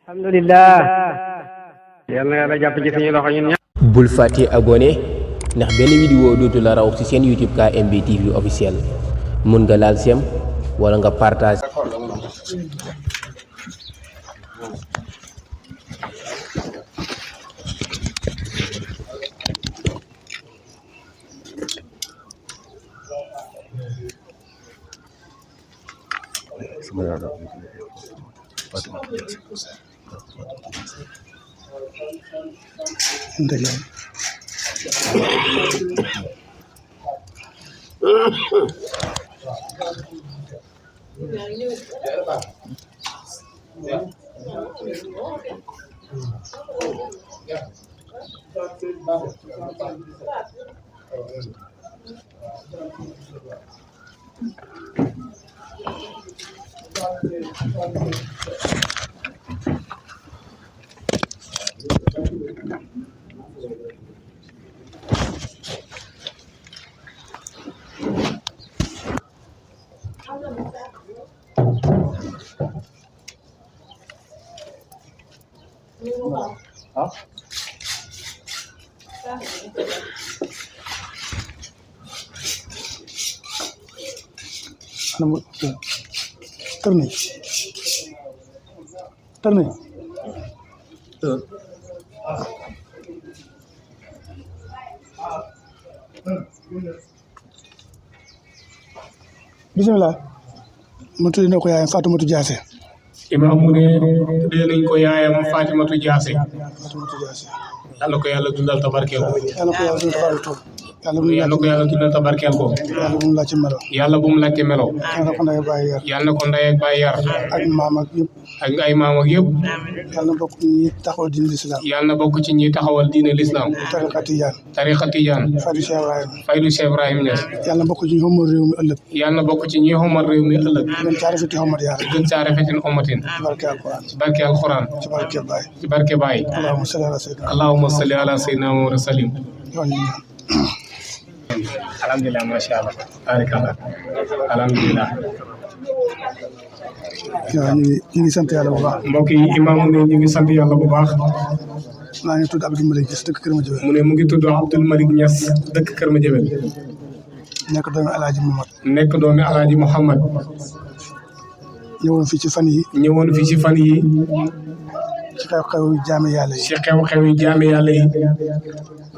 alhamdulillah. yal na yàlla jàpp ci suñu loxo ñun ñëpp. bul fàtte abonné ndax benn vidéo dootu la raw ci seen YouTube KMB TV officiel mun nga laal sem wala nga partage. Terni. Bismillah. Mu tuddee na ko yaayam Fatimatu Jaase. Imaam mu ne tuddee nañ ko yaayam Fatimatu Jaase. Fatimatu Jaase. Yàlla ko yàlla dundal tabarkeel ko. Yàlla ko yàlla dundal tabarkeel ko. Yàlla ko yàlla dundal tabarkeel ko. Yàlla bu mu laajte melo. Yàlla bu mu laajte melo. Yàlla ko ndey bàyyi yar. Yàlla ko ndey ak bàyyi yar. Ak maam ak yëpp. ak ay maam ak yëpp. Yàlla na bokk ñi taxawal diine l'islam. Yàlla na bokk ci ñi taxawal diine l'islam. Tariqa Tijaan. Tariqa Tijaan. Faydu Cheikh Ibrahim. Faydu Cheikh Ibrahim Niass. Yàlla na bokk ci ñi xomal réew mi ëllëg. Yàlla na bokk ci ñi xomal réew mi ëllëg. Gën caa rafeti xomat yaar. gën caa rafetin omatin. Ci barke Alquran. ci barke Alquran. Ci barke Baay. ci barke Baay. Allahumma salli ala sayyidina. Allahumma salli ala sayyidina Muhammad salim. Alhamdulillah, masha Allah. Barakallah. Alhamdulillah. waaw ñu ngi sant yàlla bu baax. mbokk yi imaam mu ne ñu ngi sant yàlla bu baax. maa ngi tudd Abdou Malick Niass dëkk Kër Madiabel. mu ne mu ngi tudd Abdou Malick Niass dëkk Kër Madiabel. nekk doomi Alaaji Muhammad. nekk doomi Alaaji Muhammad. ñëwoon fii ci fan yi. ñëwoon fii ci fan yi. ci xew-xew jaami yàlla yi. ci xew-xew yi jaami yàlla yi.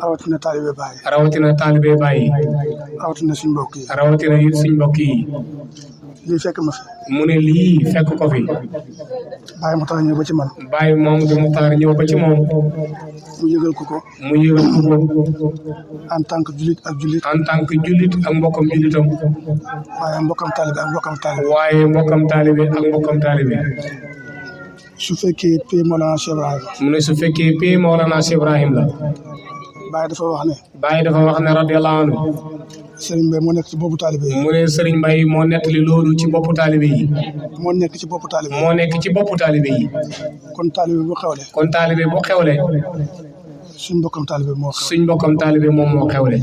rawatina taalibe Baay. rawatina taalibe Baay. rawatina suñ mbokk yi. rawatina it suñ mbokk yi. lii fekk ma fi. mu ne lii fekk ko fi. Baay Muxtaar ñëw ba ci man. Baay Mamadou Muxtaar ñëw ba ci moom. mu yëgal ko ko. mu yëgal ko ko. en tant que jullit ak jullit. en tant que jullit ak mbokkam jullitam. waaye mbokkam taalibe ak mbokkam taalibe. waaye mbokkam taalibe ak mbokkam taalibe. su fekkee Pee Mawlana Cheikh Ibrahim. mu ne su fekkee Pee Mawlana Cheikh Ibrahim la. Baay dafa wax ne. Baay dafa wax ne radiyallahu anhu. Serigne Mbaye moo nekk ci boppu taalibe yi. mu ne Serigne Mbaye moo nettali loolu ci boppu taalibe yi. moo nekk ci boppu taalibe yi. moo nekk ci boppu taalibe yi. kon taalibe bu xewle. kon taalibe bu xewle. suñ mbokkam taalibe moo xewle. suñ mbokkam taalibe moom moo xewle.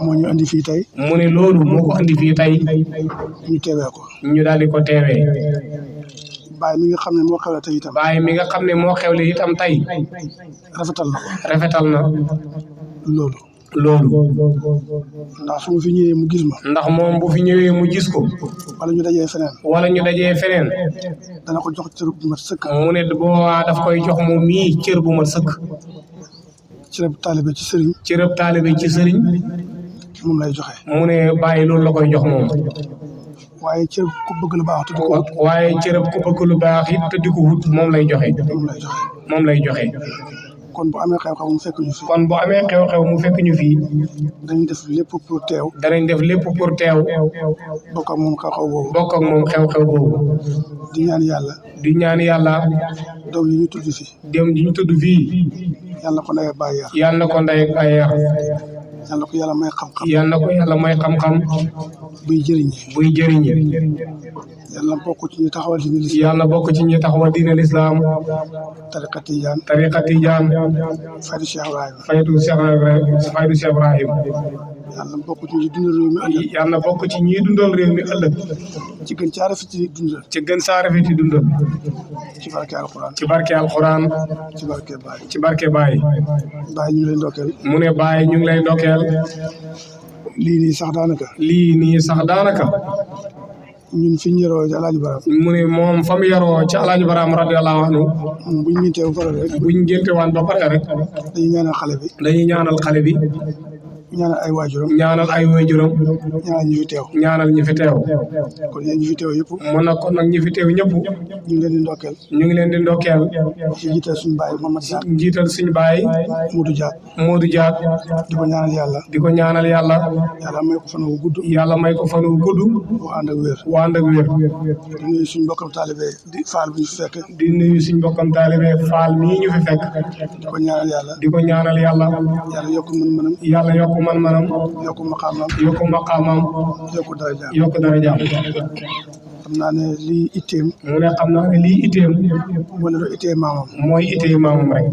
moo ñu andi fii tey. mu ne loolu moo ko andi fii tey. ñu teewee ko. ñu daal di ko teewee. Baay mi nga xam ne moo xewle tey itam. Baay mi nga xam ne moo xewle itam tey. rafetal na ko. rafetal na. loolu. ndax su ma fi ñëwee mu gis ma. ndax moom bu fi ñëwee mu gis ko. wala ñu dajee feneen. wala ñu dajee feneen. dana ko jox cër bu mat sëkk. mu ne boobaa daf koy jox moom mii cër bu mat sëkk. cërëb taalibe ci sëriñ. cërëb taalibe ci sëriñ. moom lay joxe. mu ne Baay loolu la koy jox moom. waaye cërëb ku bëgg lu baax te di ko wut. waaye cërëb ku bëgg lu baax it te di ko wut moom lay joxe. moom lay joxe. moom lay joxe. kon bu amee xew-xew mu fekk ñu fi. kon bu amee xew-xew mu fekk ñu fii. dañuy def lépp pour teew. danañ def lépp pour teew. bokk ak moom xew-xew boobu. bokk ak moom xew-xew boobu. di ñaan yàlla. di ñaan yàlla. doom yi ñu tudd fi. dem di ñu tudd fii. yàlla na ko ndey ak baay yar. yàlla na ko ndey ak baay yar. yàlla na ko yàlla may xam-xam. yàlla na ko yàlla may xam-xam. buy jëriñ. buy jëriñ. yàlla na bokk ci ñi taxawal diine lislaam. yàlla na bokk ci ñi taxawal diine lislaam. tariqa tijaan. tariqa tijaan. faydu Cheikh Ibrahim. faydu Cheikh Ibrahim. yàlla na bokk ci ñi dundal réew mi ëllëg. yàlla na bokk ci ñi dundal réew mi ëllëg. ci gën caa rafet ci dundal. ci gën saa rafet ci dundal. ci barke alxuraan. ci barke alxuraan. ci barke Baay. ci barke Baay. Baay ñu ngi lay ndokkeel. mu ne Baay ñu ngi lay ndokkeel. lii nii sax daanaka. lii nii sax daanaka. ñun fi ñu yaroo ci Alaaji Baraam. mu ne moom fa mu yaroo ci Alaaji Baraam radiyallahu anhu. buñ ñeentee ba pare rek. buñ ngénte waan ba pare rek. dañuy ñaanal xale bi. dañuy ñaanal xale bi. ñaanal ay waajuram. ñaanal ay waajuram. ñaanal ñi fi teew. ñaanal ñi fi teew. kon yéen ñi fi teew yëpp. mu ne kon nag ñi fi teew ñëpp. ñu ngi leen di ndokkeel. ñu ngi leen di ndokkeel. ci jiital suñu baay Mamad Sarr. njiital suñu baay. Modou Diak. Modou Diak. di ko ñaanal yàlla. di ko ñaanal yàlla. yàlla may ko fan wu gudd. yàlla may ko fan wu gudd. bu ànd ak wér. bu ànd ak wér. di nuyu suñu mbokkam taalibe di faal bu ñu fi fekk. di nuyu suñu mbokkam taalibe faal mii ñu fi fekk. di ko ñaanal yàlla. di ko ñaanal yàlla. yàlla yokk mën-mënam. yàlla yokk man-manam. yokk maqaamam. yokk maqaamam. yokk darajaam. yokk darajaam. xam naa ne lii itteem. mu ne xam naa ne lii itteem. wala lu ittee maamam. mooy ittee maamam rek.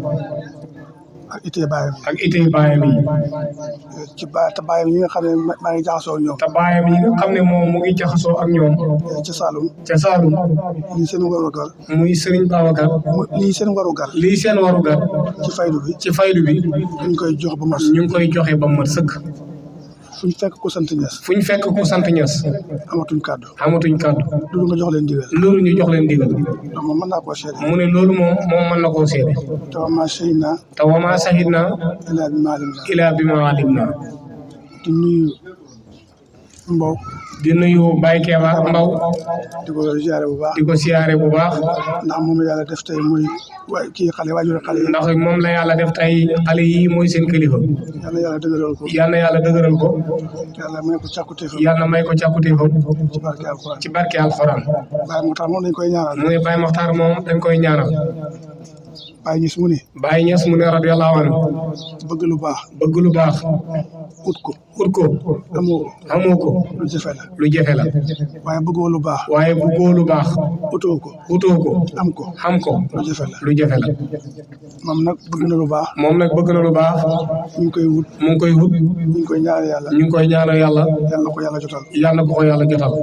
ak ittee baayam. ak ittee baayam yi. ci te baayam yi nga xam ne maa ngi jaxasoo ak ñoom. te baayam yi nga xam ne moom mu ngi jaxasoo ak ñoom. ca Saloum. ca Saloum. lii seen warugar. muy Serigne Babacar. lii seen warugar. lii seen warugar. ci faydu bi. ci faydu bi. ñu koy jox ba mat. ñu ngi koy joxe ba mat sëkk. fu ñu fekk ko sant Ñas. fu ñu fekk ko sant Ñas. amatuñ kàddu. amatuñ kàddu. loolu nga jox leen digal. loolu ñu jox leen digal. donc moom mën naa koo seede. mu ne loolu moom mën na koo seede. te wa maa shahidnaa. te wa maa shahidnaa. illaa bimaa alimnaa. illaa bimaa alimnaa. di nuyu Mbow. di nuyu Baye Keba Mbow. di ko ziare bu baax. di ko siyaare bu baax. ndax moom la yàlla def tey muy kii xale waajur xale yi. ndax moom la yàlla def tey xale yi mooy seen kilifa. yal na yàlla dëgëral ko. yal na yàlla dëgëral ko. yàlla may ko càkkutéefam. yal na may ko càkkutéefam. ci barke alxuraan. ci barke alxuraan. Baye Mokhtar moom dañ koy ñaanal. mu ne Baye Mokhtar moom dañ koy ñaanal. Baye Niass mu ne. Baye Niass mu ne radiyallahu anhu. bëgg lu baax. bëgg lu baax. ut ko. ut ko. amoo ko. lu jafe la. lu jafe la. waaye bëggoo lu baax. waaye bëggoo lu baax. utoo ko. utoo ko. am ko. xam ko. lu jafe la. lu jafe la. moom nag bëgg na lu baax. moom nag bëgg na lu baax. ñu ngi koy wut. mu ngi koy wut. ñu ngi koy ñaanal yàlla. ñu ngi koy ñaanal yàlla. yàlla na ko yàlla jotal. yàlla na ko yàlla jotal.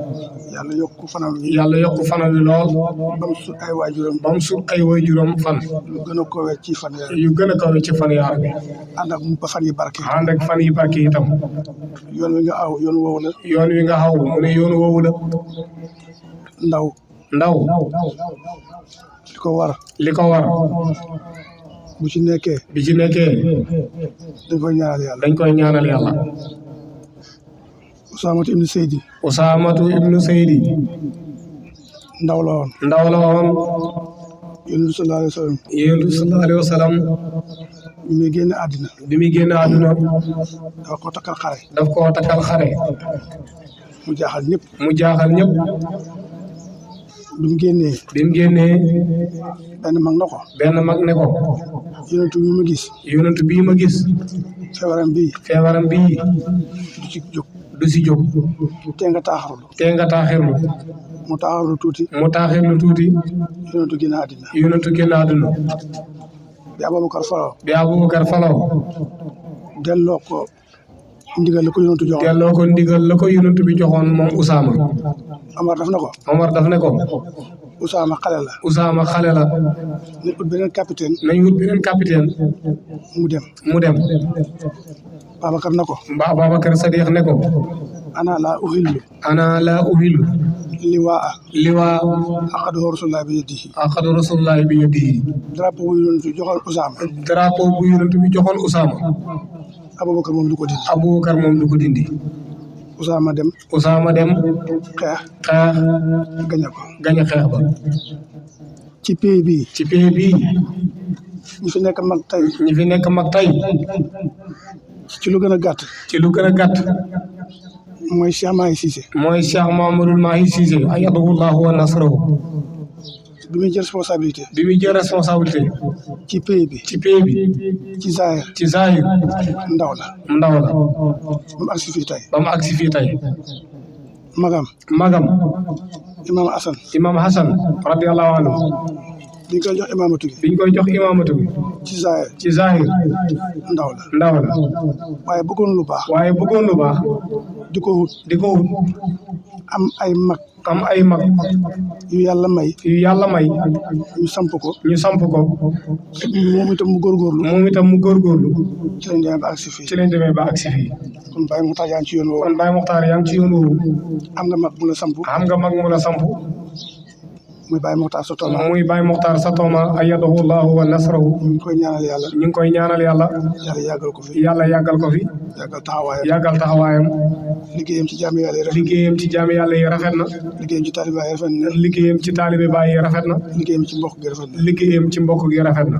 yàlla yokk fanam yi. yàlla yokk fanam yi lool. ba mu sut ay waajuram. ba mu sut ay waajuram fan. lu gën a koowee ci fan yaar. yu gën a kawe ci fan yaar bi. ànd ak ba fan yi barke. ànd ak fan yi barke itam. yoon wi nga aw yoon woowu la. yoon wi nga xaw mu ne yoon woowu la. ndaw. li ko war. bu ci nekkee. dañ koy ñaanal yàlla. Usaamatu ibnu Seydi. ndaw la woon. Yonent bi sallallahu alayhi wa sallam. bi muy génn àdduna. dafa koo takkal xare. mu jaaxal ñëpp. bi mu génnee. benn mag ne ko. yonent bii ma gis. feebaram bii. du ci jóg. tee nga taaxirlu. mu taaxirlu tuuti. yonentu génn àdduna. bi Abubakar faloo. delloo ko ndigal la ko yonentu bi joxoon moom Usaama. Omar daf ne ko. Usaama xale la. nañ ut beneen capitaine. mu dem. Babacar Sadiq ne ko. ana laa uhillu. liwaa. aqadahu rasulullahi bi yadihi. drapeau bu yonent bi joxoon Usaama. Abubakar moom du ko dindi. Usaama dem. xeex. gañe xeex ba. ci pays bii. ñi fi nekk mag tey. ci lu gën a gàtt. mooy Cheikh Mahi Cissé. Mahamadul Mahi Cissé ayyadahullahu wa nasrahu. bi muy jël responsabilité. ci pays bi. ci Zahir. ndaw la. ba mu agsi fii tey. magam. imam Hasan radiyallahu anhu biñ koy jox imaamatu bi ci zahir ndaw la waaye bëggoon lu baax di ko wut am ay mag yu yàlla may ñu samp ko moom itam mu góorgóorlu ci lañ demee ba agsi fii kon Baye Mokhtar yaa ngi ci yoon woowu am nga mag mu la samp muy Baye Mokhtar Satoma ayyadahu Allahu wa nasrahu ñu ngi koy ñaanal yàlla yàlla yàggal ko fi yàggal taxawaayam liggéeyam ci jaami yàlla yi rafet na liggéeyam ci taalibe Baay yi rafet na liggéeyam ci mbokk gi rafet na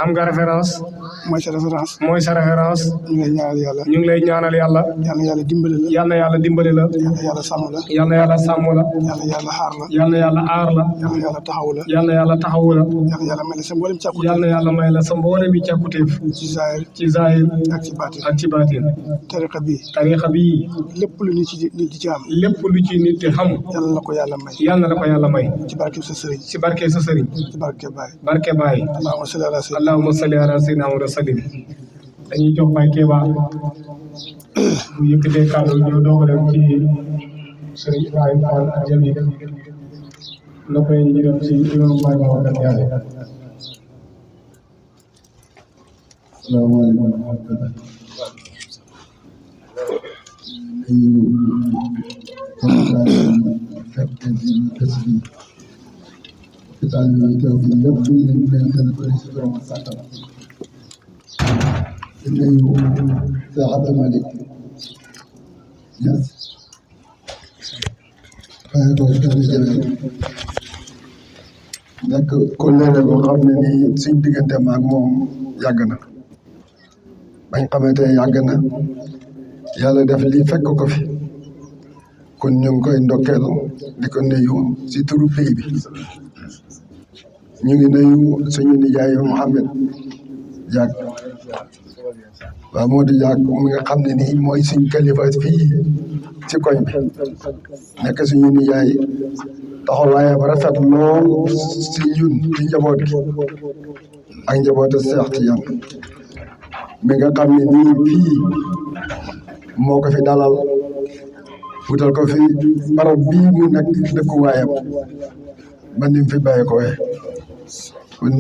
am nga référence mooy sa référence ñu ngi lay ñaanal yàlla yàlla dimbale la yàlla sàmm la yàlla aar la yàlla taxawu la yàlla may la sa mboolem càkkutéef ci zahir ak ci baatin tariqa bi lépp lu nit di ci am nit di xam yàlla na ko yàlla may ci barke sa sëriñ ci barke Baay allahumma salli ala sayyidina Muhammad sallim dañuy jox Baye Kéba bu yëkkatee kàddu ñëw doogale ci sëriñ Ibrahima Fall ak Jamil noppee ñu dem ci imam Baye Babacar Diallo salaamaaleykum wa rahmatulah nekk kóllëre boo xam ne nii suñ diggante maag moom yàgg na bañ xamante ne yàgg na yàlla def lii fekk ko fi kon ñu ngi koy ndokkeel di ko nuyu si turu pays bi ñu ngi nuyu suñu nijaay Mouhamed Diak waaw Modou Diak mi nga xam ne nii mooy suñ kilifa fii ci koñ bi nekk suñu nijaay taxawaayam rafet lool si ñun ci njaboot gi ak njabootu Seex Tijaan mi nga xam ne nii fii moo ko fi dalal wutal ko fi barab bii mu nekk dëkkuwaayam ba ni mu fi bàyyi ko kon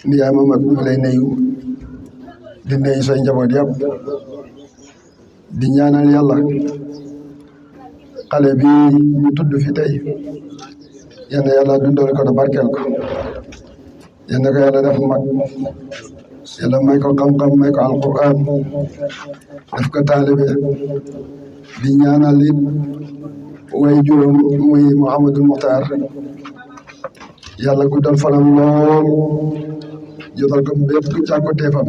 nijaay Mamad ñu lay nuyu di nuyu say njaboot yëpp di ñaanal yàlla xale bi ñu tudd fi tey yal na yàlla dundal ko te barkeel ko yal na ko yàlla def mag yàlla may ko xam-xam may ko alquran def ko taalibe di ñaanal it way juróom muy Mouhamadou Mokhtar yàlla guddal fanam lool jotal ko bépp càkkutéefam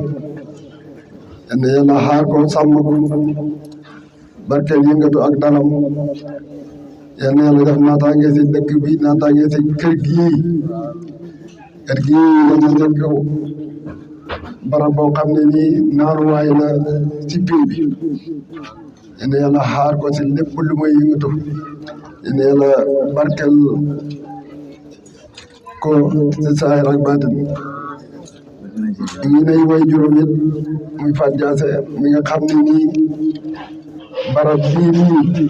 yal na yàlla xaar ko sàmm ko barkeel yëngatu ak dalam yal na yàlla def naataange si dëkk bi naataange si kër gii dañu nekk barab boo xam ne nii naanuwaay la si biir bi yal na yàlla xaar ko si lépp lu muy yëngatu yal na yàlla barkeel ko si saahir ak baatin ngi nay way juróom it muy Fat Jaase mi nga xam ne nii barab bii nii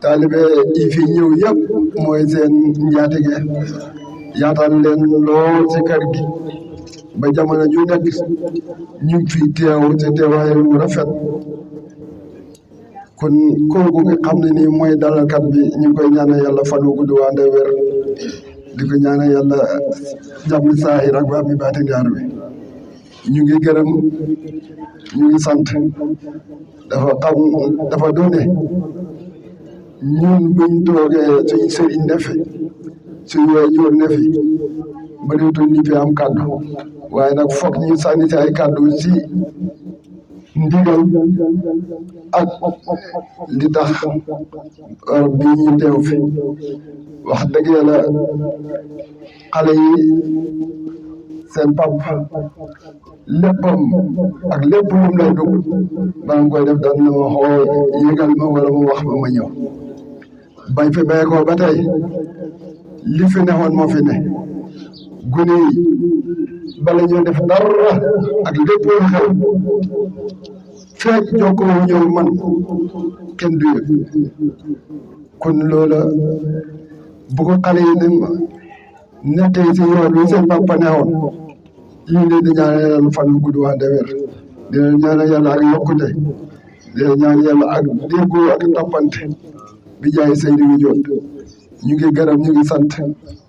taalibe yi fi ñëw yëpp mooy seen njaatige yaatal leen lool ci kër gi ba jamono ju nekk ñu ngi fi teew ci teewaay lu rafet kon kooku nga xam ne nii mooy dalalkat bi ñu ngi koy ñaanal yàlla fan wu gudd waa nde wér di ko ñaanal yàlla jàmm saahir ak ba mi baatin yaar bi ñu ngi gërëm ñu ngi sant dafa doone ñun buñ toogee suñ sëriñ ne fi suñ waajur ne fi bëriwutul ñu fi am kàddu waaye nag foog ñu sànni si ay kàddu si ndigal ak li tax bi ñu teew fi wax dëgg yàlla xale yi seen pap léppam ak lépp lu mu lay dugg bala nga koy def daan na ma xoo yëgal ma wala mu wax ma ñëw bañ fi béy ko ba tey li fi newoon moo fi ne gune yi bala ñoo def dara ak lépp lu xew fekk jokkoo ñëw man kenn du yëg kon loola bu ko xale yi nekkee si yoon wi seen papa newoon ñu ngi leen di ñaanal yàlla fan wu gudd waa wér di leen ñaanal yàlla ak yokkute di leen ñaanal yàlla ak déggoo ak toppante bi jaay Seydi wi jot ñu ngi gërëm ñu ngi sant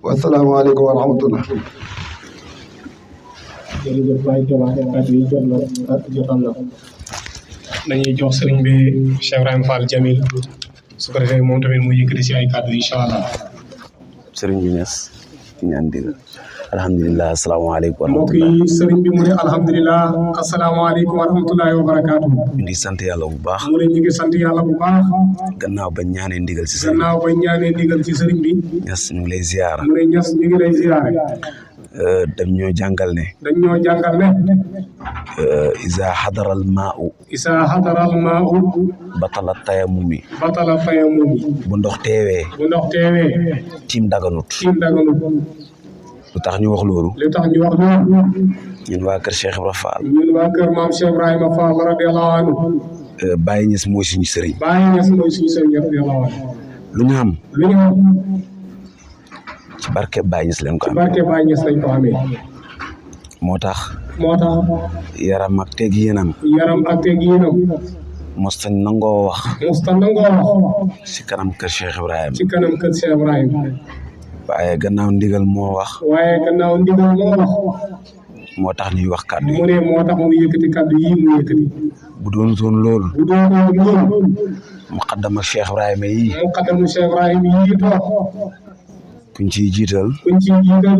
wasalaamaaleykum wa rahmatullah. jërëjëf Baye Keba kàddu yi jotal na dañuy jox sëriñ bi Cheikh Ibrahima Fall Jamil su ko defee moom tamit mu yëkkati si ay kàddu incha allah. sëriñ bi Niass ci ñaan digal alhamdulilah asalaamaaleykum wa mbokk rahmatulah. yi sëriñ bi mu ne alhamdulilah asalaamaaleykum wa rahmatulahi wa barakaatu. ñu ngi sant yàlla bu baax. mu ne ñu ngi sant yàlla bu baax. gannaaw bañ ñaanee ndigal ci sëriñ gannaaw bañ ñaanee ndigal ci sëriñ bi. Niass ñu ngi lay ziyaara. mu ne Niass ñu ngi lay ziyaare. dañ ñoo jàngal ne. dañ ñoo jàngal ne. isa xadaral maa'u. isa xadaral maa'u. batala tayamumi. batala tayamumi. bu ndox teewee. bu ndox teewee. tiim daganut. tiim daganut. lu tax ñu wax loolu. lu tax ñu wax loolu. ñun waa kër Cheikh Ibrahima Fall. ñun waa kër maam Cheikh Ibrahima Fall radiyallahu anhu. Baye Niass mooy suñu sëriñ. Baye Niass mooy suñu sëriñ radiyallahu anhu. lu ñu xam. lu ñu xam. ci barke Baye Niass leen ko ci amee. barke Baye Niass lañ ko amee. moo tax. moo tax. yaram ak teg yéenam. yaram ak teg yéenam. mosta nangoo wax. mosta nangoo wax. ci kanam kër Cheikh Ibrahima. ci kanam kër Cheikh Ibrahima. waaye gannaaw ndigal moo wax. waaye gannaaw ndigal moo wax. moo tax ñuy wax kàddu yi. mu ne moo tax mu yëkkati kàddu yi mu yëkkati. bu doon toon loolu. bu doon loolu. muqaddam ak Cheikh Ibrahima yi. muqaddamu Cheikh Ibrahima yi toog. kuñ ciy jiital. kuñ ciy jiital.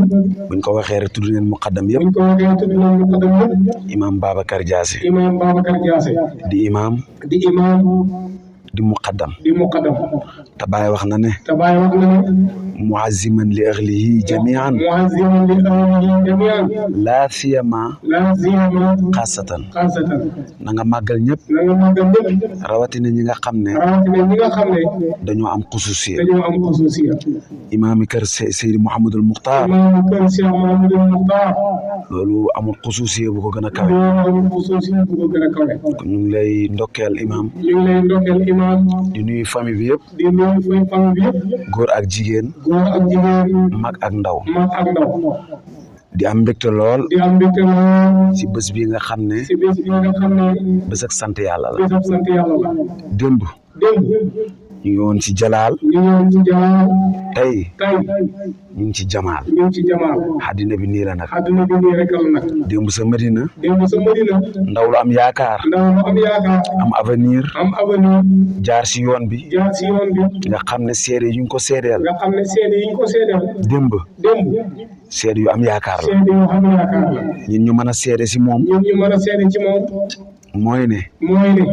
buñ ko waxee rek tudd neen muqaddam yëpp. buñ ko waxee tudd neen muqaddam yëpp. imaam Babacar Diassé. imaam Babacar Diassé. di imaam. di imaam. di muqaddam. di muqaddam. te Baye wax na ne. te Baye wax na ne. muaziman li ahlihi jamian. muaziman li ahlihi jamian. laa siyama. laa siyama. xaasatan. xaasatan. na nga màggal ñëpp. na nga màggal ñëpp. rawatina ñi nga xam ne. rawatina ñi nga xam ne. dañoo am xususiya. dañoo am xususiya. imaami kër Seydi Mouhamadul Muxtaar. imaami kër Cheikh Mouhamadul Muxtaar. loolu amul xususiya bu ko gën a kawe. loolu amul xususiya bu ko gën a kawe. kon ñu ngi lay ndokkeel imaam. ñu ngi lay ndokkeel imaam. di nuyu famille bi yëpp. di nuyu famille bi yëpp. góor ak jigéen. góor ak jigéen. mag ak ndaw. mag ak ndaw. di am mbégte lool. di am mbégte lool. ci bés bi nga xam ne. ci bés bi nga xam ne. bés ak sant yàlla la. bés ak sant yàlla la. démb. démb. ñu ngi woon ci jalaal. ñu ngi woon ci jalaal. tey. tey. ñu ngi ci jamaal. ñu ngi ci jamaal. àddina bi nii la nag. àddina bi nii rek la nag. démb sa Medina. démb sa Medina. ndaw lu am yaakaar. ndaw lu am yaakaar. am avenir. am avenir. jaar ci yoon bi. jaar ci yoon bi. nga xam ne seede yu ñu ko seedeel. nga xam ne seede yi ñu ko seedeel. démb. démb. seede yu am yaakaar la. seede yu am yaakaar la. ñun ñu mën a seede ci moom. ñun ñu mën a seede ci moom. mooy ne. mooy ne.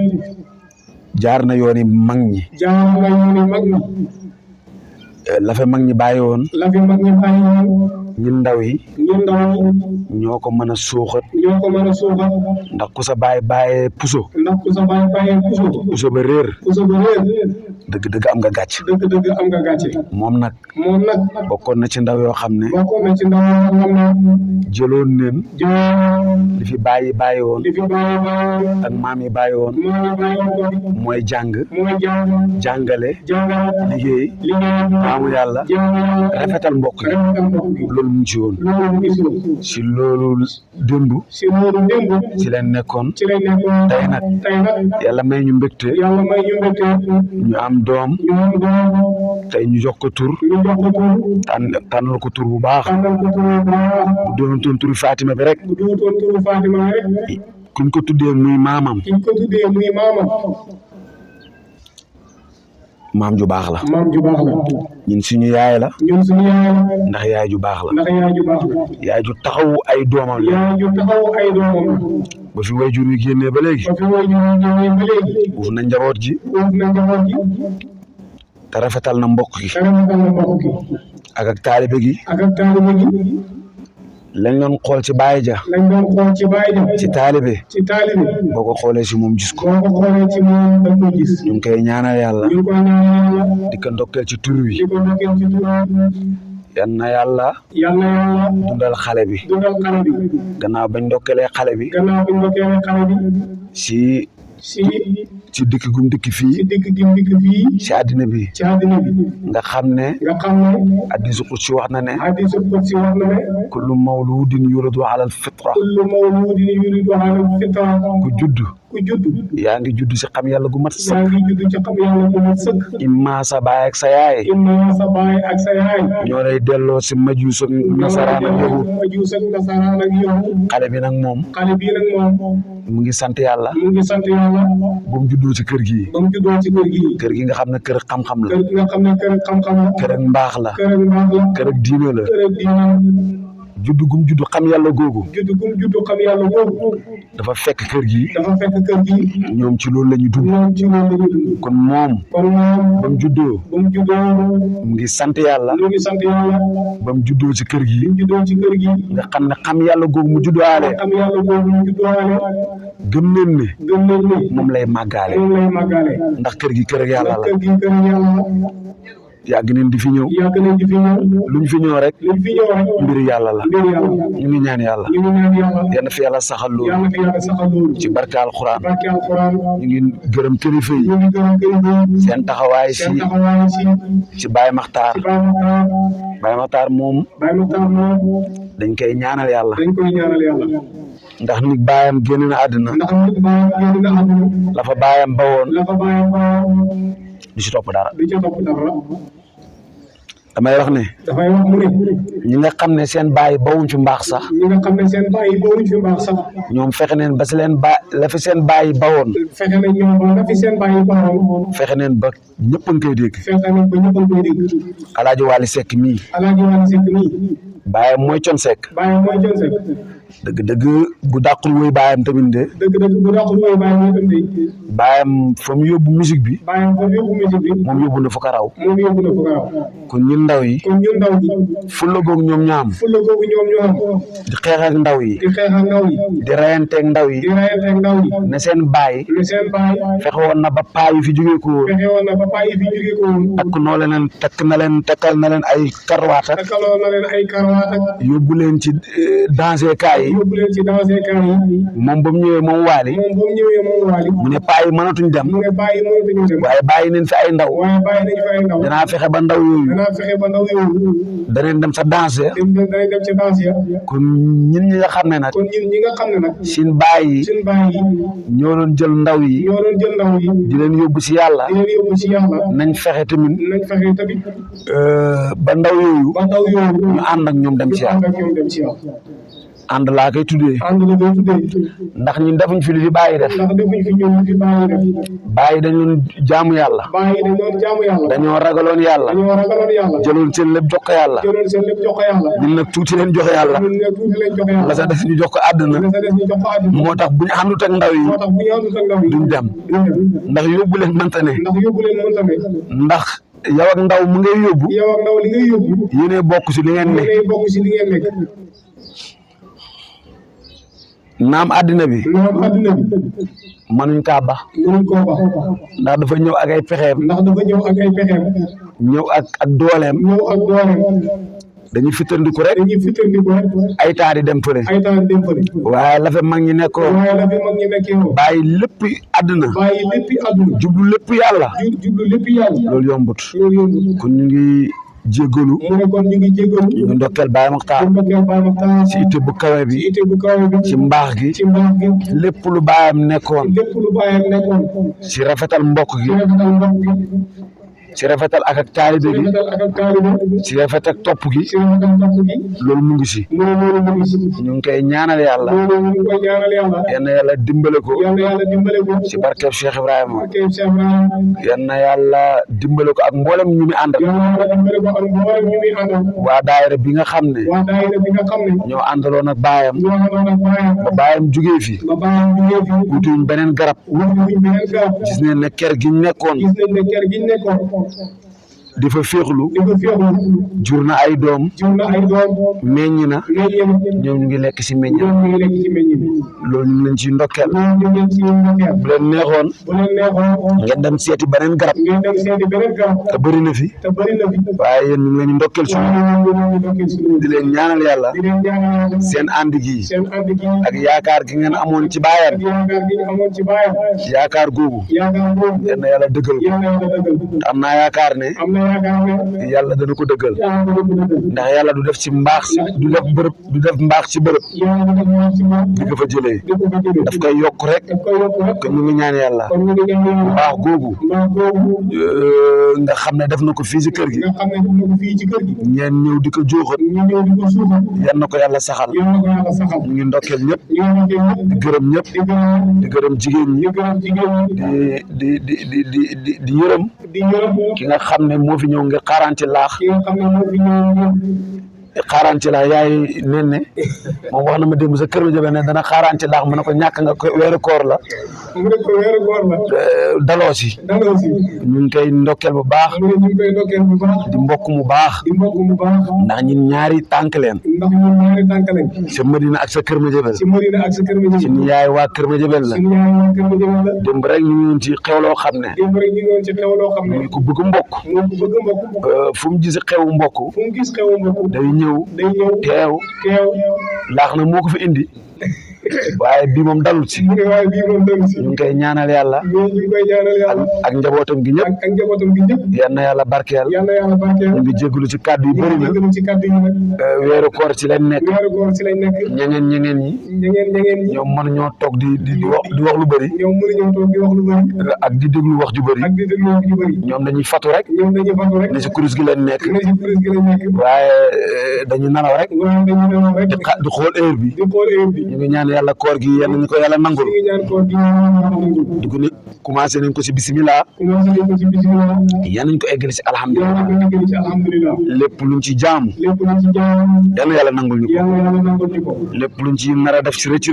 jaar na yooni mag ñi. jaar na yooni mag ñi. la fa mag ñi bàyyi woon. la fi mag ñi bàyyi woon. ñun ndaw yi. ñun ndaw yi. ñoo ko mën a suuxat. ñoo ko mën a suuxat. ndax ku sa baay bàyyee puso. ndax ku sa baay bàyyee puso. puso ba réer. puso ba réer. dëgg-dëgg am nga gàcc. dëgg-dëgg am nga gàcce. moom nag. moom nag. bokkoon na ci ndaw yoo xam ne. bokkoon na ci ndaw yoo xam ne. jëloon neen. jëloon. li fi bàyyi woon. li fi bàyyi woon. ak maam yi bàyyi woon. maam yi bàyyi woon. mooy jàng. mooy jàng. jàngale. jàngale. liggéey. liggéey. jaamu yàlla. jaamu yàlla. rafetal mbokk yi. rafetal mbokk yi. loolu mu ngi ci woon. loolu mu ngi ci woon. si loolu démb. si loolu démb. ci leen nekkoon. ci lañ nekkoon. tey nag. tey nag. yàlla may ñu mbégte. yàlla may ñu mbégte. ñu am doom. ñu am doom. tey ñu jox ko tur. ñu jox ko tur. tànnal ko tur bu baax. tànnal ko tur bu baax. bu doonoon turu Fatima bi rek. bu doonoon turu Fatima rek. kuñ ko tuddee muy maamam. kuñ ko tuddee muy maamam. maam ju baax la. maam ju baax la. ñun suñu yaay la. ñun suñu yaay la. ndax yaay ju baax la. ndax yaay ju baax la. yaay ju taxawu ay doomam la. yaay ju taxawu ay doomam la. ba fi way jur wi génnee ba léegi. ba fi way jur wi génnee ba léegi. uuf na njaboot ji. uuf na njaboot ji. te rafetal na mbokk gi. te rafetal na mbokk gi. ak taalibe gi. ak taalibe gi. lañ doon xool ci Baye ja ci taalibe boo ko xoolee si moom gis ko ñu ngi koy ñaanal yàlla di ko ndokkeel ci tur wi yan na yàlla dundal xale bi gannaaw bañ ndokkeelee xale bi ci dëkk gum dëkk fii ci àddina bi nga xam ne hadiisu qudsi wax na ne kullu mawludin yuladu ala al fitra ku judd yaa ngi judd ci xam yàlla gu mat sëkk imma sa baay ak sa yaay ñoo lay delloo ci majuus ak nasaraan ak yahud xale bi nag moom mu ngi sant yàlla bu mu juddoo ci kër gi kër gi nga xam ne kër xam-xam la kër ak mbaax la kër ak diine la juddu gum juddu xam yàlla googu dafa fekk kër gi ñoom ci loolu la ñu dugg kon moom ba mu juddoo mu ngi sant yàlla ba mu juddoo ci kër gi nga xam ne xam yàlla googu mu judduwaale gëm nañ ne moom lay màggaale ndax kër gi kër ak yàlla la yàgg nañ di fi ñëw luñ fi ñëw rek mbiri yàlla la ñu ngi ñaan yàlla yal na fi yàlla saxal loolu ci barke alxuraan ñu ngi gërëm kilifa yi seen taxawaay ci Baye Makhtar moom dañ koy ñaanal yàlla ndax nit baayam génn na àddina la fa baayam bawoon du ci topp dara damay wax ne ñi nga xam ne seen baay bawuñ fi mbaax sax ñoom fexe neen ba si leen la fi seen baay bawoon fexe neen ba ñëpp a ngi koy dégg Alaaji Wali Seck mii baayam mooy Con Seck dëgg-dëgg bu dàqul woy baayam tamit de baayam fa mu yóbbu musique bi moom yóbbu na fu ko raw kon ñun ndaw yi fulla googu ñoom ñaam di xeex ak ndaw yi di reyanteeg ndaw yi ne seen baay fexe woon na ba paa yi fi jógee ko woon takkal na leen ay karwaat ak yóbbu leen ci danger kaay yi moom ba mu ñëwee moom waali mu ne paa yi mënatuñ dem waaye bàyyi nañ fi ay ndaw danaa fexe ba ndaw yooyu danañ dem sa danse kon ñun ñi nga xam ne nag seen baay yi ñoo doon jël ndaw yi di leen yóbbu si yàlla nañ fexe tamit ba ndaw yooyu ñu ànd ak ñoom dem si yàlla ànd laa koy tuddee ndax ñun defuñ fi li fi bàyyi def bàyyi dañ doon jaamu yàlla dañoo ragaloon yàlla jëloon seen lépp jox ko yàlla ñun nag tuuti leen joxe yàlla la sa des ñu jox ko àdduna moo tax bu ñu àndut ak ndaw yi duñ dem ndax yóbbu leen mënta ne ndax yow ak ndaw mu ngay yóbbu yéene bokk si li ngeen nekk naam àddina bi mënuñ kaa ba ndax dafa ñëw ak ay pexeem ñëw ak dooleem dañuy fittandiku rek ay taar yi dem fële waaye la fa mag ñi nekkoon bàyyi lépp àddina jublu lépp yàlla loolu yombut kon ñu ngi jéggalu ñu ndokkeel Baye Makhtar ci itte bu kawe bi ci mbaax gi lépp lu baayam nekkoon ci rafetal mbokk gi ci rafetal ak taalibe gi ci rafetal topp gi loolu mu ngi si ñu ngi koy ñaanal yàlla yal na yàlla dimbale ko ci barkeb Cheikh Ibrahima yal na yàlla dimbale ko ak mboolem ñu mi àndal waa daayira bi nga xam ne ñoo àndaloon ak baayam ba baayam jugee fi wutuñ beneen garab gis ne ker gi nekkoon di fa féexlu jur na ay doom meññ na ñoom ñu ngi lekk si meññ loolu ñu leen ci ndokkeel bu leen neexoon ngeen dem seeti beneen garab te bëri na fi waaye yéen ñu ngi leen ndokkeel suñu di leen ñaanal yàlla seen ànd gi ak yaakaar gi ngeen amoon ci baayam yaakaar googu yal na yàlla dëggal ko am naa yaakaar ne yàlla dana ko dëggal ndax yàlla du def ci mbaax du def mbaax ci bërëb di ko fa jëlee daf koy yokk rek te ñu ngi ñaan yàlla mbaax googu nga xam ne def na ko fii ci kër gi ñeen ñëw di ko jooxat yan na ko yàlla saxal ñu ngi ndokkeel ñëpp di gërëm ñëpp di gërëm jigéen ñi di yërëm ki nga xam ne moo fi ñëw ngir xaaraanti laax xaaraanti laax yaay nen ne moom wax na ma démb sa kër ma jëbe ne dana xaaraanti laax mu ne ko ñàkk nga ko weeru koor la daloo si ñu ngi koy ndokkeel bu baax di mbokk mu baax ndax ñun ñaari tànk leen sa Madina ak sa kër ma jëbel suñu yaay waa kër ma jëbel la démb rek ñu ngi woon ci xewloo xam ne muy ko bëgg mbokk fu mu gis xewu mbokk day ñëw teew laax na moo ko fi indi waaye bii moom dalul si ñu ngi koy ñaanal yàlla ak njabootam gi ñëpp yal na yàlla barkeel ñu ngi jégalu ci kàddu yi bëri na weeru koor ci lañ nekk ñeneen ñi ñoom mën ñoo toog di wax lu bëri ak di déglu wax ju bëri ñoom dañuy fatu rek ne si kurus gi lañ nekk waaye dañu nalaw rek di xool heure bi ñu ngi ñaan yàlla koor gi yal nañu ko yàlla nangul dugg ni commencé nañ ko si bisimilah yal nañ ko eggali si alhamdulilah lépp luñ ci jaamu yal na yàlla nangul ñu ko lépp luñ ci nar a def si rëcc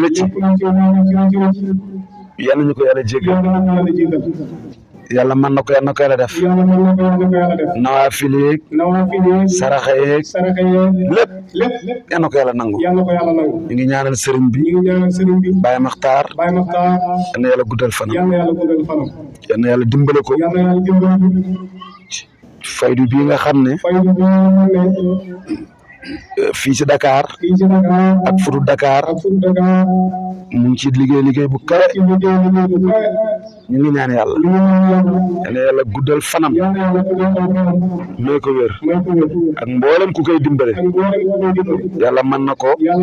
yal nañu ko yàlla jéggal yàlla mën na ko yàlla def nawaafil yeeg saraxa yeeg lépp yal na ko yàlla nangu ñu ngi ñaanal sëriñ bi Baye Makhtar yal na yàlla guddal fanam yal na yàlla dimbale ko faydu bii nga xam ne fii ci Dakar ak futu Dakar mu ngi ci liggéey bu kawe ñu ngi ñaan yàlla yal na yàlla guddal fanam may ko wér ak mboolem ku koy dimbale yàlla mën na ko yal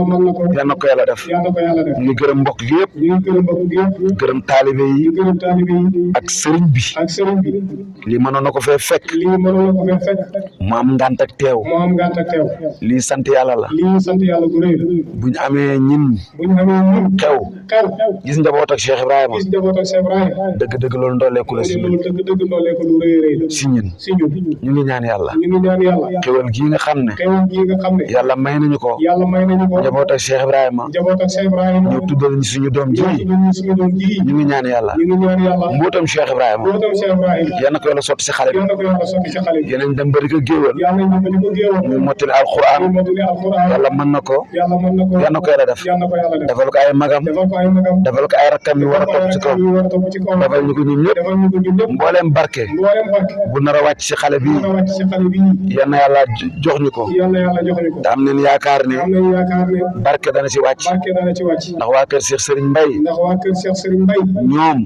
na ko yàlla def ñu ngi gërëm mbokk gi yëpp gërëm taalibe yi ak sëriñ bi lii mënoon na ko fee fekk mu am ngànt ak teew lii sant yàlla la bu ñu amee ñin xew gis njaboot ak Cheikh Ibrahima dëgg loolu ndooleeku la si ñun ñu ngi ñaan yàlla xewal gii nga xam ne yàlla may nañu ko njaboot ak Cheikh Ibrahima ñu tuddal ñu suñu doom ji ñu ngi ñaan yàlla mbootam Cheikh Ibrahima yal na ko yàlla sotti si xale bi yeneen dem bari ko géewal ñu mottali alquran yàlla mën na ko yal na ko yàlla def defal ko ay magam defal ko ay rakkam yi war a topp ci kaw defal ñu ko ñun ñëpp mbooleem barke bu nar a wàcc si xale bi yal na yàlla jox ñu ko te am nañ yaakaar ne barke dana si wàcc ndax waa kër Cheikh Serigne Mbaye ñoom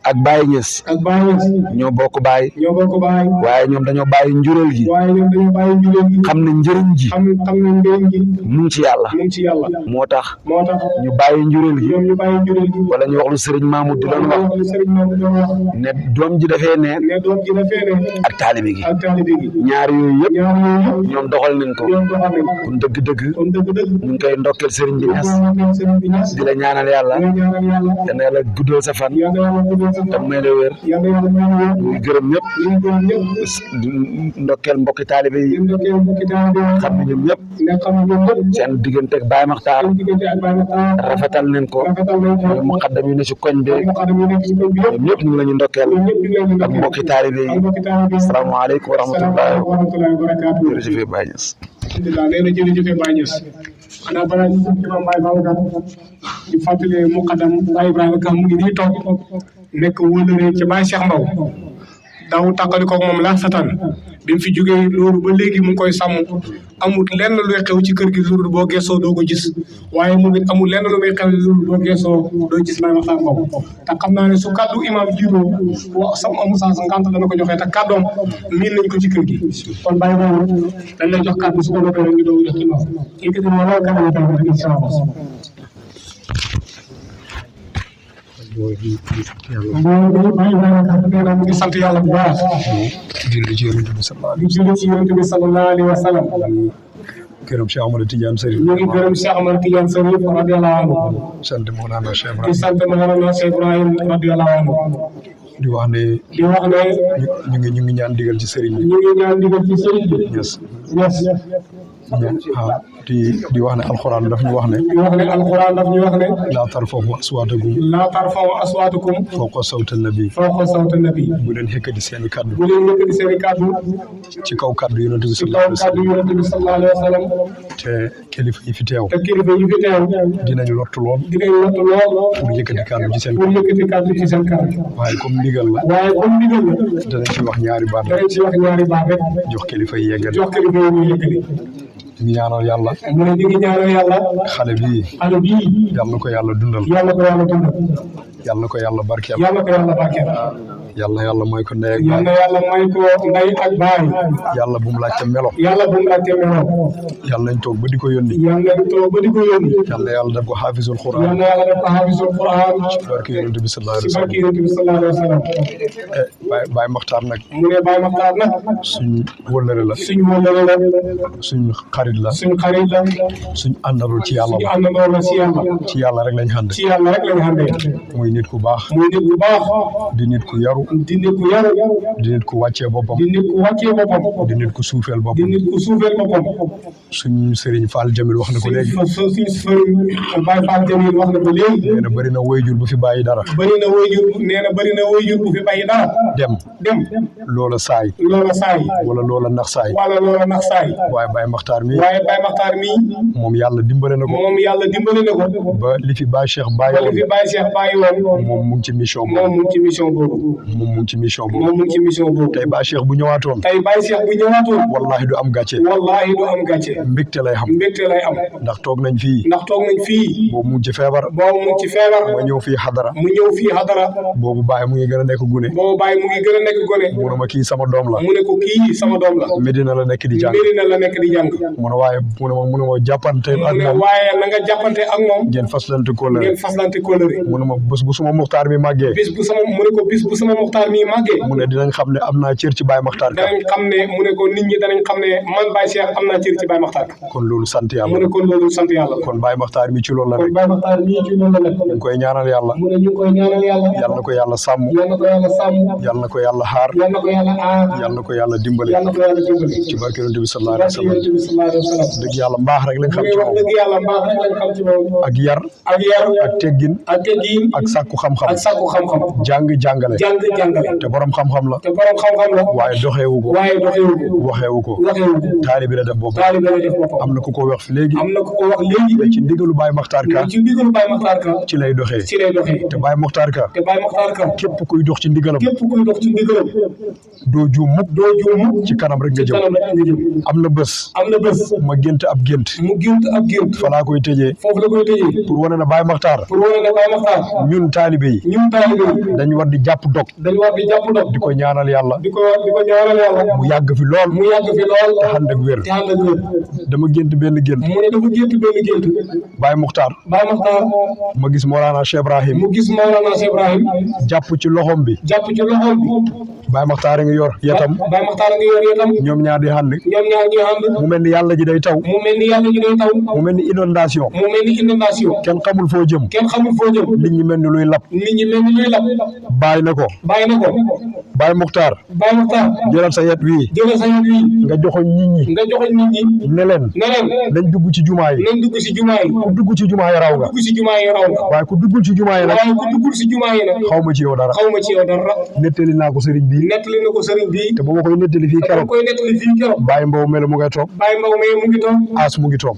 ak Baye Niass ñoo bokk baay waaye ñoom dañoo bàyyi njuréel gi xam ne njëriñ ji mu ngi ci yàlla moo tax ñu bàyyi njuréel gi wala ñu wax lu Serigne Mamoud di doon wax ne doom ji dafee ne ak taalibe gi ñaar yooyu yëpp ñoom doxal nañ ko kon dëgg-dëgg ñu ngi koy ndokkeel Serigne bi Niass di la ñaanal yàlla yal na yàlla guddal sa fan tam may la wér ñu gërëm ñëpp ndokkeel mbokki taalibe yi xam ne ñoom ñëpp seen diggante ak Baye Makhtar rafetal nañ ko muqaddam yu ne si koñ bi ñoom ñëpp ñu ngi la ñu ndokkeel ak mbokki taalibe yi asalaamaaleykum wa rahmatullahi wa barakatuh jërëjëf Baye Niass nee na jërëjëf Baye Niass xanaa balaa ñu imam Baye Babacar di fàttali muqaddam Baye Ibrahima Ka mu ngi nii toog nekk wóolare ca Baye Cheikh Mbaw daaw tàqali ko moom laa satan bi mu fi jógee loolu ba léegi mu ngi koy sàmm amul lenn luy xew ci kër gi loolu boo geesoo doo ko gis waaye moom it amul lenn lu muy xew loolu boo geesoo doo gis Baye Makhtar Mbow te xam naa ne su kaddu imam jiitoo wa sam amu saa sa ngant dana ko joxee te kaddoom miin nañ ko ci kër gi kon Baye boobu dañ lay jox kaddu su ko defee rek ñu doon jox imam yëkkati ma loolu kaddu yi tamit incha allah mu ngi sant yàlla bu baax julli ci yonent bi sallallahu alayhi wa sallam gërëm Cheikh Amadou Tidiane Serif ñu ngi gërëm Cheikh Amadou Tidiane Serif radiyallahu anhu sant Mawlana Cheikh Ibrahim di sant Mawlana Cheikh Ibrahim radiyallahu anhu di wax ne ñu ngi ñaan digal ci sëriñ bi ñu ngi ñaan digal ci sëriñ bi di wax ne alxuraan daf ñu wax ne laa tarfa'u aswaatakum fawqa sawti nabi bu leen yëkkati seen i kaddu ci kaw kaddu yonent bi sallallahu alayhi wa sallam te kilifa yi fi teew dinañ lottu lool pour yëkkati kaddu ci seen kaddu waaye comme ndigal la danañ ci wax ñaari baat rek jox kilifa yi yeggali ñu ngi ñaanal yàlla xale bii yal na ko yàlla dundal yal na ko yàlla barkeel yàlla mooy ko ndey ak baay yàlla bu mu laajte melo yàlla nañ toog ba di ko yónni yàlla def ko xaafisul Qur'an ci barke yonent bi sallallahu alayhi wa sallam Baye Makhtar nag suñ wëllëre la suñ xarit la suñ àndalul ci yàlla ci yàlla rek lañ xànde muy nit ku baax di nit ku yaru di nit ku wàccee boppam di nit ku suufeel boppam suñ Serigne Fall Jamil wax na ko léegi nee na bëri na wayjur bu fi bàyyi dara dem loola saay wala loola nax saay waaye Baye Makhtar mi moom yàlla dimbale na ko ba li fi Baye Cheikh bàyyi woon moom mu ngi ci mission boobu tey Baye Cheikh bu ñëwaatoon wallahi du am gàcce mbégte lay am ndax toog nañ fii boobu mu ngi ci feebar ma ñëw fii xadara boobu Baye mu ngi gën a nekk gune mu ne ma kii sama doom la Medina la nekk di jàng mu ne ma jàppante ak moom ngeen faslante kóllëre mu ne ma bés bu suma muxtaar mi màggee mu ne dinañ xam ne am naa cër ci Baye Makhtar Ka kon loolu sant yàlla kon Baye Makhtar mi ci loolu la rek ñu ngi koy ñaanal yàlla yal na ko yàlla sàmm yal na ko yàlla xaar yal na ko yàlla dimbale ci barke Yonent bi sallallahu alayhi wa sallam dëgg yàlla mbaax rek lañ xam ci moom ak yar ak teggin ak sàkku xam-xam jàngale te borom xam-xam la waaye doxeewu ko waxeewu ko taalibe la def boppam am na ku ko wax fi léegi ci ndigalu Baye Makhtar Ka ci lay doxee te Baye Makhtar Ka képp kuy dox ci ndigalam doo juum mukk ci kanam rek nga jëm am na bés ma gént ab gént fa laa koy tëjee pour wane na Baye Makhtar ñun taalibe yi dañ war di jàpp dog di ko ñaanal yàlla mu yàgg fi lool te ànd ak wér dama gént benn gént Baye Makhtar ma gis Mawlana Cheikh Ibrahim jàpp ci loxom bi Baye Makhtar ngi yor yetam Baye Makhtar ngi yor yetam ñoom ñaar di ànd mu mel ni yàlla ji day taw mu mel ni inondation kenn xamul foo jëm nit ñi mel ni luy lap bàyyi na ko Baye Makhtar jëlal sa yet wii nga joxoñ nit ñi ne leen nañ dugg ci jumaa yi ku dugg ci jumaa yi raw nga waaye ku duggul ci jumaa yi nag xaw ma ci yow dara nettali naa ko sëriñ bi te ba ma koy nettali fii keroog Baye Mbow mel mu ngay toog As mu ngi toog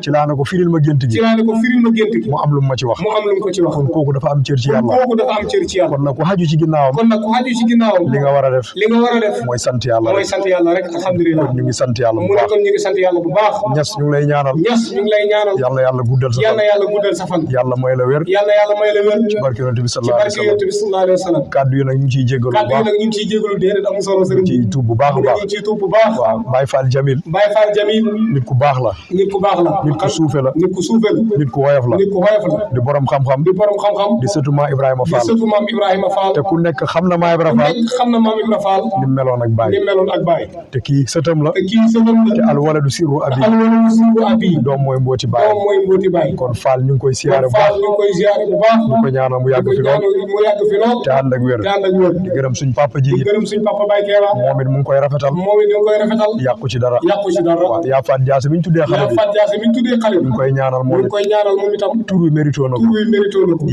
ci laa ne ko firil ma gént gi mu am lu ma ci wax kon kooku dafa am cër ci yàlla kon nag ku xaju ci ginnaawam li nga war a def mooy sant yàlla rek alhamdulilah kon ñu ngi sant yàlla bu baax ñas ñu ngi lay ñaanal yàlla guddal sa fan yàlla may la wér ci barke yonent bi sallallahu alayhi wa sallam kàddu yi nag ñu ciy jégalu ci tuub bu baax waaw Baye Fall Jamil nit ku baax la nit ku suufe la nit ku woyof la di borom xam-xam di sëtu Maam Ibrahima Fall te ku nekk xam na Maam Ibrahima Fall ni meloon ak Baye te kii sëtam la te al waladu sirru abi doom mooy mbooti Baye kon Fall ñu ngi koy siyaare bu baax ñu ko ñaanal mu yàgg fi lool te ànd ak wér di gërëm suñ papa ji moom it mu ngi koy rafetal yàqu ci dara waaw yaa faat jaase mi ñu tuddee xale bi ñu ngi koy ñaanal moom itam tur wi mérito na ko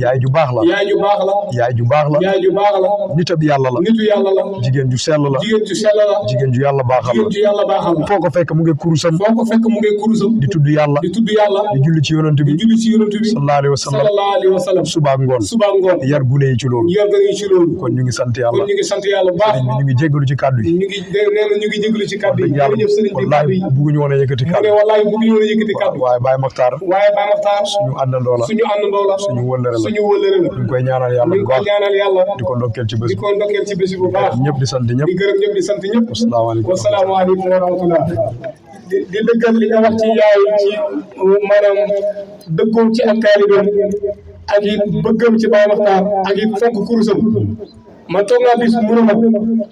yaay ju baax la nit ab yàlla la jigéen ju sell la jigéen ju yàlla baaxal la foo ko fekk mu ngi kurusam di tudd yàlla di julli ci yonent bi sallallahu alayhi wa sallam suba ak ngoon yar gune yi ci loolu kon ñu ngi sant yàlla ñu ngi jéggalu ci kàddu yi wallahi bëgguñu woon a yëkkati kàddu waaye Baye Makhtar suñu àndandoo la suñu wëllëre la ñu ngi koy ñaanal yàlla bu baax di ko ndokkeel ci bés bu baax ñëpp di sant ñëpp wasalaamaaleykum wa rahmatullah di dëggal li nga wax ci yaay ci maanaam dëggoom ci ak taalibeem ak it bëggam ci Baye Makhtar ak it fonk kurusam man toog naa bis mënu ma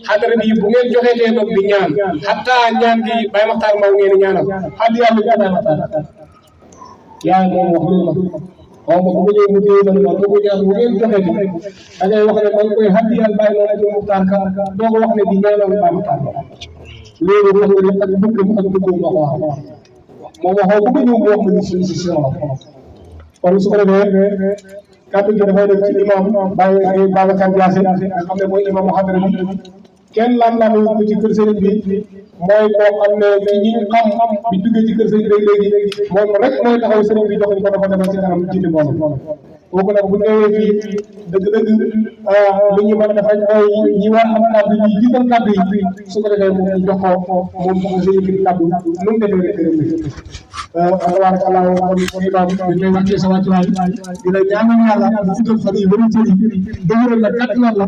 xadara bi bu ngeen joxeetee nag di ñaan xataa ñaan gi Baye Makhtar Mbow ngeen di ñaanal xaddi yàlla bi Baye Makhtar yaay moom wax lu ma xaw ma bu ma ñëw mu téye man ma doo ko ñaan bu ngeen joxeeti da ngay wax ne man koy xaddi yàlla Baye Makhtar ka doo ko wax ne di ñaanal Baye Makhtar loolu wax nga ne ak bëggam ak bëggam ma ko wax moom waxoo bu ma ñëw mu wax ma ni si kon su ko defee kàddu gi dafay def ci imam Baye Babacar Diassé nga xam ne mooy imam xadara bi kenn lam-lamu ko ci kër sëriñ bi mooy koo xam ne ci ñi xam bi duggee ci kër sëriñ bi léegi moom rek mooy taxaw sëriñ bi jox ko dafa demal ci kanam jiite mbooloo kooku nag bu ñëwee fii dëgg-dëgg li ñu mën a defal mooy ñi war am kàddu yi jiital kàddu yi su ko defee moom jox ko moom mu yëkkati kàddu nu mu defee rek tabarakallah kon imam bi ñuy wàccee sa wàccuwaay di la ñaanal yàlla bu guddal fan yi bëri jëri dëgëral la kàttanal la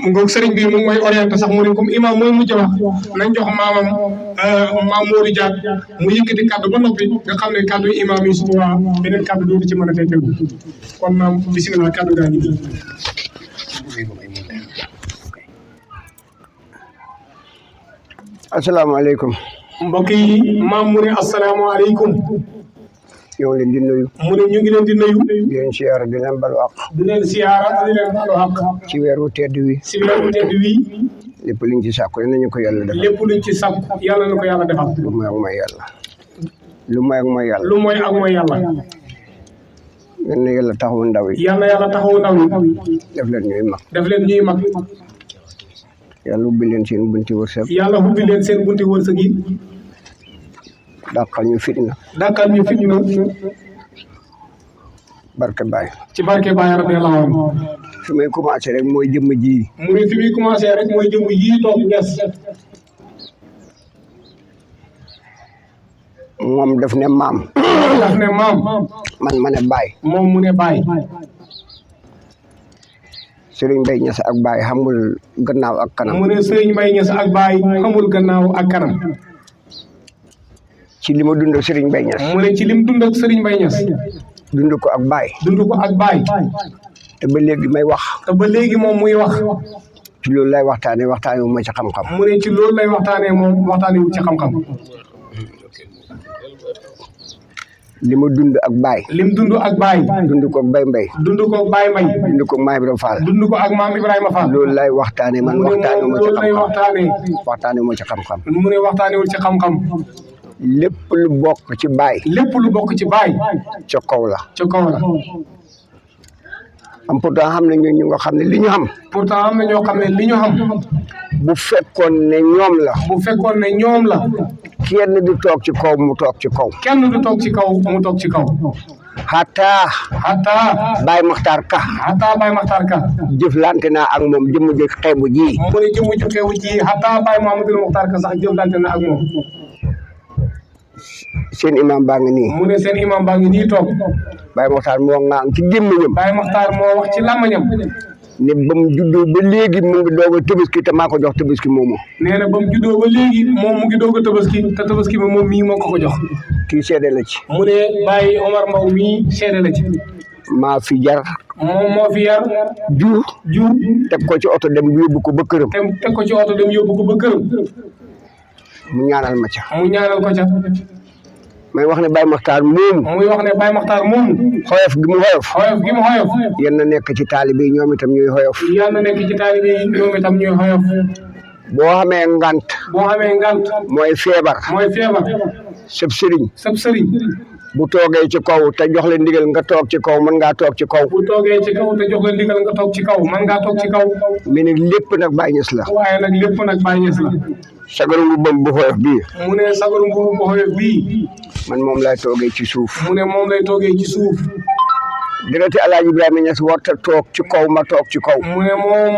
ngoog sëriñ bi moom mooy orienté sax mu ne comme imam mooy mujj wax nañ jox maamam maam Modou Diak mu yëkkati kàddu ba noppi nga xam ne kàddu imam yi su boobaa beneen kàddu dootu ci mën a tegu kon maam bisimilah kàddu gaa ngi asalaamaaleykum mbokk yi maam mu ne asalaamaaleykum ñoo leen di nuyu mu ne ñu ngi leen di nuyu di leen siyaara di leen balu àq di leen siyaara di leen balu àq ci weeru tedd wi lépp luñ ci sàkku nañu ko yàlla defal lépp luñ ci sàkku yàlla na ko yàlla defal lu mooy ak mooy yàlla lu mooy ak mooy yàlla lu mooy ak mooy yàlla yal na yàlla taxawu ndaw yi yal na yàlla taxawu ndaw yi def leen ñuy mag yàlla ubbi leen seen bunti wërsëg. yàlla ubbi leen seen bunti wërsëg yi. dàqal ñu fitna. dàqal ñu fitna. barke Baye. ci barke Baye radiyallahu anhu. fi may commencé rek mooy jëmm ji. mu ne fi muy commencé rek mooy jëmm yii toog ñes. moom daf ne maam. daf ne maam. man ma ne Baye. moom mu ne Baye. Serigne Mbaye Niass ak Baye xamul gannaaw ak kanam. mu ne Serigne Mbaye Niass ak Baye xamul gannaaw ak kanam. ci li ma dund ak Serigne Mbaye Niass. mu ne ci lim dund ak Serigne Mbaye Niass. dund ko ak Baye. dund ko ak Baye. te ba léegi may wax. te ba léegi moom muy wax. ci loolu lay waxtaanee wu ma ci xam-xam. mu ne ci loolu lay waxtaanee moom waxtaanee wu ci xam-xam. li mu dund ak baay. lim dund ak baay. dund ko ak Baye Mbaye. dund ko ak Baye Mbaye. dund ko ak Maam Ibrahima Fall. dund ko ak Maam Ibrahima Fall. loolu lay waxtaanee man waxtaanee wu ma ci xam-xam. waxtaanee wu ma ci xam-xam. mu ne waxtaanee wul ci xam-xam. lépp lu bokk ci baay. lépp lu bokk ci baay. ca kaw la. ca kaw la. am pourtant xam ne ñu nga xam ne li ñu xam. pourtant am na ñoo xam ne li ñu xam. bu fekkoon ne ñoom la. bu fekkoon ne ñoom la. kenn du toog ci kaw mu toog ci kaw. kenn du toog ci kaw mu toog ci kaw. xataa. Baye Makhtar Ka. Baye Makhtar Ka. jëflante naa ak moom jëmm ji xeebu ji. mu ne jëmm ji xeebu ji xataa Baye Mouhamadou Makhtar Ka sax jëflante na ak moom. seen imam baa ngi nii. mu ne seen imam baa ngi nii toog. Baye Makhtar moo ŋaan ci gémmiñam. Baye Makhtar moo wax ci làmmiñam. ne ba mu juddoo ba léegi mu ngi doog a tabaski te maa ko jox tabaski moomu. nee na ba mu juddoo ba léegi moom mu ngi doog a tabaski te tabaski bi moom mii moo ko jox. kii seede la ci. mu ne Baye Omar Mbow mii seede la ci. maa fi jar. moom moo fi yar. jur. teg ko ci oto dem yóbbu ko ba këram. teg ko ci oto dem yóbbu ko ba këram. mu ñaanal ma ca. mu ñaanal ko ca. may wax ne Baye Makhtar moomu. muy wax ne Baye Makhtar moomu. xoyof gi mu xoyof. xoyof gi mu xoyof. yéen na nekk ci taalibe yi ñoom itam ñuy xoyof. yéen na nekk ci taalibe yi ñoom itam ñuy xoyof. boo xamee ngant. mooy feebar. sëb sëriñ. bu toogee ci kaw te jox leen ndigal nga toog ci kaw mën ngaa toog ci kaw. bu toogee ci kaw te jox leen ndigal nga toog ci kaw mën ngaa toog ci kaw. mais nag lépp nag Baye Niass la. waaye nag lépp nag Baye Niass la. sagaru mbubam bu xoyof bii. mu ne sagaru mbubu bu xoyof bii. man moom lay toogee ci suuf. mu ne moom lay toogee ci suuf. dereti Alaaji Ibrahima Niass warta toog ci kaw ma toog ci kaw. mu ne moom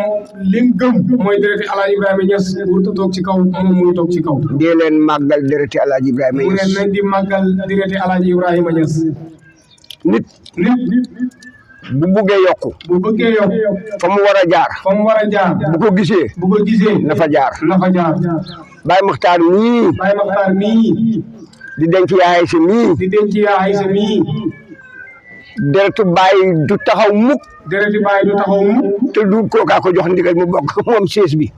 lim gëm mooy dereti Alaaji Ibrahima Niass warta toog ci kaw moom muy toog ci kaw. dee leen màggal dereti Alaaji Ibrahima Niass. mu ne nañ di màggal dereti Alaaji Ibrahima Niass. nit bu bëggee yokku. fa mu war a jaar. bu ko gisee. na fa jaar. Baye Makhtar mii. di denc yaay si mii. deretu Baye du taxaw mukk. te du kookaa ko jox ndigal mu bokk moom siis bi.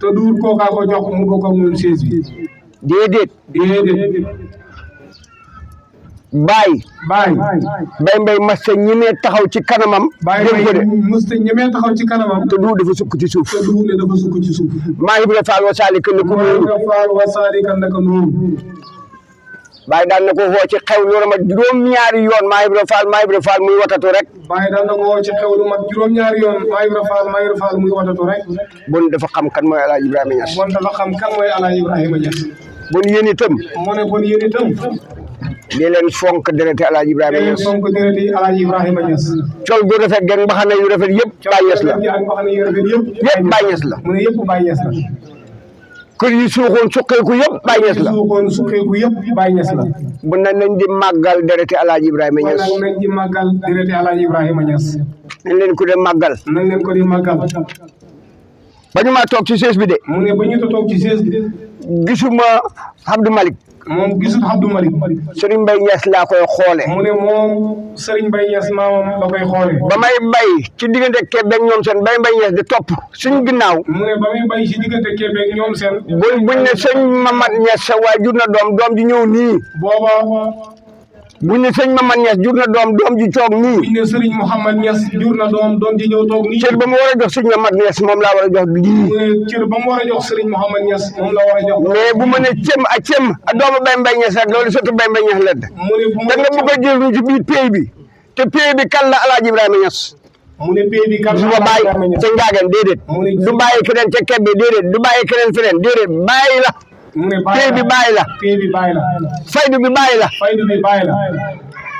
déedéet. Baye Mbaye masta ñemee taxaw ci kanamam. te du dafa sukk ci suuf. maa ngi bëgg a faal wa noonu. Baye daan na ko woo ci xew lu mat juróom-ñaari yoon maa ngi bëgg a faal muy watatu rek. Baye daan na ko woo ci xew lu mat juróom-ñaari yoon maa ngi bëgg a faal muy watatu rek. bon dafa xam kan mooy El Hadj Ibrahima Niass. bon yéen itam. di leen fonk dereti El Hadj Ibrahima Niass. col gu rafet gen mbaxana yu rafet yëpp Baye Niass la. yëpp Baye Niass la. kër yi suuxoon suqeeku yëpp Baye Niass la. bu nañ di màggal dereti El Hadj Ibrahima Niass. nañ leen ko di màggal. ba ñu maa toog ci sees bi de. mu ne ba ñu toog ci sees bi. gisuma Abdou Malick. moom gisul Abdou Malick. Serigne Mbaye Niass laa koy xoole. mu ne moom Serigne Mbaye Niass maamam la koy xoole. ba may bay ci diggante Kébé ak ñoom seen Baye Mbaye Niass di topp suñu ginnaaw. mu ne ba muy bay ci diggante Kébé ak ñoom seen. buñ ne sëñ Mamad Niass sa waay jur na doom ji ñëw nii. buñ ne sëñ Mamad Niass jur na doom ji toog nii. buñ ne Serigne Mouhamad Niass jur na doom ji ñëw toog nii. cër ba mu war a jox sëñ Mamad Niass moom laa war a jox bii. mu ne cër ba mu war a jox Serigne Mouhamad Niass moom la war a jox. mais bu ma ne cëm a doomu Baye Mbaye Niass rek loolu surtout Baye Mbaye Niass la de. mu ne bu ma da nga bëgg a jël ñu ci biir pays bi te pays bi kan la El Hadj Ibrahima Niass. mu ne pays bi kan la du ma bàyyi ca Ngaagen déedéet. du bàyyi keneen ca Kébé déedéet du bàyyi keneen feneen déedéet bàyyi la. mu ne pays bi bàyyi la. faydu bi bàyyi la.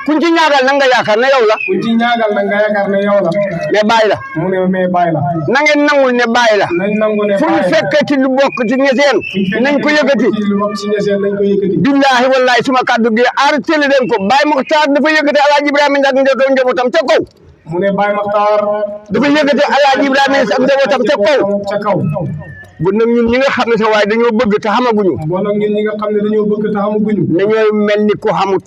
kuñ ci ñaagal na nga yaakaar ne yow la. mais bàyyi la. mu ne mais bàyyi la. na ngeen nangul ne bàyyi la. fu ñu fekkati lu bokk ci ñeseen nañ ko yëkkati. billahi wallahi suma kàddu gi arrêté leen ko Baye Makhtar dafa yëkkati El Hadj Ibrahima Niass ak njabootam ca kaw. mu ne Baye Makhtar dafa yëkkati El Hadj Ibrahima Niass ak njabootam ca kaw. bu nag ñun ñi nga xam ne sa waaye dañoo bëgg te xamaguñu. nañoo mel ni ku xamut.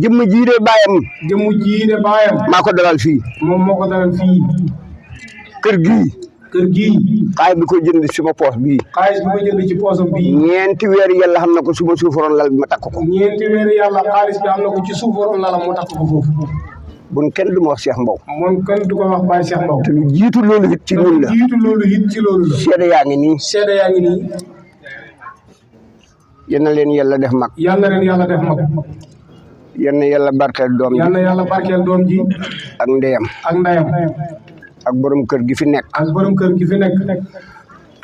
jëmm jii de baayam. jëmm jii de baayam. maa ko dalal fii. moom moo ko dalal fii. kër gii. kër gii. xaalis bi ko jënd suma poos bii. xaalis bi ko jënd ci poosam bii. ñeenti weer yàlla xam na ko suma suufaroon lal bi ma takk ko. ñeenti weer yàlla xaalis bi am na ko ci suufaroon lalam mu takk ko foofu. bon kenn du ma wax Cheikh Mbow. moom kenn du ko wax Baye Cheikh Mbow. te lu jiitu loolu it ci ñun la. jiitu loolu it ci loolu la. seede yaa ngi nii. seede yaa ngi nii. yal na leen yàlla def mag. yal na leen yàlla def mag. yal na yàlla barkeel doom ji. yal na yàlla barkeel doom ji. ak ndeyam. ak ndeyam. ak borom kër gi fi nekk. ak borom kër gi fi nekk.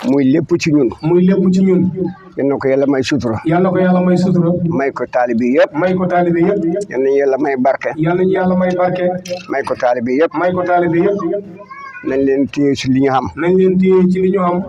muy lépp ci ñun. muy lépp ci ñun. yal na ko yàlla may sutura. yal na ko yàlla may sutura. may ko taalibe yëpp. may ko taalibe yëpp. yal na yàlla may barke. yal na yàlla may barke. may ko taalibe yëpp. may ko taalibe yëpp. nañ leen téye ci li ñu xam. nañ leen téye ci li ñu xam.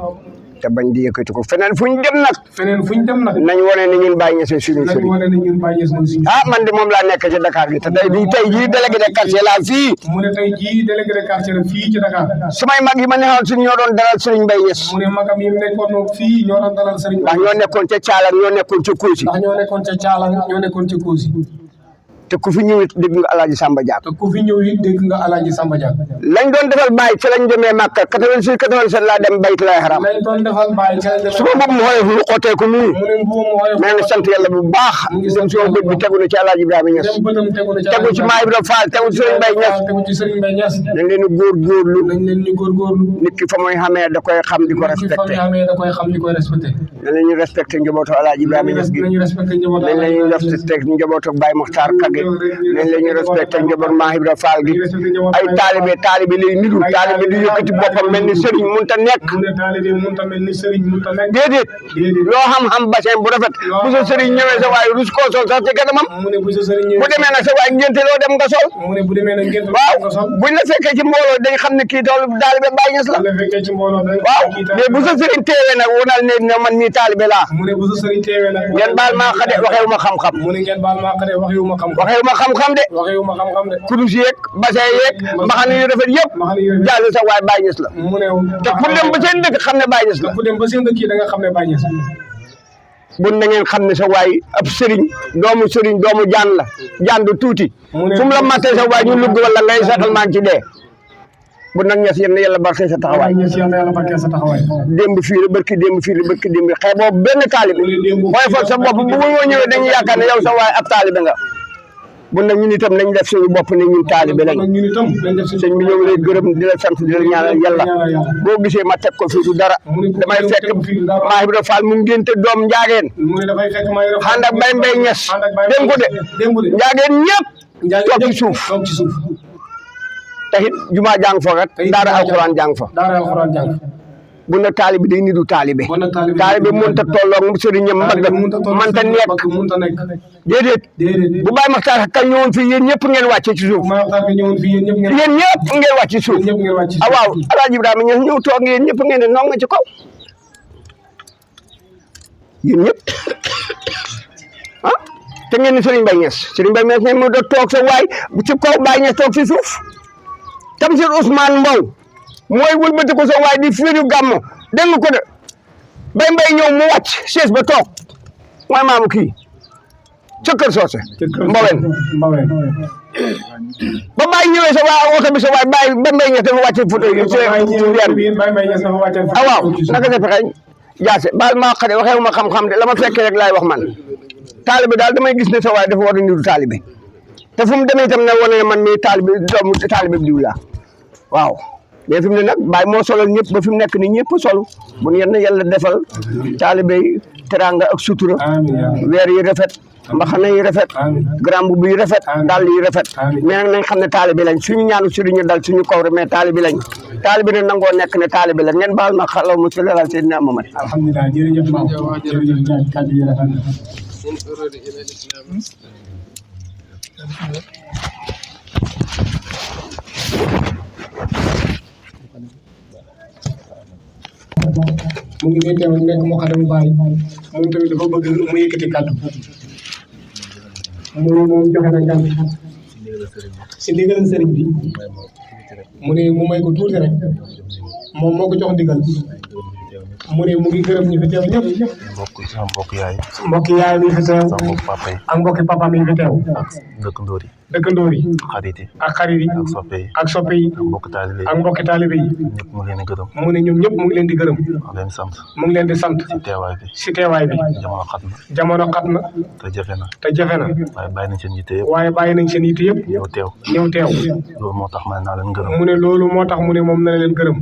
te bañ di yëkkati ko feneen fu ñu dem nag. feneen fu ñu dem nag. nañ wane ne ñun Baye Niass suñu nañ sëriñ. wane ne ñun Baye Niass mooy suñu. man de moom laa nekk ci Dakar gi te tey jii délégué de quartier laa fii. mu ne tey jii délégué de quartier la fii ci Dakar. sumay mag yi ma neexoon suñu ñoo doon dalal Serigne Baye Niass. mu ne magam yi nekkoon fii ñoo doon dalal Serigne. ndax ñoo nekkoon ca Thialang ñoo nekkoon ca Kousi. ndax ñoo nekkoon ca Thialang ñoo nekkoon ca Kousi. te ku fi ñëw it dégg nga Alaaji Samba Diak. te ku fi ñëw it dégg nga Alaaji Samba Diak. lañ doon defal Baye ca lañ demee Makka 86 87 laa dem Baytulaay Haram. lañ doon defal Baye ca lañ demee. su ma boobu mu xoolee lu xooteeku nii. mu ne mbuum mu xoolee. maa ngi sant yàlla bu baax. mu ngi sant dem bët bi tegu na ci Alaaji Ibrahima Niass. dem bëtam tegu na ci tegu ci Maam Ibrahima Fall tegu ci Serigne Baye Niass. tegu ci Serigne Baye Niass. nañ leen di góorgóorlu. nañ leen ñu góorgóorlu. nit ki fa muy xamee da koy xam di ko nit ki fa muy respecté. xamee da koy xam di koy respecté. nañ leen ñu respecté njabootu Alaaji Ibrahima Niass gi. nañu respecté njabootu nañ leen ñu respecté njabootu Baye Mokhtar Kage. nañ leen ñu respecté njabootu Maam Ibrahima Fall gi. ay taalibe lay niru taalibe du yëkkati boppam mel ni sëriñ mënut a nekk. mu ne taalibe mënut a mel ni sëriñ mënut a nekk. déedéet loo xam-xam bassin bu rafet bu sa sëriñ ñëwee sa waay rus koo sol sax ci kanamam. mu ne bu sa sëriñ ñëwee bu demee nag sa waay ngénte loo dem nga sol. mu ne bu demee nag ngénte waaw nga sol. buñ la fekkee ci mbooloo dañ xam ne kii taalibe Baye Niass la. bu la fekkee ci mbooloo dañ waaw mais bu sa sëriñ teewee nag wonal ne man mii taalibe laa. mu ne bu sa sëriñ teewee nag. ngeen baal maa xade waxewu ma xam-xam. mu ne ngeen baal maa xade waxewu ma xam-xam. waxewu ma xam-xam de. waxewu ma xam-xam de. kurus yeeg bassin yeeg mbaxana yu rafet yëpp jàll sa waay Baye Niass la. mu ne te ku dem ba seen dëkk xam ne Baye Niass la. ku dem ba seen dëkk yi da nga xam ne Baye Niass. bun na ngeen xam ne sa waay ab sëriñ doomu jaan la jaan du tuuti. fu mu la mattee sa waay ñu lugg wala ngay saxal maa ngi ci dee. bu nag Niass yéen yàlla barke sa taxawaay. démb fii la barki démb xeeboo benn taalibe. waaye foog sa bopp bu ñoo ñëwee dañuy yaakaar ne yow sa waay ab taalibe nga. bu nag ñun itam nañ def suñu bopp ne ñun taalibe lañ. sëñ bi ñëw lay gërëm di la sant di la ñaanal yàlla. boo gisee ma teg ko fii du dara. damay fekk Maam Ibra Fall mu ngénte doom njaageen. ànd ak Baye Mbaye Niass. dégg ko de njaageen ñëpp. toog ci suuf. taxit jumaa jàng fa rek. daara alxuraan jàng fa. bu na taalibe day nidu taalibe. taalibe mënut a tolloog sëriñam mbagg mënta nekk. déedéet bu Baye Makhtar Ka ñëwoon fii yéen ñëpp ngeen wàcce ci suuf. yéen ñëpp ngeen wàcc ci suuf. waaw Alaaji Ibrahima Niass ñëw toog yéen ñëpp ngeen ne noo nga ci kaw. yéen ñëpp te ngeen ni Serigne Baye Niass ngeen mu doon toog sa waay ci kaw Baye Niass toog ci suuf. Tamsir Ousmane Mbow mooy wëlbati ko sa waay di fiiru gàmmu dégg ko de Baye Mbaye ñëw mu wàcc chaise ba toog mooy maamu kii ca kër soose Mbawen ba Baye ñëwee sa waay oto bi sa waay Baye Mbaye Niass dafa wàcce photo yi waaw naka sa fexeñ jaase baal maa xade waxewu ma xam-xam de la ma fekkee rek laay wax man taalibe daal damay gis ne sa waay dafa war a niru taalibe te fu mu demee itam ne wane ne man mii taalibe bi diw laa waaw mais fi mu ne nag Baye moo solal ñëpp ba fi mu nekk ni ñëpp sol bu yenn yàlla defal taalibe yi teranga ak sutura weer yi rafet mbaxana yi rafet grand mbubb yi rafet dàll yi rafet mais nag nañ xam ne taalibe lañ suñu ñaanu sëriñ dal suñu kaw rek mais taalibe lañ taalibe ne nangoo nekk ne taalibe lañ ngeen baal ma xalaw mu ci lelal Seydina Muhammad alhamdulillah jërëjëf maam jërëjëf kàddu yi rafet mu ngi nii teew nekk moo xam ne Baye moom tamit dafa bëgg mu yëkkati kàddu moom joxe na kàddu si ndigal sëriñ bi mu ne mu may ko tuuti rek moom moo ko jox ndigal mu ne mu ngi gërëm ñi fi teew ñëpp. mbokk yaay. mbokk yaay mi fi teew. mbokk papa yi. ak mbokki papa mi fi teew. ak dëkkandóor yi. dëkkandóor yi. xarit yi. ak xarit yi. ak soppe yi. ak soppe yi. ak mbokki taalibe yi. ñëpp mu ngi leen di gërëm. mu ne ñoom ñëpp mu ngi leen di gërëm. mu leen di sant. mu ngi leen di sant. si teewaay bi. si teewaay bi. jamono xat na. jamono xat na. te jafe na. te jafe na. waaye bàyyi nañ seen yitte yëpp. waaye bàyyi nañ seen yitte yëpp. ñëw teew. ñëw teew. loolu moo tax ma ne naa leen gërëm. mu ne loolu moo tax mu ne moom na leen gërëm.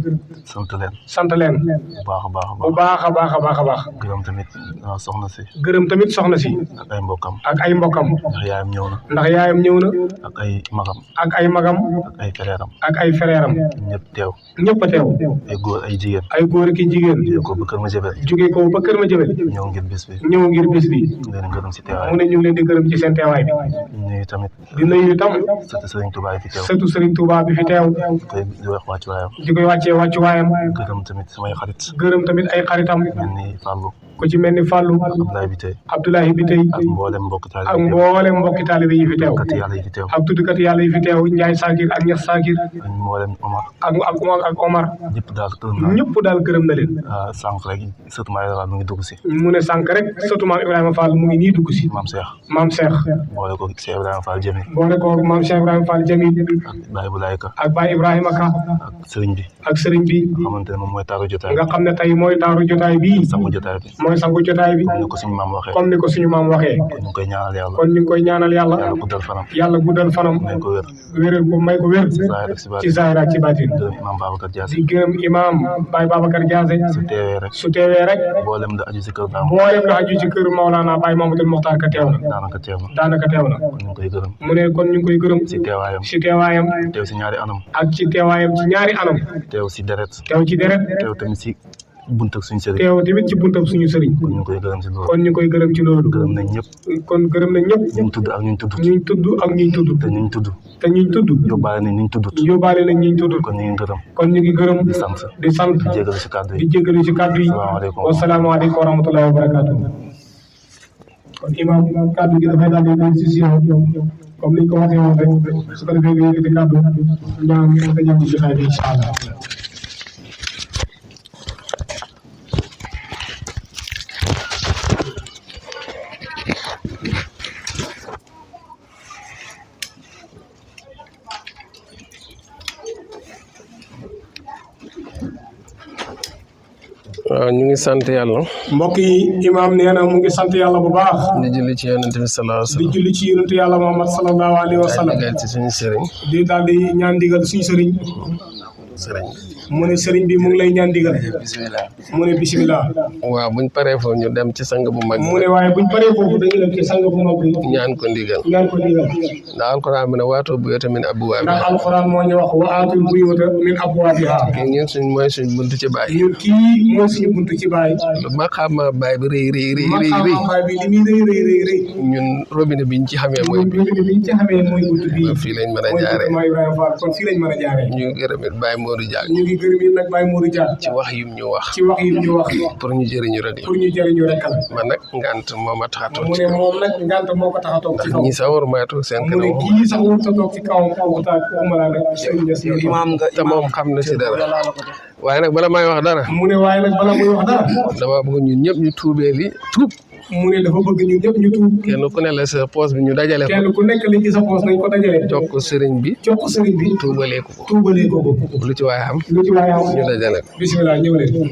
sant leen. sant leen. bu baax a baax a bu baax a baax a baax a baax. gërëm tamit soxna si. gërëm tamit soxna si. ak ay mbokkam. ak ay mbokkam. ndax yaayam ñëw na. ndax yaayam ñëw na. ak ay magam. ak ay magam. ak ay fereeram. ak ay fereeram. ñëpp teew. ñëpp a teew. ay góor ay jigéen. ay góor ki jigéen. jóge ko ba kër ma jëbel. jóge ko ba kër ma jëbel. ñëw ngir bis bi. ñëw ngir bis bi. ñu leen gërëm si teewaay. mu ne ñu ngi leen di gërëm ci seen teewaay bi. nuyu tamit. di nuyu tam. sëtu Serigne Touba yi fi teew. sëtu Serigne Touba bi fi teew. koy di wax wàccuwaayam. di koy wàccee wàccuwaayam. gërëm tamit samay xarit. gërëm tamit ay xaritam. mel ni Fallou. ku ci mel ni Fallou. Abdoulaye Biteye. Abdoulaye Biteye. ak mboolem mbokki taalibe ak mboolem mbokki taalibe yi fi teew. tuddkat yàlla yi fi teew. ak tuddkat yàlla yi fi teew Ndiaye Sakir ak Niass Sakir. ak mboolem Omar. ak Omar. ñëpp daal gërëm naa. ñëpp daal gërëm na leen. sànq rek sëtu Maam Ibrahima mu ngi dugg si. mu ne sànq rek sëtu Maam Ibrahima Fall mu ngi nii dugg si. Maam Cheikh. Maam Cheikh. boole ko Cheikh Ibrahima Fall Jamil. boole ko Maam Cheikh Ibrahima Fall Jamil. ak Baye Boulaye Ka. ak Baye Ibrahima Ka. ak sëriñ bi. ak sëriñ bi. nga xamante ne moom mooy taaru jotaay. nga xam ne tey mooy taaru jotaay bi. sangu jotaay bi. mooy sangu jotaay bi. comme ni ko suñu maam waxee. comme ni ko suñu maam waxee. kon ñu ngi koy ñaanal yàlla. kon ñu ngi koy ñaanal yàlla. yàlla guddal fanam. yàlla guddal fanam. may ko wér. wéral ko may ko wér. ci zaahir ak ci baatin. gërëm imam Babacar Diassé. di gërëm imam Baye Babacar Diassé. su teewee rek. su teewee rek. mboolem da aju si kër Baam. mboolem da aju ci kër Maolana Baye Mamadou Mokhtar Ka teew na. daanaka teew na. daanaka teew na. kon ñu ngi koy gërëm. mu ne kon ñu ngi koy gërëm. si teewaayam. si teewaayam. teew si ñaari anam. ak ci teewaayam ci ñaari anam. teew si deret. teew ci deret. teew tamit si buntak suñu sëriñ. teew tamit ci buntak suñu sëriñ. kon ñu ngi koy gërëm si loolu. kon ñu koy gërëm ci loolu. gërëm nañ ñëpp. kon gërëm nañ ñëpp. ñu tudd ak ñu tudd. ñu tudd ak ñu tudd. te ñu tudd. te ñu tudd. yóbbaale nañ ñu tudd. yóbbaale nañ ñu tudd. kon ñu ngi gërëm. kon ñu ngi gërëm. di sant. di sant. di jégalu si kàddu yi. di jégalu si kàddu yi. wasalaamaaleykum wa rahmatullahi wa barakaatu. kon imam kàddu gi dafay daal di leen si si comme ni ñu ko waxee woon rek su ko defee nga yëkkati kàddu ñaan nga ñëw ci jotaay bi incha allah. waaw ñu ngi sant yàlla. mbokk yi imaam nee na mu ngi sant yàlla bu baax. di julli ci yonent bi sallallahu alayhi wa sallam. di julli ci yonent yàlla Muhammad sallallahu alayhi wa sallam. digal ci suñu sëriñ. di daal di ñaan digal suñu sëriñ. mu ne sëriñ bi mu ngi lay ñaan digal. bisimilah. mu ne bisimilah. waaw buñ paree foofu ñu dem ci sang bu mag. mu ne waaye buñ paree foofu dañuy dem ci sang bu mag bi. ñaan ko ndigal. ñaan ko ndigal. ndax alxuraan bi ne waatoo buyuuta min abwaabihaa. ndax alxuraan moo ñu wax wa aatul buyuuta min abwaabihaa. ñun mooy suñ buntu ci baay. ñun kii mooy suñu buntu ci baay. lu maqaama baay bi rëy rëy rëy rëy. maqaama baay bi li muy rëy rëy rëy. ñun robinet biñ ci xamee mooy. robinet biñ ci xamee mooy buntu bi. fii lañ mën a jaaree. kon fii lañ mën a jaaree. ñu ngi gërëm it Baye Modou Diagne. ñu ngi gërëm it nag Baye Modou Diagne. ci wax yim ñu wax. ci wax yim ñu wax. pour ñu jëriñu rek la. pour ñu jëriñu rek la. man nag ngant moo ma tax a toog mu ne moom nag ngant moo ko tax a toog ci kaw. ñi sax war maa toog seen kanam. mu ne kii sax warut a toog ci kawam waxtaan waxumala nag sëriñ Niass imaam nga te moom xam na ci dara. waaye nag bala may wax dara. mu ne waaye nag bala muy wax dara. dama bëgg ñun ñëpp ñu tuubee li tuub. mu ne dafa bëgg ñun ñëpp ñu tuub. kenn ku ne la sa poos bi ñu dajale ko. kenn ku nekk li ci sa poos nañ ko dajale. jox ko sëriñ bi. jox ko sëriñ bi. tuubalee ko ko. tuubalee ko ko. lu ci waay am. lu ci waay am ñu dajale ko. bisimilah ñëw leen.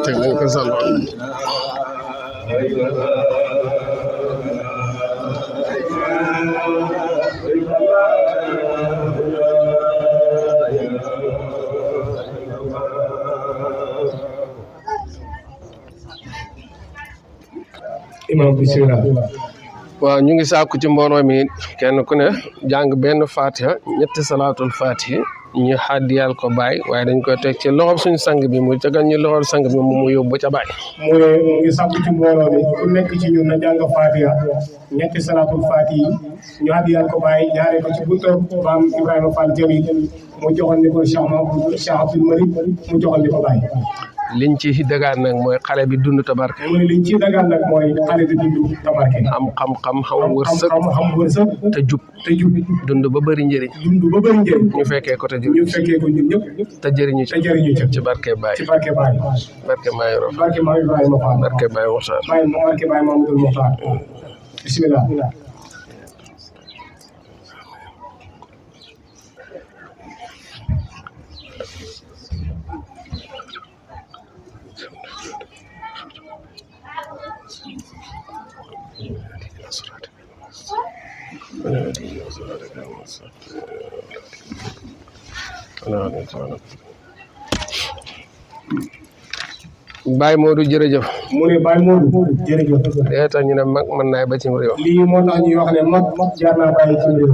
teg nañ ko sal imam bismillah. waaw ñu ngi sàkku ci mbooloo mi kenn ku ne jàng benn fatiha ñetti salaatul fatiha ñu xaddiyal ko baay waaye dañ koy teg ci loxob suñu sang bi mu tegal ñu loxob sang bi mu yóbbu ca baay. mu ngi sàkku ci mbooloo mi ku nekk ci ñun na jàng fatiha ñetti salaatul fatiha ñu xaddiyal ko baay jaaree ko ci buntu maam Ibrahima Fall Jamil mu joxoon ni ko Cheikh Abdoul Malik mu joxoon ni ko baay. liñ ci dagaan nag mooy xale bi dund tabarke. mu ne liñ ci dagaan nag mooy xale bi dund tabarke. am xam-xam xam wërsëg xam wërsëg te jub dund ba bëri njëriñ. ñu fekkee ko te jëriñu ñu fekkee ko ñun ñëpp te jëriñu ci barke Baye. ci barke Baye. barke Baye Rof. barke Baye Ibrahima Fall. barke Baye Mokhtar. barke Baye Mamadou Mokhtar. bismillah. Baye Modou jërëjëf. mu ne Baye Modou jërëjëf. léegi tax ñu ne mag mën naa ba ci réew. lii moo tax ñuy wax ne mag jaar naa bàyyi ci réew.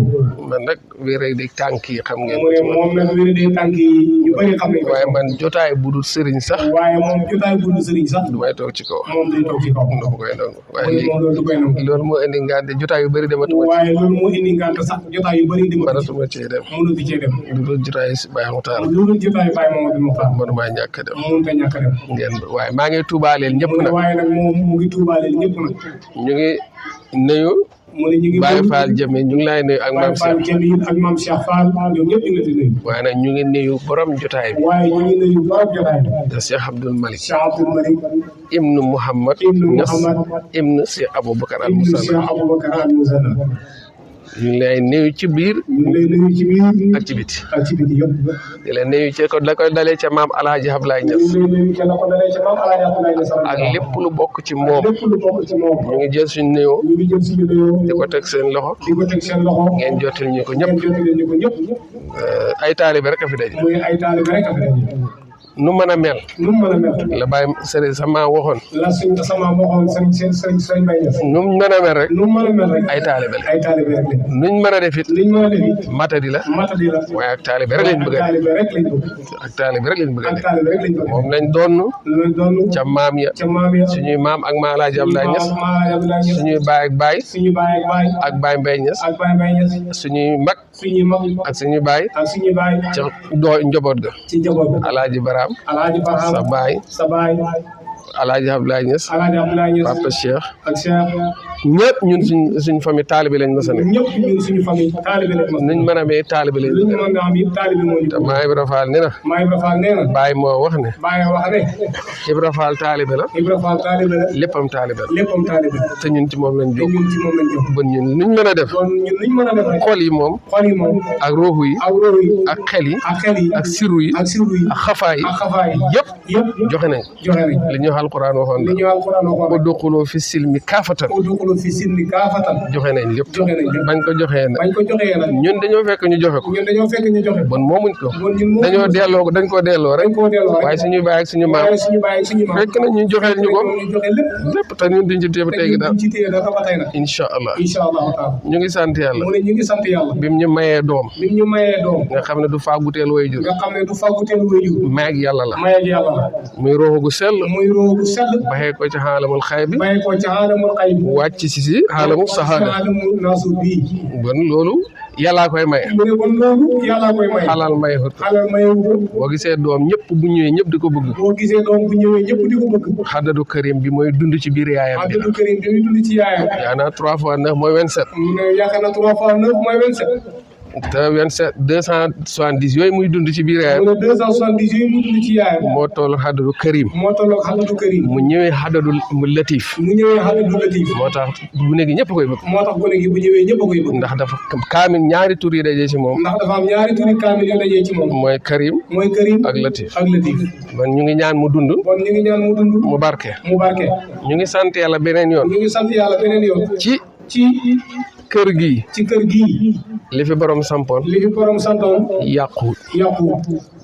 man nag wéer di tànk yi xam ngeen. mu ne moom nag wéer di tànk yi ñu bëri xam nañ ko. waaye man jotaay bu dul sëriñ sax. waaye moom jotaay bu dul sëriñ sax. du may toog ci kaw. moom day toog ci kaw. du koy nangu. waaye léegi moom du koy nangu. loolu moo indi ngante jotaay yu bëri dematuma ci. waaye loolu moo indi ngante sax jotaay yu bëri dematuma ci. mënatuma cee dem. mënatu cee dem. lu dul jotaay si Baye Mokhtar. lu dul jotaay Baye Mamadou Mokhtar. mënuma ñàkk a dem. mënut a ñàkk a dem. ngeen waaye maa ngi tuubaaleel ñëpp nag. waaye nag moom mu ngi tuubaaleel ñëpp nag. ñu ngi nuyu. mu ne ñu ngi Baye Fall Jami ñu ngi lay nuyu ak maam Fall Jami ak maam Cheikh Fall ñoom ñëpp ñu ngi leen di nuyu. waaye nag ñu ngi nuyu borom jotaay bi. waaye ñu ngi nuyu borom jotaay bi. te Cheikh Abdoul Malik. Cheikh Abdoul Malik. ibnu Muhammad. ibnu Cheikh Aboubacar al Musanna. ñu ngi lay nuyu ci biir. ñu ngi lay nuyu ci biir. ak ci biti. ak ci biti yëpp. di leen nuyu ci ko la koy dalee ca maam El Hadj Abdoulaye Niass. ñu ngi lay nuyu ca la ko dalee ca maam El Hadj Abdoulaye Niass. ak lépp lu bokk ci moom. lépp lu bokk ci moom. ñu ngi jël suñu nuyoo. ñu ngi jël suñu nuyoo. di ko teg seen loxo. di ko teg seen loxo. ngeen jottali ñu ko ñëpp. ngeen jottali ñu ko ñëpp. ay taalibe rek a fi daje. muy ay taalibe rek a fi daje. nu mën a mel. nu mu mën a mel. la Baye Serigne sama waxoon. la suñ sama waxoon sëriñ Baye Niass. nu mu mën a mel rek. nu mu mën a mel rek. ay taalibe la. ay taalibe rek lañ. nuñ mën a def it. liñ mën a def it. matadi la. matadi la. waaye ak taalibe rek lañ bëgg a. taalibe rek lañ bëgg. ak taalibe rek lañ bëgg a. ak taalibe rek lañ bëgg. moom lañ doon. lañ doon. ca maam ya. ca maam ya. suñuy maam ak maam El Hadj Abdoulaye Niass. suñuy baay ak baay. suñuy baay ak baay. ak Baye Mbaye Niass. ak Baye Mbaye Niass. suñuy mag. suñuy mag. ak suñuy baay. ak suñuy baay. ca doo njaboot ga. ci njaboot ga. Alaaji Baraam. Alaaji Baraam. sa baay. sa baay. Alaaji Abdoulaye Niass. Alaaji Abdoulaye Niass. Papa Cheikh. ak Cheikh. ñëpp ñun suñ famille taalibe lañ mës a nekk. ñëpp ñun suñu famille taalibe lañ mës a nekk. nuñ mën a amee taalibe lañ. luñ mën a am it taalibe moo ñu. te maa Ibra Fall nee na. maa Ibra Fall nee na. Baye moo wax ne. Baye wax ne. Ibra Fall taalibe la. Ibra Fall taalibe la. léppam taalibe la. léppam taalibe la. te ñun ci moom lañ te jóg. ñun ci moom lañ jóg. bon ñun nuñ mën a def. kon ñun luñ mën a def rek. xol yi moom. xol yi moom. ak ruuxu yi. ak róoru yi. ak xel yi. ak xel yi. ak siru yi. ak siru yi. ak xafaa yi. ak xafaa yi. yëpp yëpp joxe nañ. joxe nañ. li ñu ñu alquran waxoon la li ñu alquran waxoon udxulu fi silmi kaafatan udxulu fi silmi kaafatan joxe nañ lépp joxe nañ lépp bañ ko joxee nag bañ ko joxee nag ñun dañoo fekk ñu joxe ko ñun dañoo fekk ñu joxe bon moomuñ ko bon ñun moom dañoo delloo ko dañ koo delloo rek dañ koo delloo rek waaye suñu baay ak suñu maam waaye suñu baay ak suñu maam fekk na ñu joxeel ñu ko ñu joxe lépp lépp te ñun duñ ci téye ba tey gi daal ci téye dara ba tey nag incha allah incha allahu taala ñu ngi sant yàlla mu ne ñu ngi sant yàlla bim ñu mayee doom bim ñu mayee doom nga xam ne du faaguteel way jur nga xam ne du fàgguteel wéyu may ak yàlla la may ak yàlla la muy rooxu gu sell muy roogu sell baxee ko ci xaalamul xay bi bàyyi ko ci aalamul xayb wàcc si xaalamu saxaada aalamu naasu bii bon loolu yàllaa koy maye mu ne kon loolu yàlla koy may xalal may xut xalal mayewu ko boo gisee doom ñëpp bu ñëwee ñëpp di ko bëgg boo gisee doom bu ñëwee ñëpp di ko bëgg xaddadu karim bi mooy dund ci biir yaayam bi Abdou Karim dañuy dund ci yaayam yaanaa 3 fois 9 mooy 27 mu ne yaakaar na 3 fois 9 mooy 27 te 27 270 yooyu muy dund ci biir mu yaayam ne 270 yooyu mu dund ci yaayam moo toll xaddadu karim moo tolloog Abdou Karim mu ñëwee xaddadu mu latif mu ñëwee Abdou Latif moo tax bu nekk ñëpp koy bëgg moo tax gone gi bu ñëwee ñëpp a koy bëgg ndax dafa kaamil ñaari tur yi dajee ci moom ndax dafa am ñaari turi kaamil yu dajee ci moom mooy karim mooy Karim ak latif ak Latif man ñu ngi ñaan mu dund bon ñu ngi ñaan mu dund mu barke mu barke ñu ngi sant yàlla beneen yoon ñu ngi sant yàlla beneen yoon ci ci kër gi ci kër gii li fi borom sampoon li fi borom santoon yàqu yàqu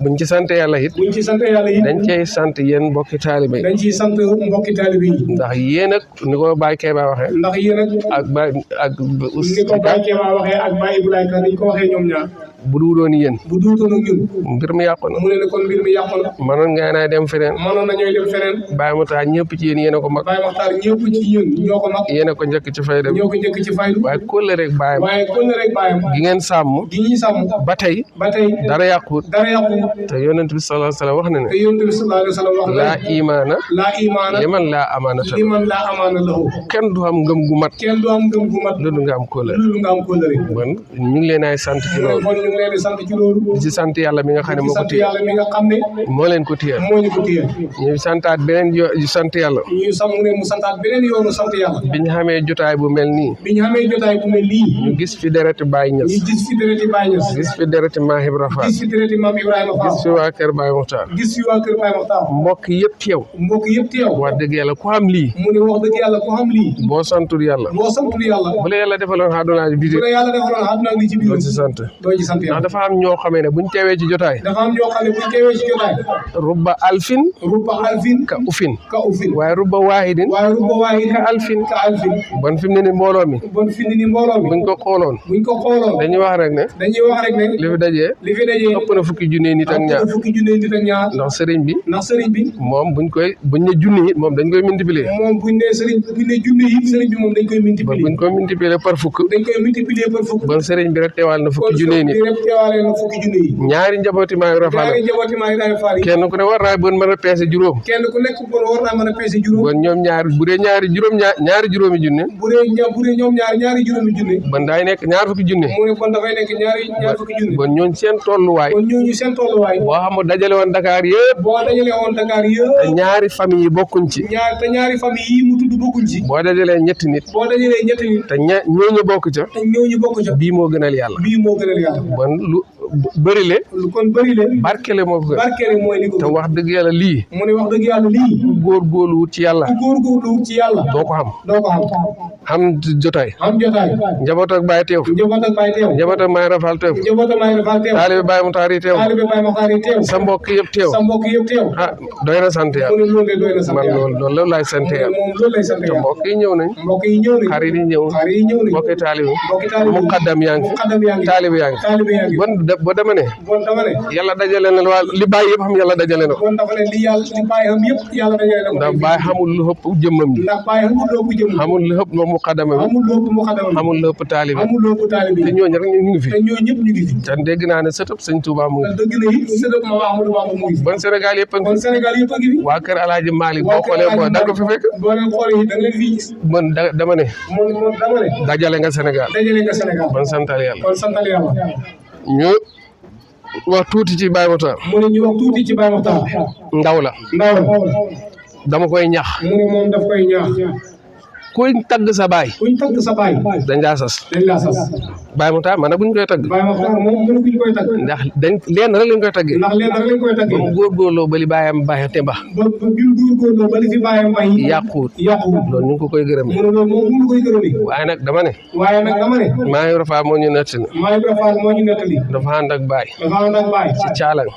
buñ ci sant yàlla it buñ ci sant yàlla yi dañ cey sant yéen mbokki taalibe yi dañ ciy sant mbokki taalibe yi ndax yéen ak ni ko Baye Keba waxee ndax yéen ak Baye ak ni ko Baye Keba waxee ak Baye Ibrahima Ka ni ko waxee ñoom ñaar bu duudoon yéen bu duutoon ak ñun mbir mi yàqu na mu ne kon mbir mi yàqu na mënoon nga naa dem feneen mënoon nañooy dem feneen Baye Mouta ñëpp ci yéen a ko mag Baye Maxtaar ñëpp ci ñun ñoo ko mag yéen a ko njëkk ci fay dem ñoo ko njëkk ci faydu waaye kóllëre rek baayam waaye kon rek baayam gi ngeen sàmm gi ñuy sàmm ba tey ba tey dara yàquut dara yàqu te yonent bi sallallahu alayhi wa sallam wax na ne te yonent bi sallallahu alayhi wa sallam wax laa imaana laa imaana liman laa amaanata liman laa amaana lahu kenn du am ngëm gu mat kenn du am ngëm gu mat loolu nga am kóllëre loolu nga am kóllëre bon ñu ngi leen ay sant ci loolu kon ñu ngi leen di sant ci loolu di ci sant yàlla mi nga xam ne di moo ko sant téye yàlla mi nga xam ne moo leen ko téye moo ñu ko téye ñu santaat beneen sant yàlla ñu sam mu ne mu santaat beneen yoonu sant yàlla bi ñu xamee jotaay bu mel nii bi ñu xamee jotaay bu mel nii ñu gis fi dereti Baye Niass ñu gis fi dereti Baye Niass gis fi dereti Maam Ibra Fall gis fi dereti Maam Ibrahima Fall gis fi waa kër Baye Muxtaar gis fi waa kër Baye Maxtaar mbokk yëpp teew mbokk yëpp teew wax dëgg yàlla ku am lii mu ne wax dëgg yàlla ko xam lii boo santul yàlla boo santul yàlla bu la yàlla defaloon àdduna bi bu la yàlla defaloon àdduna li ci biir doo ci sant doo ci sant yàlla ndax dafa am ñoo xamee ne buñ teewee ci jotaay dafa am ñoo xam ne buñ teewee ci jotaay rubba alfin rubba alfin ka ufin ka ufin waaye rubba waahidin waaye rubba waahidin ka alfin ka alfin bon fi mu ne ni mbooloo mi bon fi ni mbooloo mi buñ ko xooloon buñ ko xooloon dañuy wax rek ne dañuy wax rek ne li fi dajee li fi dajee ëpp na fukki junne nit ak ñaar fukki junne nit ak ñaar ndax sëriñ bi ndax sëriñ bi moom buñ ne junni it moom dañ koy multiplier moom buñ ne sëriñ buñ ne junne yi sëriñ bi moom dañ koy bon multiplier buñ ko multiplier par fukk dañ koy multiplier par fukk bon sëriñ bi rek teewal na fukki junne nit rek teewaale na fukki junne yi ñaari njabooti Maam Ibra Fall ñaari njabooti Maam Ibra Fall kenn ku ne war naa bon mën a peese juróom kenn ku nekk bon war naa mën a peese juróom bon ñoom bu dee ñaari juróomi junne bu dee ñoom ñaari juróomi junne bon daay nekk ñaar fukki junne mu ne kon dafay nekk ñaar fukki junne bon ñooñ seen tolluwaay kon ñooñu seen tolluwaay boo xam ne dajale woon Dakar yëpp boo dajale woon Dakar yëpp te ñaari famille yi bokkuñ ci ñaari famille yi mu tudd bokkuñ ci boo dajalee ñetti nit boo dajalee ñetti nit te ñooñu bokk ca te ñooñu bokk ca bii moo gënal yàlla bon lu bërile kon bërile barkele moo ko barkele mooy li ko te wax dëgg yàlla lii mu ne wax dëgg yàlla lii góorgóorlu wut ci yàlla góorgóorlu wut ci yàlla doo ko xam jotaay njaboot ak Baye teew njaboot ak Maam Ibra Fall teew taalibe Baye Muxtaar yi teew sa mbokk yëpp teew ah doy na sant yàlla man loolu laay sant yàlla te mbokk yi ñëw nañ xarit yi ñëw mbokki taalibe muqaddam yaa ngi fi taalibe yaa ngi fi bon boo dama ne yàlla dajale na waa li Baye yëpp xam yàlla dajale na ko ndax Baye xamul lu ëpp jëmmam ji xamul lu ëpp moom muqaddam xamul lu ëpp taalibe te ñooñu rek ñu ngi fi te dégg naa ne sëtëb sëñ Touba mu ngi fi bon Sénégal yëpp a ngi fi waa kër Alaaji Maalik boo xoolee boo da nga ko fi fekk bon dama ne dajale nga Sénégal bon santal yàlla ñu wax tuuti ci Baye Muxtaar ndaw la dama koy ñax mu ne moom daf koy ñaax kuñ tagg sa baay dañ laa sas Baye Makhtar man nag buñ koy tagg ndax dañ leen rek lañ koy taggee ba mu góorgóorloo ba li baayam baaxe te ba yàquut loolu ñu ngi ko koy gërëmee waaye nag dama ne maa ngi rafet moo ñu nettali dafa ànd ak baay ci caalang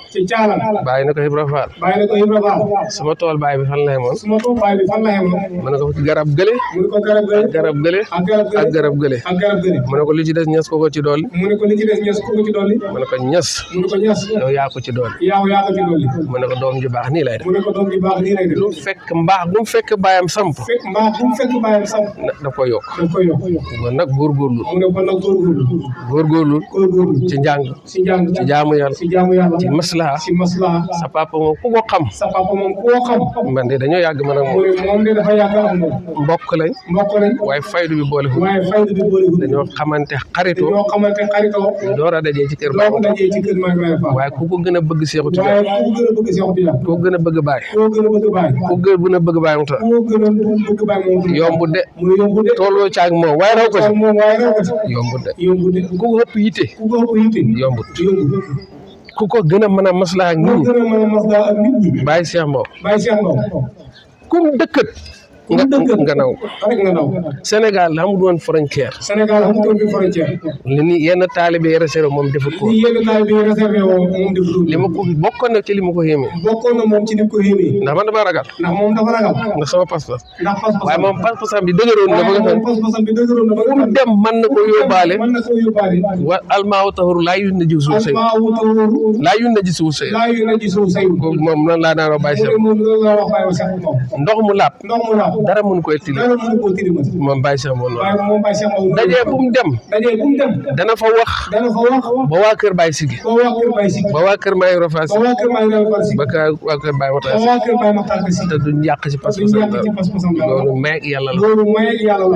baay na ko Ibra Faal sama tool baay bi fan la yemoon ma ne ko garab gële ak garab gële ma ne ko li ci des ñes ko ci dolli ma ne ko ñes yow yaa ko ci dolli ma ne ko doom ju baax nii lay def lu fekk mbaax bu mu fekk baayam samp daf ko yokk kon nag góorgóorlu ci njàng ci jaamu yàlla ci maslaha sa papa moom ku ko xam man de dañoo yàgg man ak moom mbokk lañ waaye faydu bi boole fu dañoo xamante xaritoo door a dajee ci kër ba waaye ku ko gën a bëgg Seexu Tijaan ku ko gën a bëgg baay ku ko gën a bëgg baay mu tax yombu de tolloo caag moom waaye raw ko ci yombu de ku ko ëpp yitte yombut ku ko gën a mën a maslaa ak nit ñi bàyyi Cheikh Mbow kum dëkkat nga naw Sénégal amul woon frontière li ni yenn taalibe yi réservé moom defut ko li ma ko bokkoon na ci li ma ko yéemee ndax man dafa ragal ndax sama pas-pas waaye moom pas-pasam bi dëgëroon na ba nga xam mu dem mën na ko yóbbaale wa almaaw taxaru laa yun na ji suuf say kooku moom noonu laa naan bàyyi ndox mu laab dara mënu koy tilim moom Baye Cheikh moom noonu dajee bu mu dem dana fa wax ba waa kër Baye Sigi ba waa kër Maay Rafa Si ba waa kër Baye Makhtar Si te duñ yàq ci pas-pasam loolu may ak yàlla la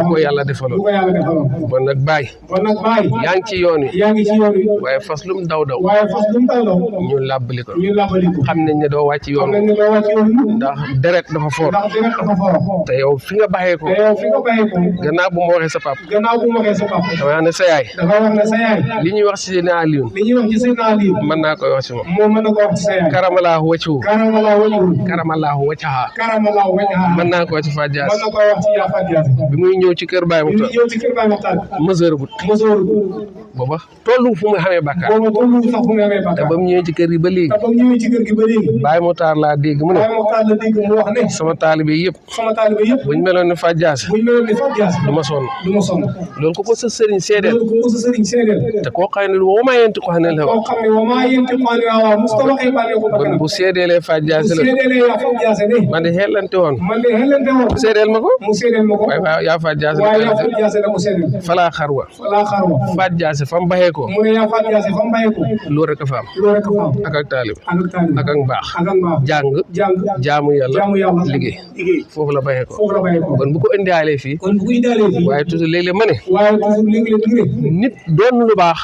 ko yàlla defaloon bon nag Baye yaa ngi ci yoon wi waaye fas lu mu daw ñu làbbali ko xam nañ ne doo wàcc yoon ndax deret dafa foor te yow fi nga baxee ko gannaaw bu ma waxee sa pap dafa wax ne sa yaay li ñuy wax ci Seydina Aliou mën naa koy wax ci moom karamalaahu waccu karamalaahu waccaha mën naa ko wax ci Fadias bi muy ñëw ci kër Baye Makhtar mesure gut booba tollu fu mu xamee bàkkaar te ba mu ñëwee ci kër gi ba léegi Baye Makhtar laa dégg mu ne sama taalibe yëpp buñ meloon ne Fadias du ma sonn loolu ko sa sëriñ seedeel te koo xam ne woo maa yenti ko xam ne la kon bu seedeelee Fadias la man de xelante woon seedeel ma ko waaye yaa Fadias la falaa xarwa Fadias fa mu baxee ko loolu rek a fa am ak taalib ak mbaax jàng jaamu yàlla liggéey foofu la baxee ko kon bu ko indaalee fii waaye toujours léeg-léeg ma ne nit doon lu baax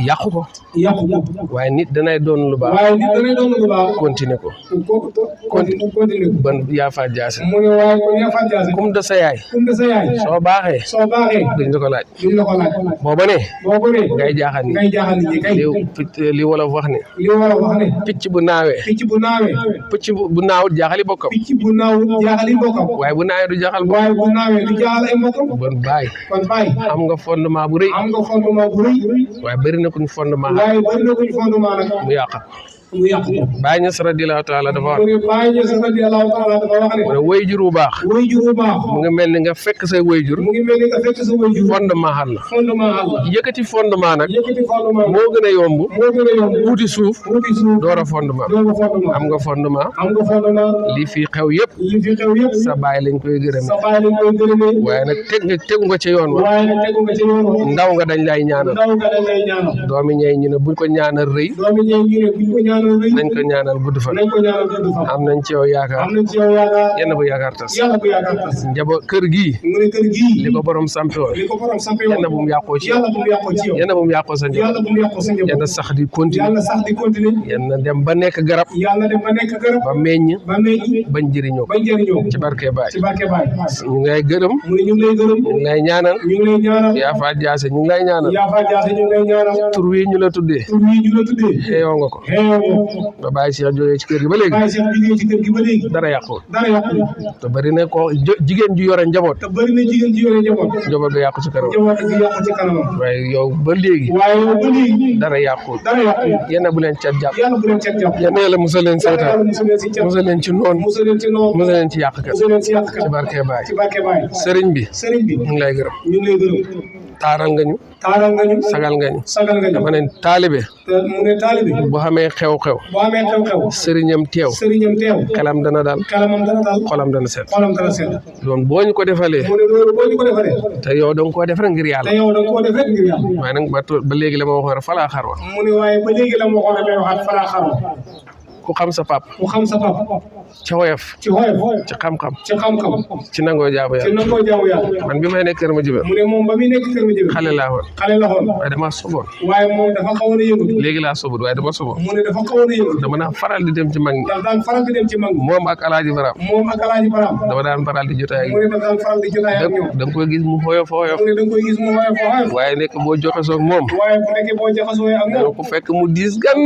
yàqu ko waaye nit danay doon lu baax continuer ko ban yaa Fadias comme de sa yaay soo baaxee duñ la ko laaj boo ba ne ngay jaaxal ni li wolof wax ne picc bu naawee picc bu naawut jaaxali bokkam waaye bu naawee du jaaxal bokkam bon Baye am nga fondement bu rëy waaye bëri na kuñ fondement mu yàq Baye Niass radiyallahu taala dafa wax ne wayjur bu baax mu ngi mel ni nga fekk say wayjur fondement xal la yëkkati fondement nag moo gën a yomb wuti suuf door a fondement am nga fondement li fi xew yëpp sa baay lañ koy gërëme waaye nag tegu nga ci yoon wa ndaw nga dañ lay ñaanal doomi ñey ñu ne buñ ko ñaanal rëy nañ ko ñaanal gudd fan am nañ ci yow yaakaar yenn bu yaakaar tas njaboot kër gii li ko borom sampe woon yenn bu mu yàqoo ci yow yenn bu mu yàqoo sa njaboot yenn sax di continuer yenn dem ba nekk garab ba meññ bañ jëriñoo ci barke baay ñu ngay gërëm ñu ngi lay ñaanal yaa fa jaase ñu ngi lay ñaanal tur wi ñu la tuddee xeeyoo nga ko ba bàyyi Cheikh jógee ci kër gi ba léegi dara yàqul te bëri na ko jigéen ju yore njaboot njaboot ga yàqu ci kanam waaye yow ba léegi dara yàqul yéen bu leen cat jàpp yéen yàlla musal leen seytaan musal leen ci noon musal leen ci yàqkat ci barke baay sëriñ bi ñu ngi lay gërëm taaral nga ñu sagal nga ñu dama ne taalibe bu xamee xew-xew sëriñam teew xelam dana dal xolam dana set doon boo ñu ko defalee te yow da nga koo def rek ngir yàlla waaye nag ba léegi la ma waxoon rek falaa xarwa ku xam sa pap ci woyof ci xam-xam ci nangoo jaamu yàlla man bi may nekk kër ma jibe xale laa woon waaye dama soboon léegi laa sobut waaye dama soboon dama daan faral di dem ci mag ñi moom ak alaaji Baraam dama daan faral di jotaay ak da nga koy gis mu woyof waaye nekk boo joxasoo ak moom da ko fekk mu diis gan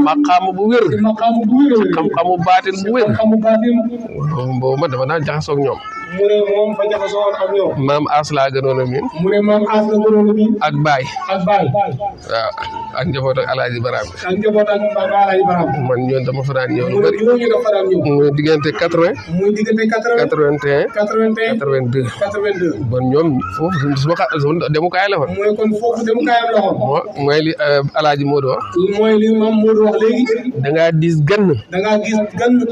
maqaama bu wér xam-xamu baatin bu wér boobu man dama daan jaxasoo ak ñoom maam As laa gënoon a miin ak baay waaw ak njaboot ak alaaji Baraam man ñoon dama fa daan ñëw lu bëri muy diggante 80 81 82 bon ñoom foofu suma demukaay la woon mooy li alaaji Modou wax da ngaa diis gann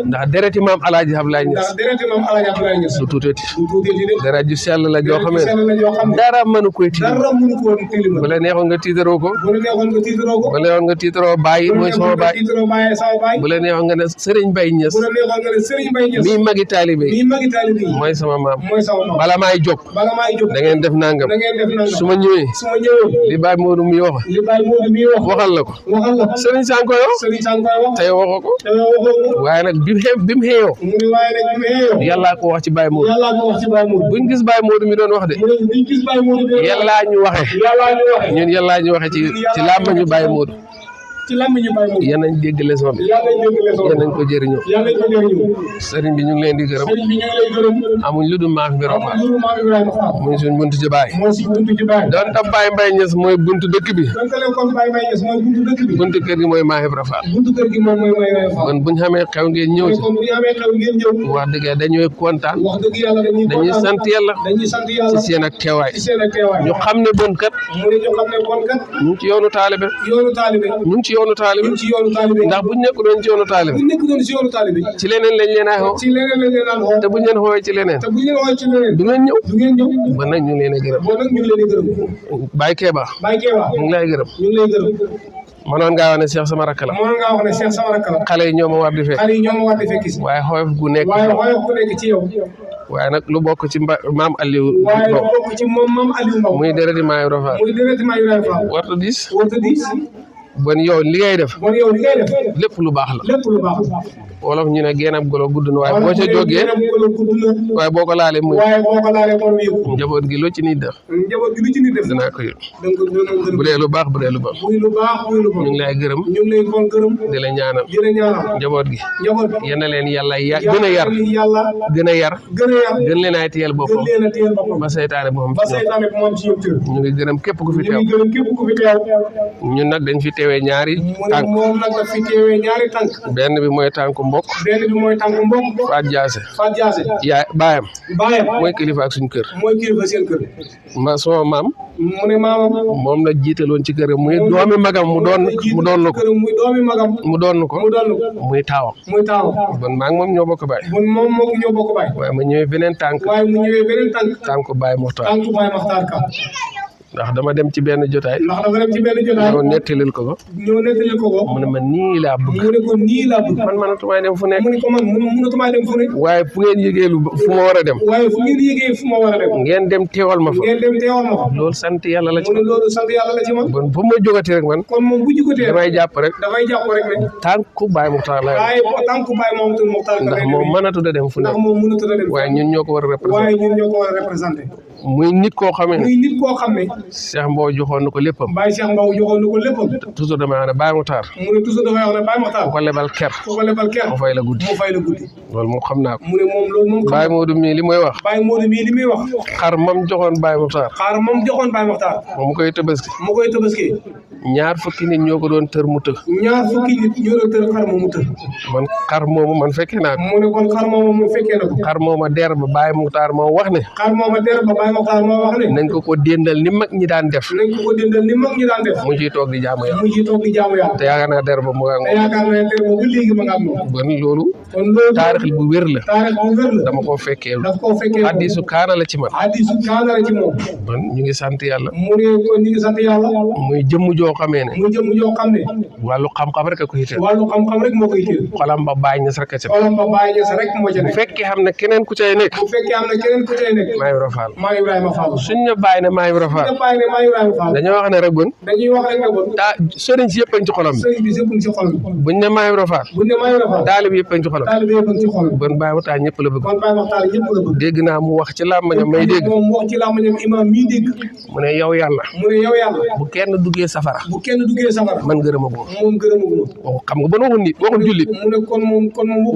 ndax dereti maam alaaji Ablaye Niass lu tuuteeti dara ju sell la joo xamee dara mënu koy tilim bu la neexoon nga tiitaroo ko bu la neexoon nga tiitaroo bàyyi mooy sama bàyyi bu la neexoon nga ne Serigne Baye Niass mii magi taalibe mooy sama maam bala maay jóg da ngeen def nangam su ma ñëwee li Baye Modou mi wax waxal la ko Serigne Sang koy wax tey waxoo ko waaye nag bi mu xeeyoo yàllaa ko wax ci Baye Modou buñ gis Baye Modou mi doon wax de yàllaa ñu waxe ñun yàllaa ñu waxe ci làmmiñu Baye Modou yal nañ dégg leçon bi yal nañ ko jëriñoo sëriñ bi ñu ngi leen di gërëm amuñ lu dul maam Ibrahima muy suñ buntu ci Baay doon tam Baye Mbaye Niass mooy buntu dëkk bi buntu kër gi mooy maam Ibrahima kon buñ xamee xew ngeen ñëw ci wax dëgg dañuy kontaan dañuy sant yàlla ci seen ak teewaay ñu xam ne bon kat ñu ngi ci yoonu taalibe ñu ngi ci yoonu taalibe ndax buñ nekk doon ci yoonu taalibe ci leneen lañ leen a xoo te buñ leen xooyee ci leneen du ngeen ñëw ba nag ñu ngi leen a gërëm Baye Keba ñu ngi lay gërëm mënoon ngaa wax ne Cheikh sama rakk la xale yi ñoo ma war di fekk waaye xooyof gu nekk ci yow waaye nag lu bokk ci maam Aliou Mbow muy dereti Maam Ibra Fall warta diis bon yow li ngay def lépp lu baax la wolof ñu ne génn ab golo gudd na waaye boo ca jógee waaye boo ko laalee muy njaboot gi lu ci nit def dinaa ko yëg bu dee lu baax bu dee lu baax ñu ngi lay gërëm di la ñaanal njaboot gi yal na leen yàlla gën a yar gën leen ay teel boppam ba seytaane bu xam ci ñoom ñu ngi gërëm képp ku fi teew ñun nag dañ fi teewee ñaari tànk benn bi mooy tànku mbokk Faat Jaase yaay baayam mooy kilifa ak suñu kër sama maam moom la jiitaloon ci kër muy doomi magam mu doon ko muy taawam bon maa ngi moom ñoo bokk baay waaye ma ñëwee beneen tànk tànku Baye Moxtaar ndax dama dem ci benn jotaay. ndax dafa dem ci benn jotaay. ñëw nettalil ko ko. mu ne ma nii laa bëgg. mu ne ko nii laa bëgg. man mënatumaa dem fu nekk. mu ne ko man mënatumaa dem fu nekk. waaye fu ngeen yëgee fu ma war a dem. waaye fu ngeen yëgee fu ma war a dem. ngeen dem teewal ma fa. ngeen dem teewal ma fa. loolu sant yàlla la ci. mu ne loolu sant yàlla la ci man. bon fu ma jógati rek man. kon moom bu jógatee damay jàpp rek. dafay jàpp rek ne. tànku Baye Mokhtar la. waaye tànku Baye Mokhtar. ndax moom mënatu da dem fu nekk. ndax moom mënatu da dem. waaye ñun ñoo ko war a représenté. waaye ñun ñoo ko war a représenté. muy nit koo xam ne. muy nit koo xam ne. Cheikh Mbow joxoon na ko léppam. Baye Cheikh Mbow joxoon na ko léppam. toujours damay wax ne Baye Mokhtar. mu ne toujours damay wax ne Baye Mokhtar. ku ko lebal ker. ku ko lebal ker. mu fay la guddi. mu fay la guddi. loolu moom xam naa ko. mu ne moom loolu moom. Baye Modou mii li muy wax. Baye Modou mii li muy wax. xar moom joxoon Baye Mokhtar. xar moom joxoon Baye Mokhtar. moom mu koy tabaski. mu koy tabaski. ñaar fukki nit ñoo ko doon tër mu të. ñaar fukki nit ñoo doon tër xar moomu të. man xar moomu man fekkee naa ko. mu ne kon xar moomu mu fekkee na ko. xar mooma der ba Baye Mokhtar moo wax ne. xar mooma der ba Baye Mokhtar moo wax ne. nañ ko déndal ni mag ñi daan def. nañ ko déndal ni mag ñi daan def. mu ciy toog di jaamu yàlla. mu ciy toog di jaamu yàlla. te yaakaar naa der ba mu ngi. te yaakaar naa der ba ba léegi ma nga am moom. kon loolu. kon loolu taarix bu wér la. taarix bu wér la. dama koo fekkee. daf koo fekkee hadiisu kaana la ci man. hadiisu kaana la ci moom. kon ñu ngi sant yàlla. mu ne kon ñu ngi sant yàlla. muy jëmm joo xamee ne. muy jëmm joo xam ne. wàllu xam-xam rek a ko yitteel. wàllu xam-xam rek moo ko yitteel. xolam ba Baye Niass rek a ca. xolam ba Baye Niass rek moo ca nekk. bu fekkee xam ne keneen ku cay nekk. bu fekkee am na keneen ku cay nekk. Maam Ibra Fall. Maam Ibrahima Fall. suñ ne Baye ne Maam Ibra Fall. suñ ne Baye ne Maam Ibrahima Fall. dañoo wax ne rek bon. dañuy wax rek ne bon. sëriñ si yëpp a ngi ci xolam bi. sëriñ bi yëpp a ngi ci xolam bi. buñ ne Maam Ibra Fall. buñ ne Maam Ibra Fall. taalib yëpp a ngi ci xolam. taalib yëpp a ngi ci xolam. bon Baye Mokhtar ñëpp la bëgg. kon Baye Mokhtar ñëpp la bëgg. dégg naa mu wax ci làmbañam may dégg. moom mu wax ci làmbañam imam mii dégg. mu ne yow yàlla. mu ne yow yàlla. bu kenn duggee safara. bu kenn duggee safara. man gërëmaguma. moom gërëmaguma. xam nga bon waxul nit waxul jullit. mu ne kon moom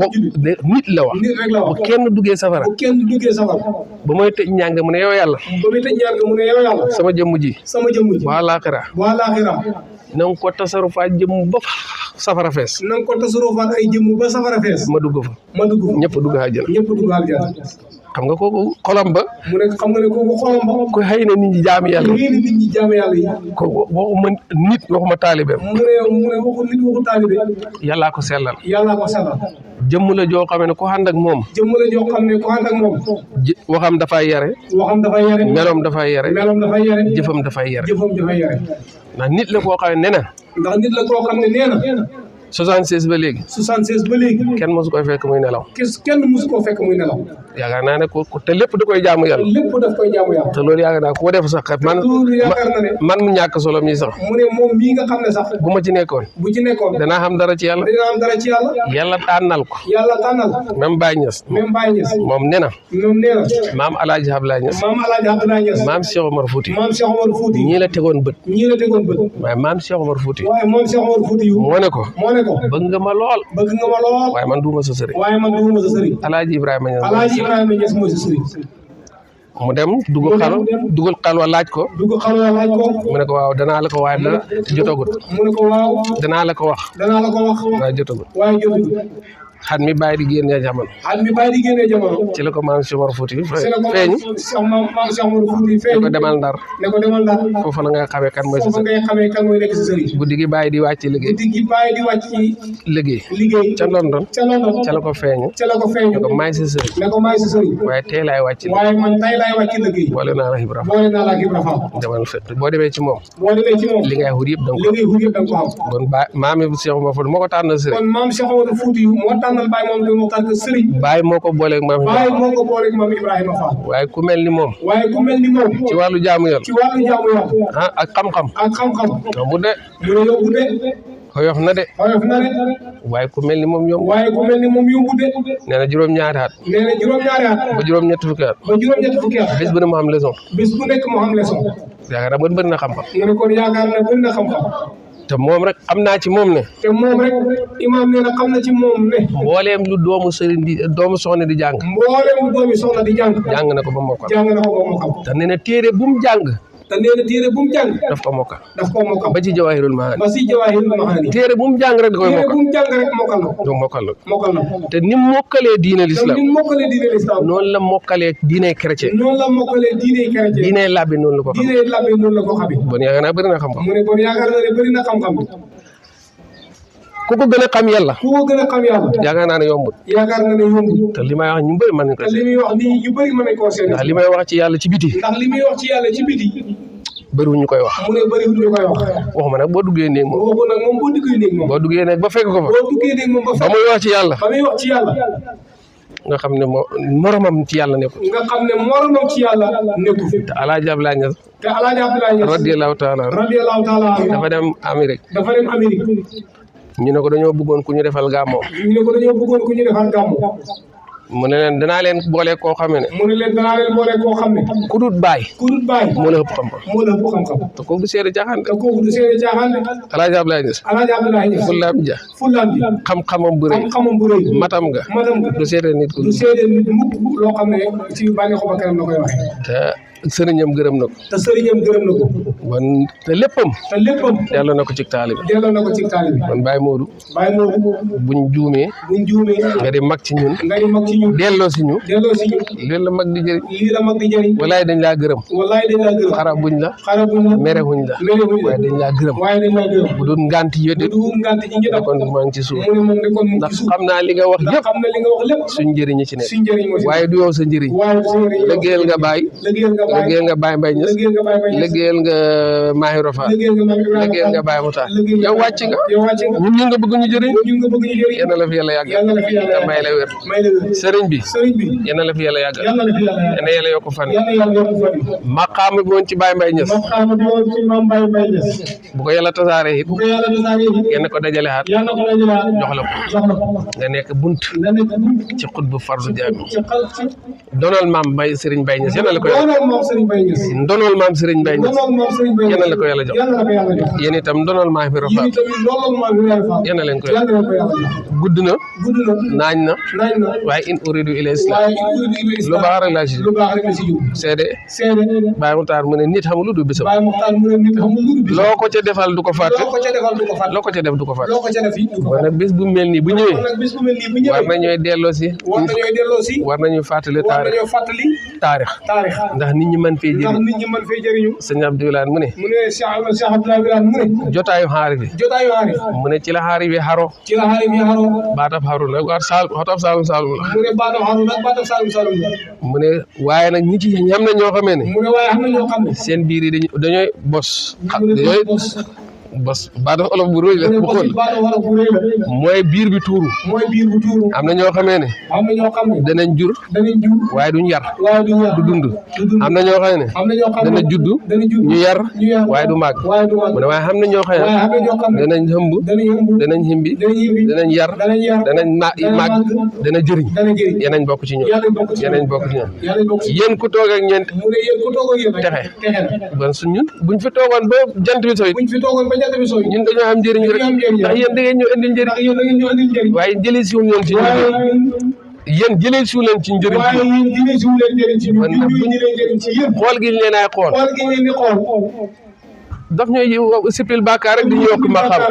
waxul jullit. nit la wax. nit rek la wax. bu kenn duggee safara. bu kenn duggee safara. ba mooy tëj ñàng mu ne yow yàlla. ba muy tëj ñàng mu ne yow yàlla. sama jëmm ji. sama jëmm ji. waa laaxira. waa laaxira. na nga ko tasarufaat jëmm ba safara fees. na nga ko tasarufaat ay jëmm ba safara fees. ma dugg fa. ma dugg fa. ñëpp dugg àjjana. ñëpp dugg àjjana. xam nga kooku xolam ba. mu ne xam nga ne kooku xolam ba. ku xëy na nit ñi jaamu yàlla. xëy na nit ñi jaamu yàlla yi. ko waxuma nit waxuma taalibeem. mu ne waxu nit waxu taalibe. yàllaa ko sellal. yàllaa ko sellal. jëmm la joo xam ne ku ànd ak moom. jëmm la joo xam ne ku ànd ak moom. waxam dafay yare. waxam dafay yare. meloom dafay yare. meloom dafay yare. jëfam dafay yare. jëfam dafay yare. ndax nit la koo xam ne nee na. ndax nit la koo xam ne nee na. 76 ba léegi. 76 ba léegi. kenn mosu koy fekk muy nelaw. kenn mosu koo fekk muy nelaw. yaakaar naa ne te lépp da koy jaamu yàlla. lépp daf koy jaamu yàlla. te loolu yaakaar naa ko def sax man. yaakaar na ne man mu ñàkk solo mi sax. mu ne moom mii nga xam ne sax. bu ma ci nekkoon. bu ci nekkoon. danaa xam dara ci yàlla. dinaa xam dara ci yàlla. yàlla tànnal ko. yàlla tànnal. même Baye Niass. même Baye Niass. moom nee na. moom nee na. maam El Hadj Abdoulaye Niass. maam El Hadj Abdoulaye Niass. maam Cheikh Omar Fouti. maam Cheikh Omar Fouti. ñii la tegoon bët. ñii la tegoon bët. waaye maam Cheikh Omar Fouti. waaye moom Cheikh Omar Fouti yu. moo ne ko. moo ne ko. bëgg nga ma lool. bëgg nga ma lool. waaye man duuma sa sëriñ. waaye man duuma sa sëriñ. El Hadj Ibrahima Niass. El Hadj Ibrahima Niass mooy sa sëriñ. mu dem dugal xalwa laaj ko. dugal xalwa laaj ko. mu ne ko waaw danaa la ko waaye dara jotagut. mu ne ko waaw. danaa la ko wax. danaa la ko wax. waaye jotagut. waaye jotagut. xat mi bàyyi di génnee jamono. xat mi bàyyi di génnee jamono. ci la ko maam Cheikh Omar Fouti feeñ. maam Cheikh Omar Fouti feeñ. ne ko demal Ndar. ne ko demal Ndar. foofu la nga xamee kan mooy sa foofu ngay xamee kan mooy nekk si sëriñ. guddi gi bàyyi di wàcc ci liggéey. guddi gi bàyyi di wàcc ci liggéey. ca London. ca London. ca la ko feeñu. ca la ko feeñu. ne ko maay sa sëriñ. ne ko maay sa sëriñ. waaye tey laay wàcc. waaye man tey laay wàcc liggéey. boole naa la Ibrahima. boole naa la Ibrahima. demal fekk boo demee ci moom. boo demee ci moom. li ngay xut yëpp da nga ko. li ngay xut yëpp da nga ko xam. kon maam Cheikh Omar Fouti moo ko tànnal sëriñ. kon maam Cheikh Omar Fouti moo tànnal Baye moom moo tànn sëriñ. Baye moo ko booleeg maam Baye moo ko booleeg maam Ibrahima Fall. waaye ku mel ni moom. waaye ku mel ni moom. ci wàllu jaamu yàlla. ci wàllu jaamu yàlla. ak xam-xam. ak xam-xam. yombu de. mu ne yombu de. xoyof na de. xoyof na de. waaye ku mel ni moom yomb. waaye ku mel ni moom yombu de. nee na juróom-ñaari at. nee na juróom-ñaari at. ba juróom-ñetti fukki at. ba juróom-ñetti fukki at. bés bu ne mu am leçon. bés bu nekk mu am leçon. yaakaar naa bëri na xam-xam. mu ne kon yaakaar na bëri na xam-xam. te moom rek am naa ci moom ne. te moom rek imaam nee na xam na ci moom ne. mbooleem lu doomu soxna di jàng. mbooleem lu doomi soxna di jàng. jàng na ko ba mokkal. jàng na ko ba mokkal. te nee na téere bu mu jàng. te nee na téere bu mu jàng. daf ko mokkal. daf ko mokkal. ba ci Jawahirul Maani. ba ci Jawahirul Maani. téere bu mu jàng rek da koy mokkal. téere bu mu jàng rek mokkal na ko. mokkal na ko. mokkal na ko. te ni mu mokkalee diine l'islam. ni mu mokkalee diine l'islam. noonu la mokkalee diine chrétien. noonu la mokkalee diine chrétien. diine labbi noonu la ko xam. diine labbi noonu la ko xam. bon yaakaar naa bëri na xam-xam. mu ne bon yaakaar naa ne bëri na xam-xam. ku ko gën a xam yàlla. ku ko gën a xam yàlla. yaakaar naa ne yombut. yaakaar naa ne yombut. te li may wax ñu bëri mën nañ ko te li muy wax nii ñu bëri mën nañ koo seet. ndax li may wax ci yàlla ci biti. ndax li muy wax ci yàlla ci biti. bëriwul ñu koy wax. mu ne bëriwul ñu koy wax. waxuma nag boo duggee néeg moom. waxu nag moom boo duggee néeg moom. boo duggee néeg ba fekk ko fa. boo duggee néeg moom ba fekk. ba muy wax ci yàlla. ba muy wax ci yàlla. nga xam ne moromam ci yàlla nekkul. nga xam ne moromam ci yàlla nekkul. te Alaaji Abdoulaye Niass. te Alaaji Abdoulaye Niass. radiyallahu taala. dafa dem Amérique. ñu ne ko dañoo bëggoon ku ñu defal gàmmo. mu ne leen danaa leen boole koo xam ne. ku dut baay. moo la ëpp xam-xam. te kooku du seede caaxaan de. Alaaji Abdoulaye Niass. fullaam ja. xam-xamam bu rëy. matam ga. du seede nit ku. loo xam ne ci bànneexu ba kanam la koy waxee. te sëriñam gërëm na ko. te léppam. delloo na ko ci taalibe. kon Baye Modou. buñ juumee. nga di mag ci ñun. delloo si ñu. lii la mag di jëriñ. walaay dañ laa gërëm. xarabuñ la. merewuñ la. waaye dañ laa gërëm. bu dul ngant yi kon maa ngi ci suuf. ndax xam naa li nga wax yëpp. suñ njëriñ ci ne. waaye du yow sa njëriñ. liggéeyal nga Baye. liggéeyal nga Baye Mbaye Niass. liggéeyal nga Mahi Rofa. liggéeyal nga Baye Mouta. yow wàcc nga. ñun ñu nga bëgg ñu jëriñ. yal na la fi yàlla yàggal. te may la wér. sëriñ bi. yal na la fi yàlla yàggal. yal na yàlla yokk fan. maqaama bi woon ci Baye Mbaye Niass. bu ko yàlla tasaaree it. yal ko dajale xaat. jox la ko. nga nekk bunt. ci xutbu fardu jaami. donal maam Baye Serigne Baye Niass yal na la ko yàlla. ndonol maam Serigne Baye Niass. yal na la ko yàlla jox. yéen itam ndonol maam bi Rafa. yal na leen ko yàlla. gudd na. naañ na. waaye in uridu ila islam. lu baax rek laa si jub. seede. Baye Moutar mu ne nit xamul lu du bisam. loo ko ca defal du ko fàtte. loo ko ca def du ko fàtte. kon nag bis bu mel nii bu ñëwee. war nañooy delloo si. war nañu fàttali taarix. ndax nit ñi mën fee jëriñu. sëñ Abdoulaye mu ne. jotaayu xaari bi. mu ne ci la xaari bi xaro. baatab xaru nag xatab saalum saalum la. mu ne waaye nag ñi ci ñam na ñoo xamee ne. seen biir yi dañooy bos. bos baata olof bu rëy la bu xool mooy biir bi tuuru. am na ñoo xamee ne. danañ jur. waaye duñ yar. du dund. am na ñoo xam ne. dana judd. ñu yar. waaye du màgg. mu ne waaye xam na ñoo xam ne. danañ hëmb. danañ himbi. danañ yar. danañ màgg. dana jëriñ. yenañ bokk ci ñoom. yéen ku toog ak ñeent. texe. bon su ñun buñ fi toogoon ba jant bi soy. ñun dañoo am njëriñ rek ndax yéen da ngeen ñu indil njëriñ waaye jëlee si ñoom ci yéen jëlee si leen ci njëriñ xool gi ñu leen ay xool daf ñuy sippil bàkkaar rek di ñu yokk maqaam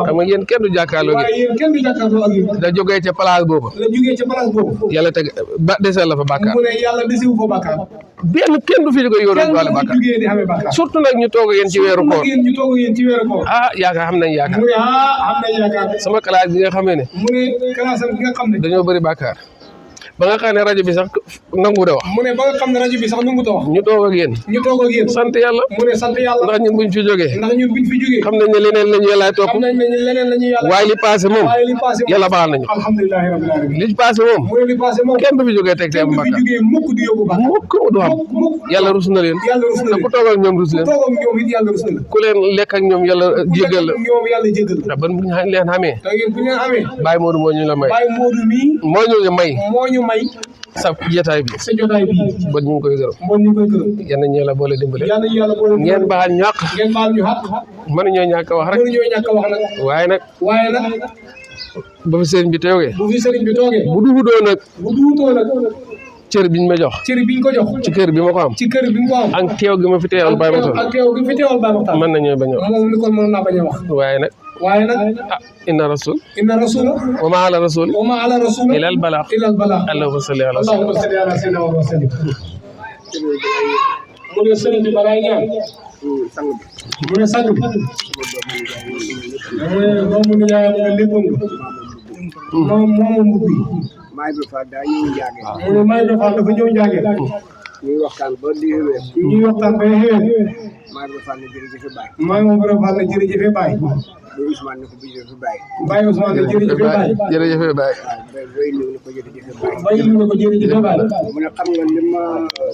xam nga yéen kenn du jàkkaarloo gi da jógee ca place boobu yàlla teg ba desal la fa bàkkaar benn kenn du fi jógee yoonu wàllu bàkkaar surtout nag ñu toog yéen ci weeru koor yaakaar xam nañ yaakaar sama classe bi nga xamee ne dañoo bëri bàkkaar ba nga xam ne rajo bi sax nangu da wax. mu ne ba nga xam ne rajo bi sax nangu da wax. ñu toog ak yéen. sant yàlla. mu ne sant yàlla. ndax ñun buñ fi jógee. xam nañ ne leneen la ñu yàlla topp. waaye li passé moom. yàlla baal nañu. alhamdulilah rabbil alamin. li passé moom. mu ne li passé moom. kenn du fi jógee teg teem bakkaar. mukk du xam. yàlla rus na leen. te ku toog ak ñoom rus leen. ku leen lekk ak ñoom yàlla jéggal la. ndax ban bu ñu leen xamee. Baye Modou moo ñu la may. moo ñu may sa jotaay bi bon ñu ngi koy gërëm yal na ñu yàlla boole dimbale ngeen baal ñu àq mënuñoo ñàkk a wax rek waaye nag ba fi sëriñ bi toogee bu duhudoo nag cër biñ ma jox ci kër bi ma ko am ak teew gi ma fi teewal Baye Makhtar mën nañoo bañ a wax waaye nag inna rasul wa ma ala rasul ilal balaax allahumma salli ala sayyidina wa sallim mu ne sëriñ bi balaa ñaan mu ne sang bi mu ne doomu ni yaayam nga léppam moom moomu mbubbi mu ne Maay Ibra Fall dafa ñëw njaageen ñuy waxtaan ba di wér. ñuy waxtaan ba xëy. maa ngi fànn jërëjëf Baye. maa ngi ko fànn jërëjëf Baye. ba Ousmane ne ko jërëjëf Baye. Baye Ousmane ne jërëjëf Baye. jërëjëf Baye. Baye ñëw ne ko jërëjëf Baye. Baye ñëw ne ko jërëjëf Baye. mu ne xam nga li ma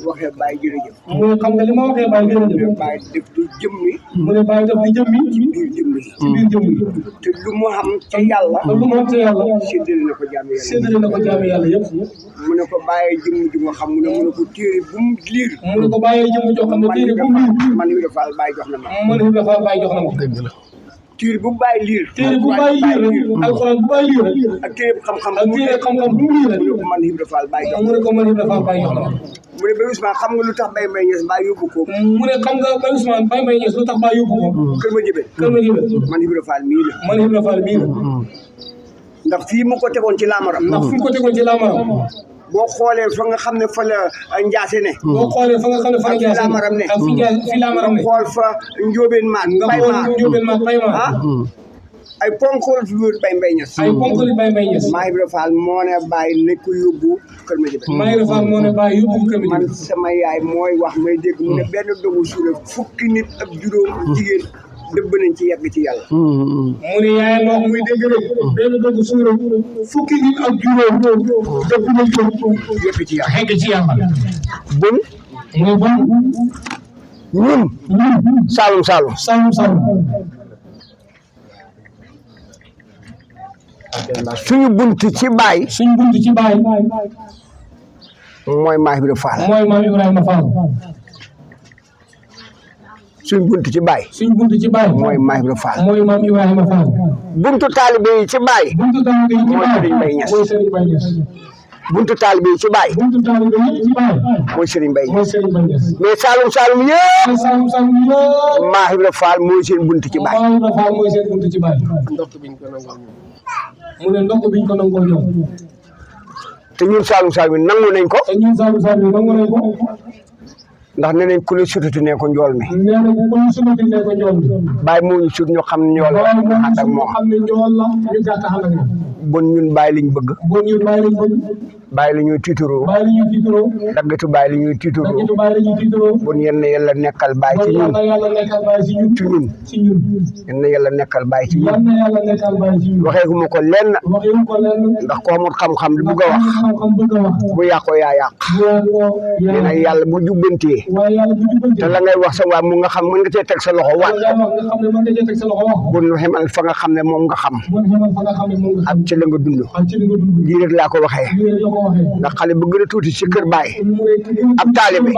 waxee Baye jërëjëf. mu ne xam nga li ma waxee Baye jërëjëf. Baye def di jëmmi. mu ne Baye def di jëmmi. ci biir jëmmi. ci biir jëmmi. te lu mu xam ca yàlla. te lu mu xam ca yàlla. séddale na ko jaamu yàlla. séddale na ko jaamu yàlla yëpp. mu ne ko bàyyee jëmm ju nga xam mu ne ko téere bu mu liir. mu ne ko bàyyee jëmm joo xam ne téere bu mu liir. man mi dafa Baye jox na ma. man mi dafa Baye jox na ma. dëgg la. téere bu Baye liir. téere bu Baye liir alxuraan bu Baye liir. ak téere xam-xam ak téere xam-xam bu mu liir. mu ne ko man mi dafa Baye jox. mu ne ko man mi dafa Baye jox na ma. mu ne Baye Ousmane xam nga lu tax Baye Mbaye Niass Baye yóbbu ko. mu ne xam nga Baye Ousmane Baye Mbaye Niass lu tax Baye yóbbu ko. Kër ma jëbe. Kër ma jëbe. man mi dafa mii la. man mi dafa mii la. ndax fii mu ko tegoon ci laamaram. ndax fi mu ko tegoon ci laamaram. boo xoolee fa nga xam ne fa la Njaase ne. boo xoolee fa nga xam ne fa la Njaase ne. laamaram ne. ak fi laamaram ne. xool fa Njóobeen Maat. nga xool Njóobeen Maat Baye Maat. ay ponkol fi wër Baye Mbaye Niass. ay ponkol Baye Mbaye Niass. maa Ibra Fall moo ne Baye ne ko yóbbu Kër ma jëbe. maa Ibra Fall moo ne Baye yóbbu Kër ma jëbe. man sama yaay mooy wax may dégg mu ne benn dogu suuna fukki nit ak juróom jigéen dëbb nañ ci yegg ci yàlla. mu ne yaay wax muy dégg rek benn dogu suuna fukki nit ak juróom dëbb nañ ko yegg ci yàlla. yegg ci yàlla. bon mu bon ñun Saalum Saalum Saalum Saalum suñu bunt ci Baye suñu bunt ci Baye mooy Maam Ibra Fall. mooy Maam Ibrahima Fall. suñu bunt ci Baye suñu bunt ci Baye mooy Maam Ibra Fall. mooy Maam Ibrahima Fall. buntu taalibe yi ci Baye buntu taalibe yi ci mooy Serigne Mbaye Baye Niass. mooy Serigne Mbaye Niass. buntu taalibe yi ci Baye buntu taalibe yi ci Baye mooy Serigne Mbaye mooy Niass. Serigne Mbaye Niass. mais Saalum Saalum yëpp mooy Saalum Saalum yëpp Maam Ibra Fall mooy seen bunt ci Baye. Maam Ibrahima Fall mooy seen bunt ci Baye. ndokk biñ ko nangoo mu ne ndokk biñ ko nangoo ñëw. te ñun Saalum Saalum yi nangu nañ ko te ñun Saalum Saalum yi nangu nañ ko. ndax nee nañ ku la sutati ne ko njool mi. nee nañ ku ñu sutati ne ko njool mi. Baye moo ñu sut ñu xam ne njool la Baye moo ñu ànd ak sut ñu moom. xam ne njool la ñu gàtt ànd ak moom. bon ñun Baye liñ bëgg. bon ñun Baye lañ bëgg. Baye la ñuy tiituroo. Baye la ñuy tiituroo. daggatu Baye la ñuy tiituroo. daggatu Baye la ñuy tiituroo. bon yenn yàlla nekkal Baye ci ñun. bon yàlla nekkal Baye ci ñun. ci ñun. ci ñun. yenn yàlla nekkal Baye ci ñun. yàlla nekkal Baye ci ñun. waxee ko lenn. waxee ko lenn. ndax ko amul xam-xam di bëgg a wax. xam-xam bëgg a wax. bu yàqoo yaa yàq. bu yàqoo yaa nee na yàlla bu jubbantee. waaye yàlla bu jubbantee. te la ngay wax sa waa mu nga xam mën nga cee teg sa loxo waat. nga xam ne mën nga cee teg sa loxo wax. bon xemal fa nga xam ne moom nga xam. bon xemal fa nga xam ne moom nga xam. ak ci la nga dund. ak ci la nga dund. lii rek laa ko waxee. lii rek la ko waxee. ndax xale bu gën a tuuti ci kër Baye. mu ne ab taalibe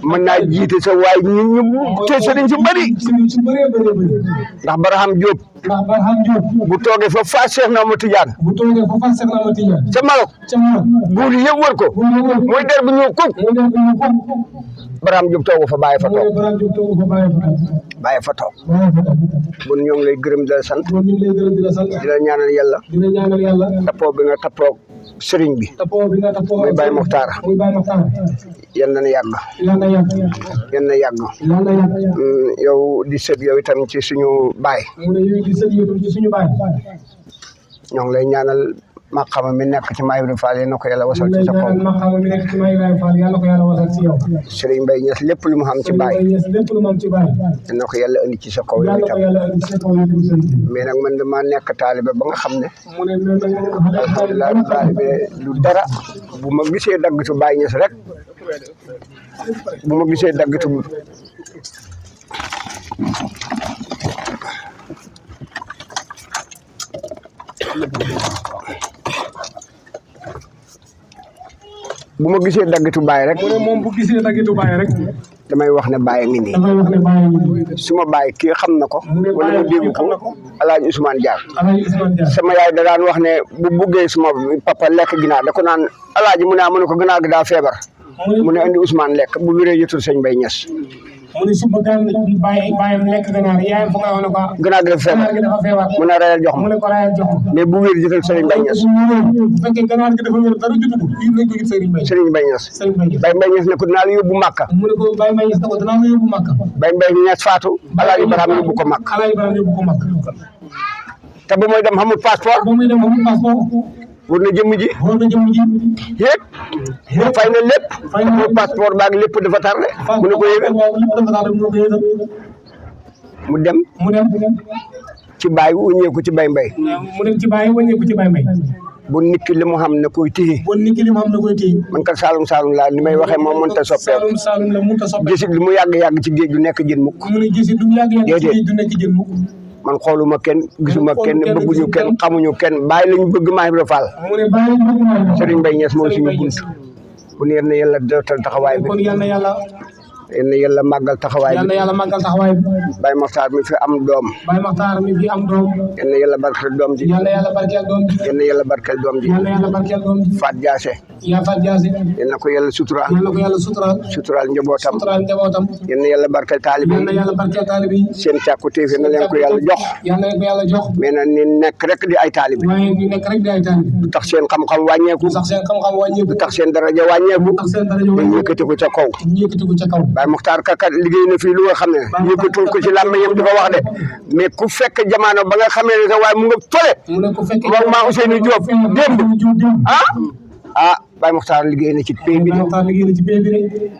mën naa jiite sa waay ñu te sëriñ si bëri. sëriñ si bëree bëri bëri. ndax Baraham Diop ndax Baraham Diop bu toogee fa fa Cheikh na Ahmad Tidiane bu toogee fa fa Cheikh na Ahmad Tidiane ca Maroc ca Maroc buur yi yëpp wër ko muy der bu ñëw kuk mu dem ñu ko Baraham Diop toogu fa bàyyi fa mu toog ne Baraham Diop toogu fa bàyyi fa bàyyi fa toog bàyyi fa bon ñoo ngi lay gërëm di la sant kon ñu ngi lay gërëm di la sant di la ñaanal yàlla di la ñaanal yàlla tappoo bi nga tappoo sëriñ bi tappoo bi nga tappoo muy Baye Mokhtar muy Baye Mokhtar yal na yàgg yal na yàgg yal na yàgg yal na yàgg yow di sët yow itam ci suñu baay mu ne yow di sët yow ci suñu baay ñoo ngi lay ñaanal maqama mi nekk ci Maam Ibra Fall na ko yàlla wasal ci sa kaw maqama mi nekk ci Maam Ibra Fall yàlla ko yàlla wasal ci yow Serigne Mbaye Niass lépp lu mu xam ci baay lépp lu mu am ci baay na ko yàlla indi ci sa kaw yow yàlla ko itam yàlla indi ci sa kaw yow mais nag man dama nekk taalibe ba nga xam ne mu ne man alhamdulilah taalibe lu dara bu ma gisee daggitu Baye Niass rek bu ma gisee daggitu bu ma gisee daggitu Baye rek mu ne moom bu gisee daggitu Baye rek damay wax ne Baye ngi nii damay wax ne Baye ngi suma Baye kii xam na ko wala mu dégg ko Alaaji Ousmane Diar Alaaji Ousmane Diar sama yaay da daan wax ne bu buggee suma papa lekk ginaar da ko naan Alaaji mu ne mu ne ko ginaar gi daa feebar mu ne andi Ousmane lekk bu wéree yëtul sëñ Mbaye Niass mu ne suba gaan bàyyam lekk ganaar yaayam fa nga wax ne ko ginaar gi dafa feebar mu ne rayal jox mu ne ko rayal jox mais bu wér yëtul sëñ Mbaye Niass bu fekkee ganaar gi dafa wér dara jutu ko nañ ko gis Serigne Mbaye Niass Serigne Mbaye Niass Baye Mbaye Niass ne ko dinaa la yóbbu Màkka mu ne ko Baye Mbaye Niass ne ko dinaa la yóbbu Màkka Baye Mbaye Niass faatu Alaaji Barham yóbbu ko Màkka Alaaji Barham yóbbu ko Màkka te ba muy dem xamul passeport ba muy dem xamul passeport wër na jëmm ji yëpp fay na lépp passeport baag lépp dafa tardé mu ne ko yëgal mu dem ci bàyyi wëññeeku ci bay mbay bu nit ki li mu xam ne koy téye man kat Saalum Saalum laa ni may waxee moom mënta soppeeku gisit lu mu yàgg-yàgg ci géej du nekk jën mukk déedéet man xooluma kenn gisuma kenn bëgguñu kenn xamuñu kenn bàyyi lañu bëgg Maam Ibra Fall Serigne Mbaye Niass moom suñu bunt bu neer na yàlla dootal taxawaay bi yal na yàlla màggal taxawaay bi Baye Makhtar mi fi am doom yal na yàlla barkeel doom ji yal na yàlla barkeel doom ji Fat Diassé yal na ko yàlla suturaal njabootam yal na yàlla barkeel taalibe yi seen càkku téef na leen ko yàlla jox mais nag ni nekk rek di ay taalibe du tax seen xam-xam wàññeeku du tax seen daraja wàññeeku dañ yëkkati ko ca kaw Baye Makhtar Kaka liggéey na fii lu nga xam ne yëkkatul ko ci làmb yëpp di ko wax de mais ku fekk jamono ba nga xamee ne sa waaye mu nga fële moom maa Ousseynou Diop démb Baye Makhtar liggéey na ci pay bi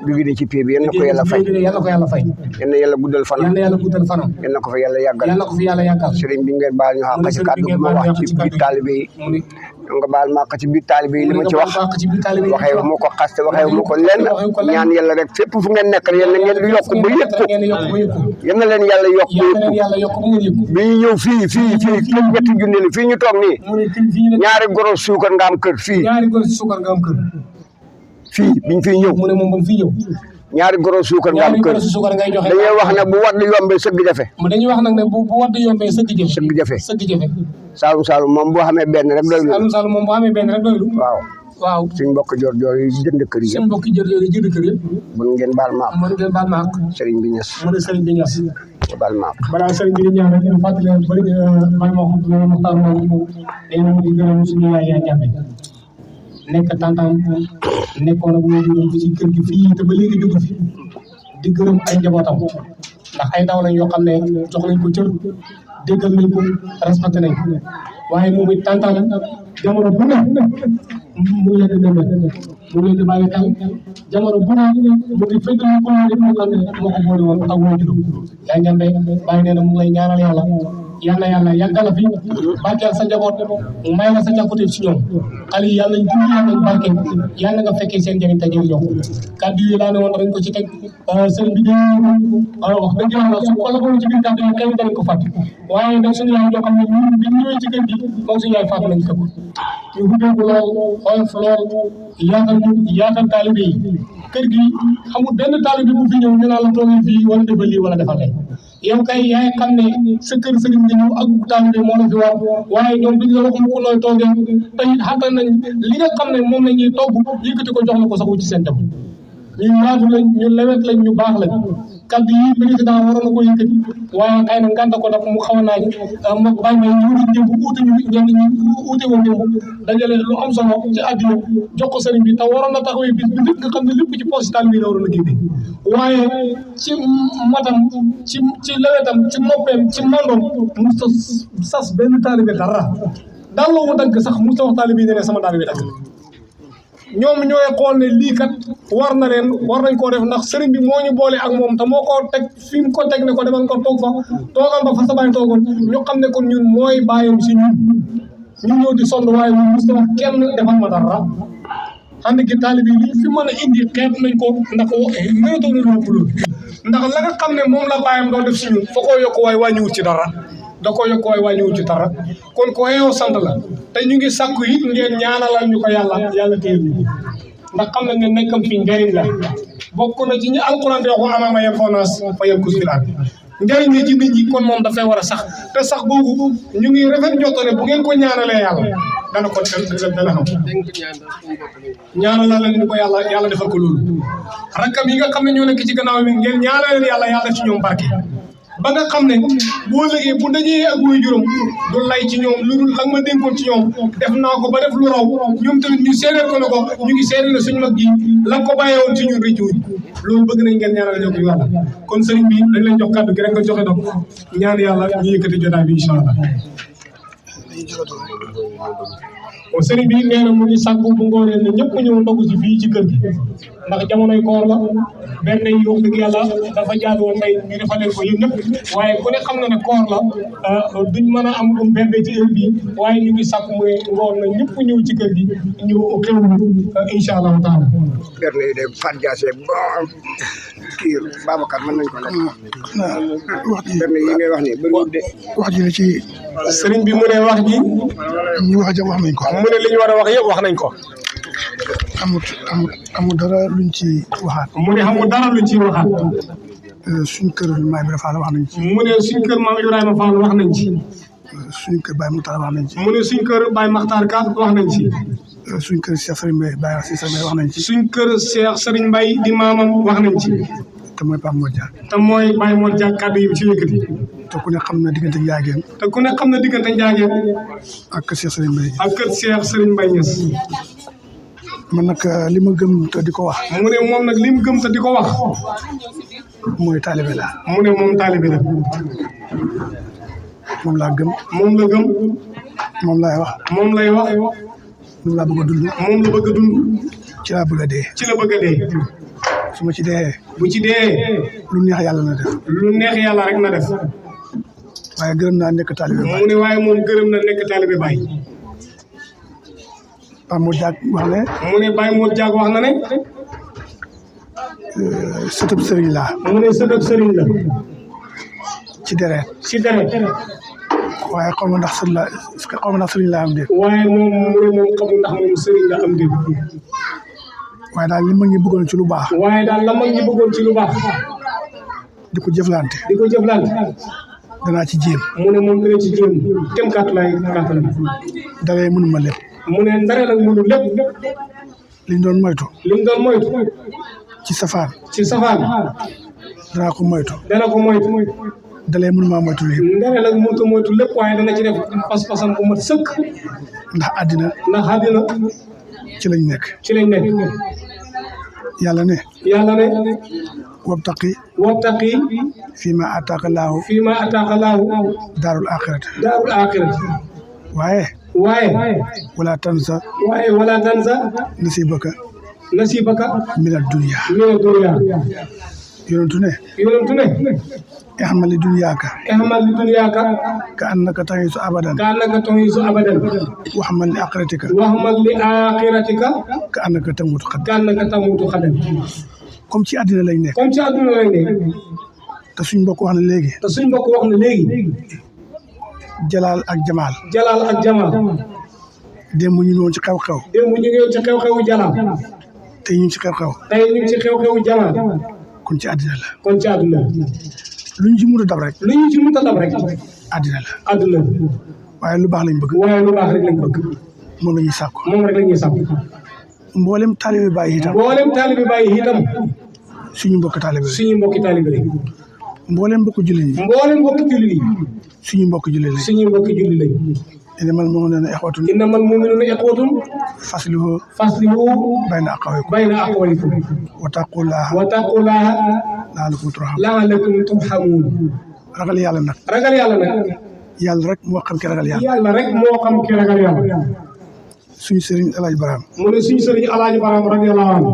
liggéey na ci pay bi yal na ko yàlla fay yal na yàlla guddal fanam yal na ko fa yàlla yàggal sëriñ bi ngeen baal ñu xàq ci kàddu gi ma wax ci biir taalibe yi nga baal ma xàq ci biir taalibe yi li ma ci wax waxee mu ko xaste waxee mu ko lenn ñaan yàlla rek fépp fu ngeen nekk yal na ngeen di yokk ba yëg ko yal na leen yàlla yokk ba yëg ko bi ñu ñëw fii ñetti junni li fii ñu toog nii ñaari goro suukar nga am kër fii biñ fiy ñëw mu ne moom fi ñëw ñaari goro suukar nga am kër dañuy wax ne bu wadd yombee sëgg jafe dañuy wax nag ne bu wadd yombee sëgg jafe Saalum moom boo xamee benn rek doylu waaw suñ mbokk jor yi jënd kër yi mun ngeen baal maak sëriñ bi Niass baal maak balaa sëriñ bi ñaan rek ñu fàttali bari may ma Makhtar moom dañu di gërëm suñu yaay Jammeh nekk tantam nekkoon ak ñoom ci kër gi fii te ba léegi jógu fi di gërëm ay njabootam ndax ay ndaw lañ yoo xam ne jox nañ ko cër déggal nañ ko respecté nañ ko waaye moom it tantam jamono bu ne mu ngi leen di demee mu ngi leen di bàyyi xel jamono bu ne mu ngi fekk ñu ko moo xam ne moo ko boole woon ak woo juróom yaa ñambe bàyyi nee na mu ngi lay ñaanal yàlla yàlla yàggal fi barkeel sa njaboot may la sa càkkutéef si ñoom xale yi yàlla nañ dund yàlla nañ barkeel yàlla nga fekkee seen njëriñ te jëriñoo kàddu yi laa ne woon dañ ko ci teg sëriñ bi wax dëgg yàlla su ko la ko ci biir kàddu yi kenn dañ ko fàtte waaye nag suñu yaay joo xam ne ñun bi ñëwee ci kër gi moom suñu yaay fàtte nañ ko ñu ubbeeku lool xoyof lool yaatal taalibe yi kër gi xamul benn taalibe bu fi ñëw ñu naan la toogee fii wala defal lii wala defal yow kay yaay xam ne sa kër sëriñ nga ñëw ak taalibe moo la fi war waaye ñoom duñ la wax mu ko nooy toogee te it xatal nañ li nga xam ne moom la ñuy togg yëkkati ko jox la ko sax ci seen dem ñu yaatu lañ ñu lewet lañ ñu baax lañ kaddu yi président waroon na ko yëkkati waaye xëy na ngànta ko daf mu xaw a naaj ma bàyyi may ñu wuti démb uute ñu ñenn ñi uute woon démb dajale lu am solo ci àddina jox ko sëriñ bi te waroon na taxawee bis bi lépp nga xam ne lépp ci postal bi la waroon a génne waaye ci matam ci lewetam ci noppeem ci mandoom mu sas benn taalibe dara daal loo mu dagg sax mu sa wax taalibe yi ne sama taalibe dagg ñoom ñooy xool ne lii kat war nañ koo def ndax sëriñ bi moo ñu boole ak moom te moo ko teg fi mu ko teg ne ko demal ko toog fa toogal ba fa sa bàyyi toogoon ñu xam ne kon ñun mooy bàyyam si ñun ñëw di sonn waaye ñun mos na kenn defal ma dara ànd gi taalibe yi fi mën a indi xeeb nañ ko ndax mënatoo na loolu ndax la nga xam ne moom la bàyyam doon def si ñun fa koo yokk waaye wàññiwut ci dara da ko yokk waaye wàññiwut ci dara kon ko yow sant la te ñu ngi sakku yi ngeen ñaanalal ñu ko yàlla téel ñu ndax xam nañ ne nekkam fi njëriñ la bokk na ci ñi alquran di wax amaama yem foonaas fa yem kusilaat njëriñ la ci nit ñi kon moom dafay war a sax te sax boobu ñu ngi rafet njort ne bu ngeen ko ñaanalee yàlla dana ko dana xam ñaanalal leen ñu ko yàlla defal ko loolu rakkam yi nga xam ne ñoo nekk ci gannaaw mi ngeen ñaanaleen yàlla ci ñoom barke ba nga xam ne boo liggéey bu dajee ak wuy juróom du lay ci ñoom lu dul la ma dénkoon ci ñoom def naa ko ba def lu raw ñoom tamit ñu seedeel ko ne ko ñu ngi seedeel ne suñu mag gi la ko bàyyee woon ci ñun rëcc wuñ loolu bëgg nañ ngeen ñaanal ñoo ko yàlla kon sëriñ bi dañ leen jox kàddu gi rek nga joxe donc ñaan yàlla ñu yëkkati jotaay bi incha allah o sëriñ bi nee na mu ngi sàkku bu ngoonee ne ñëpp ñëw ndogu si fii ci kër gi ndax jamonoy koor la benn yi wax dëgg yàlla dafa jaadu woon tey ñu defalee ko yéen ñëpp waaye ku ne xam na ne koor la duñ mën a am benn ci heure bi waaye ñu ngi sàkku mooy ngoon na ñëpp ñëw ci kër gi ñu xewlu incha allahu taala berne yi de Fat Diassé bon kii Babacar mën nañ ko lekk wax ji berne yi ngay wax ni bëriwul de wax ji ci sëriñ bi mu ne wax ji ñu wax jam wax nañ ko mu ne li ñu war a wax yëpp wax nañ ko amul dara luñ ci waxaat mu ne xamul dara luñ ci waxaat suñ kër Maam Ibrahima Fall wax nañ ci mu ne suñ kër Maam Ibrahima Fall wax nañ ci suñ kër Baye Makhtar wax nañ ci mu ne suñ kër Baye Makhtar Ka wax nañ ci suñ kër Cheikh Serigne Mbaye Baye Cissé Mbaye wax nañ ci suñ kër Cheikh Serigne Mbaye di maamam wax nañ ci te mooy Pape Mor Dia te mooy Baye Mor Dia kàddu yi ci yëkkati te ku ne xam na diggante Ndiageen te ku ne xam na diggante Ndiageen ak kër Cheikh Serigne Mbaye ak kër Cheikh Serigne Mbaye Niass man nag li ma gëm te di ko wax mu ne moom nag li mu gëm te di ko wax mooy taalibe la mu ne moom taalibe la moom laa gëm moom la gëm moom laay wax moom lay wax moom laa bëgg a dund moom la bëgg a dund ci laa bëgg a dee ci la bëgg a dee su ma ci dee bu ci dee lu neex yàlla na def lu neex yàlla rek na def waaye gërëm naa nekk taalibe Baay mu ne waaye moom gërëm na nekk taalibe Baay Pape Mor Dia wax ne mu ne Baye Mor Dia wax na ne sëtëb sëriñ laa mu ne sëtëb sëriñ la ci deret ci deret waaye xaw ma ndax sëriñ laa am déet waaye moom mu ne moom xamul ndax moom sëriñ la am déet waaye daal li mag ñi bëggoon ci lu baax waaye daal la mag ñi bëggoon ci lu baax di ko jëflante danaa ci jéem mu ne moom dina ci jéem kem kàttanam daree mënuma lépp mu ne ndare nag mënu lépp liñ doon moytu ci safaan dana ko moytu dalee mënuma moytu lépp ndare nag mënut a moytu lépp waaye dana ci def pas-pasam bu mat sëkk ndax àddina ci lañ nekk yàlla ne wabtaqi fii ma ataaka laahu daarul axirati waaye wala tansa nasibaka mina dunya yonentu ne ihmal li dunyaaka ka annaka ta'isu abadan wahmal li akhiratika ka annaka tamutu xadan comme ci àddina lañ nekk te suñ mbokk wax na léegi jalaal ak jamaal démb ñu ñëwoon ci xew-xew jalaal tey ñu ngi ci xew-xew jamaal kon ci àddina la lu ñu ci mën a dab rek àddina la waaye lu baax lañ bëgg moom la ñuy sàkku mboolem taalibe Baay itam suñu mbokki taalibe lañ mboolem mbokki jullit yi suñu mbokki jullit lañ innamal mu'minuuna ixwatun faslihu bayna axawaykum wattaqullaaha la'allakum turhamuun ragal yàlla nag yàlla rek moo xam ki ragal yàlla suñu sëriñ Alaaji Baraam mu ne suñu sëriñ Alaaji Baraam radiyallaahu anhu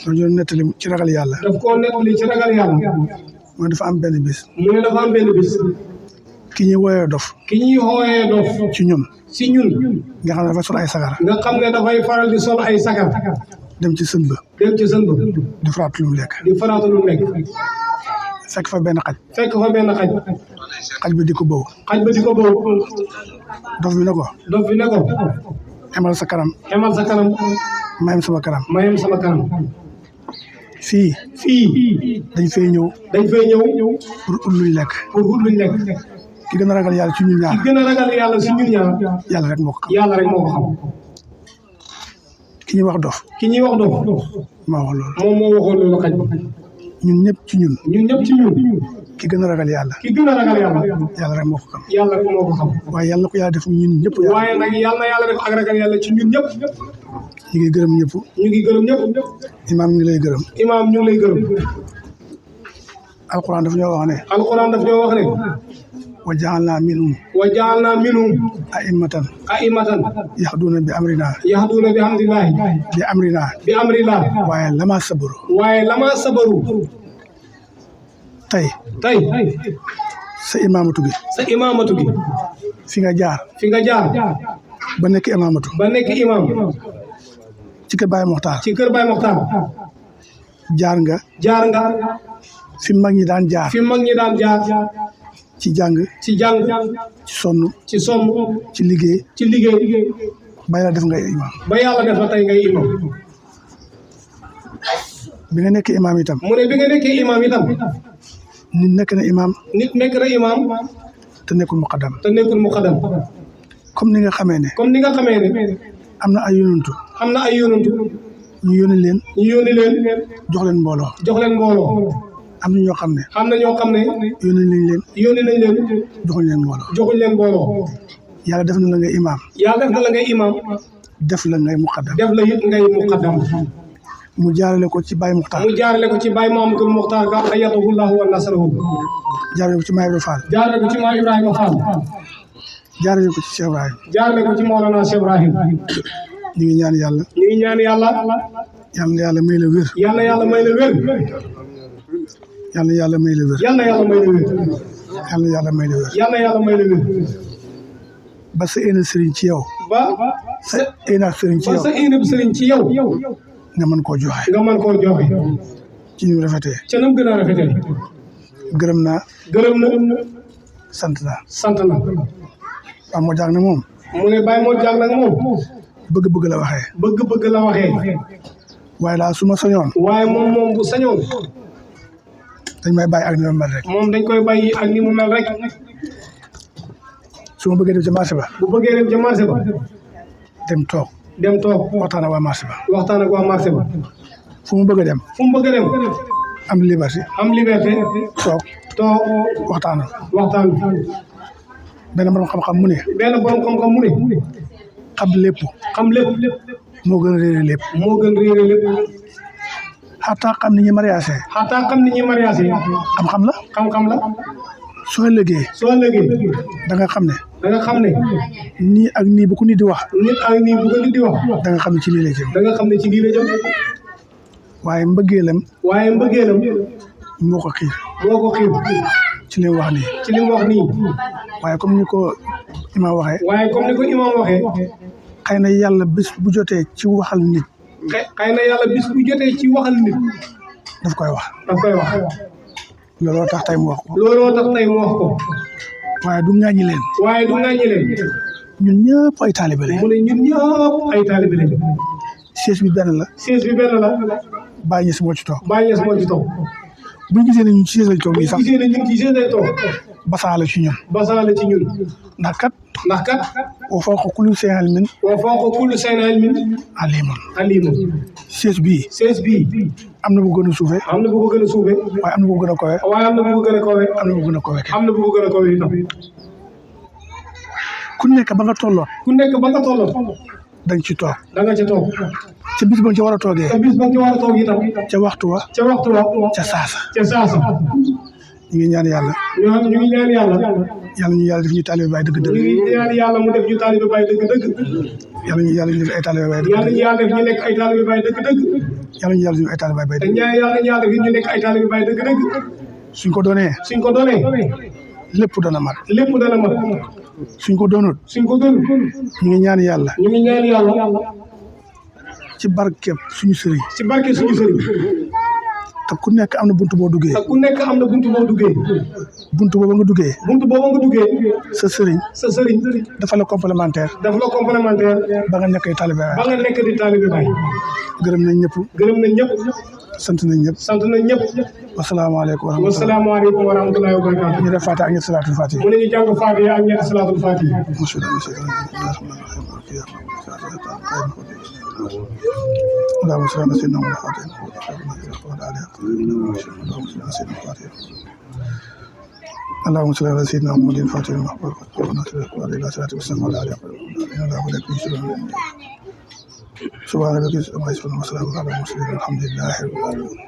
dañoo nettali ci ragal yàlla mu ne dafa am benn bis ki ñuy wooyee dof ci ñun nga xam ne dafay sol ay sagar faral di sol ay sagar dem ci sën ba di faraatu lu mu lekk fekk fa benn xaj xaj bi di ko bëw dof bi ne ko emal sa kanam mayem sama kanam fii dañ fay ñëw pour ut luñ lekk ki gën a ragal yàlla ci ñun ñaar yàlla rek moo ko xam ki ñuy wax dof moo wax loolu moom moo waxoon loolu xaj ñun ñëpp ci ñun ki gën a ragal yàlla yàlla rek moo ko xam waaye yàlla na ko yàlla def ñun ñëpp waaye nag yàlla def ak ragal yàlla ci ñun ñëpp ñu ngi gërëm ñëpp imaam ñu ngi lay gërëm alquran daf ñoo wax ne وجعلنا منهم أئمة يهدون بأمرنا waaye lama sabaru tey sa imaamatu gi fi nga jaar ba nekk imaamatu ci kër Baye Mokhtar jaar nga fi mag ñi daan jaar ci jàng ci sonn ci liggéey ba yàlla def ngay imam tey ngay imam bi nga nekkee imam itam mu ne bi nga nekkee imam itam nit nekk na imam te nekkul muqaddam comme ni nga xamee ne am na ay yonantu ñu yónni leen jox leen mbooloo am na ñoo xam ne yónni nañ leen joxuñ leen mbooloo yàlla def na la ngay imam def la ngay muqaddam mu jaarale ko ci Baye Mokhtar Mamadou Mokhtar ga ayatahu llahu wa nasrahu jaarale ko ci Maam Ibrahima Fall jaarale ko ci Maam Ibrahima Fall jaarale ko ci Cheikh Ibrahim jaarale ko ci Mawlana Cheikh Ibrahim ñu ngi ñaan yàlla yàlla may la wér yàlla may la wér ba sa ena sëriñ ci yow sa ena sëriñ ci yow nga mën koo joxe ci ñu rafetee nam gën a rafetee gërëm na sant na waaw moo jaag na moom mu ne Baye moo jaag nag moom bëgg-bëgg la waxee waaye daal su ma sañoon waaye moom bu sañoon dañ may bàyyi ak ni mu mel rek moom dañ koy bàyyi ak ni mu mel rek su ma bëggee dem ca marché ba dem toog waxtaan ak waa marché ba fu mu bëgg a dem am liberté toog waxtaan benn borom xam-xam mu ne xam lépp moo gën a réere lépp xataa xam ni ñi mariage xam-xam la soo ëllëgee da nga xam ne nii ak nii bu ko nit di wax da nga xam ne ci lii la jëm waaye mbëggeelam moo ko xiir ci li mu wax nii waaye comme ni ko imam waxee xëy na yàlla bis bu jotee ci waxal nit daf koy wax looloo tax tey mu wax ko waaye du ŋàññi leen ñun ñëpp ay taalibe lañ siège bi benn la Baye Niass moo ci toog bu ñu gisee ne ñun ci siège lañ toog nii sax basaa la ci ñun ndax kat wa fawqa kulli shay'in alimun siège bii am na bu gën a suufee waaye am na bu ko gën a kawe am na bu ko gën a kawe ku nekk ba nga tolloon da nga ci toog ca bis ba nga ca war a toogee ca waxtu wa ca saasa ñu ngi ñaan yàlla ñu yàlla def ñu taalibe Baay dëgg-dëgg ñu ngi ñaan yàlla mu def ñu taalibe Baay dëgg-dëgg yàlla ñu def ay taalibe Baay yàlla ñu yàlla def ñu nekk ay taalibe Baay dëgg-dëgg yàlla ñu yàlla def ay taalibe Baay dëgg yàlla def ñu nekk ay taalibe Baay dëgg-dëgg suñ ko doonee lépp dana mat suñ ko doonut ñu ngi ñaan yàlla ci barkeb suñu sëriñ te ku nekk am na buntu boo duggee buntu boobu nga duggee sa sëriñ dafa la complémentaire ba nga nekk di taalibe Baay gërëm nañ ñëpp sant nañ ñëpp wasalaamaaleykum wa rahmatullahi wa barakatuh ñu def Fatiha ak ñetti salaatul Fatiha mu ne ñu jàng Fatiha ak ñetti salaatul Fatiha اللهم صل على سيدنا محمد اللهم صل على سيدنا محمد الفاتح لما أغلق وعلى آله صلاة والسلام على آله سبحان ربك رب العزة عما يصفون وسلام على المرسلين الحمد لله رب العالمين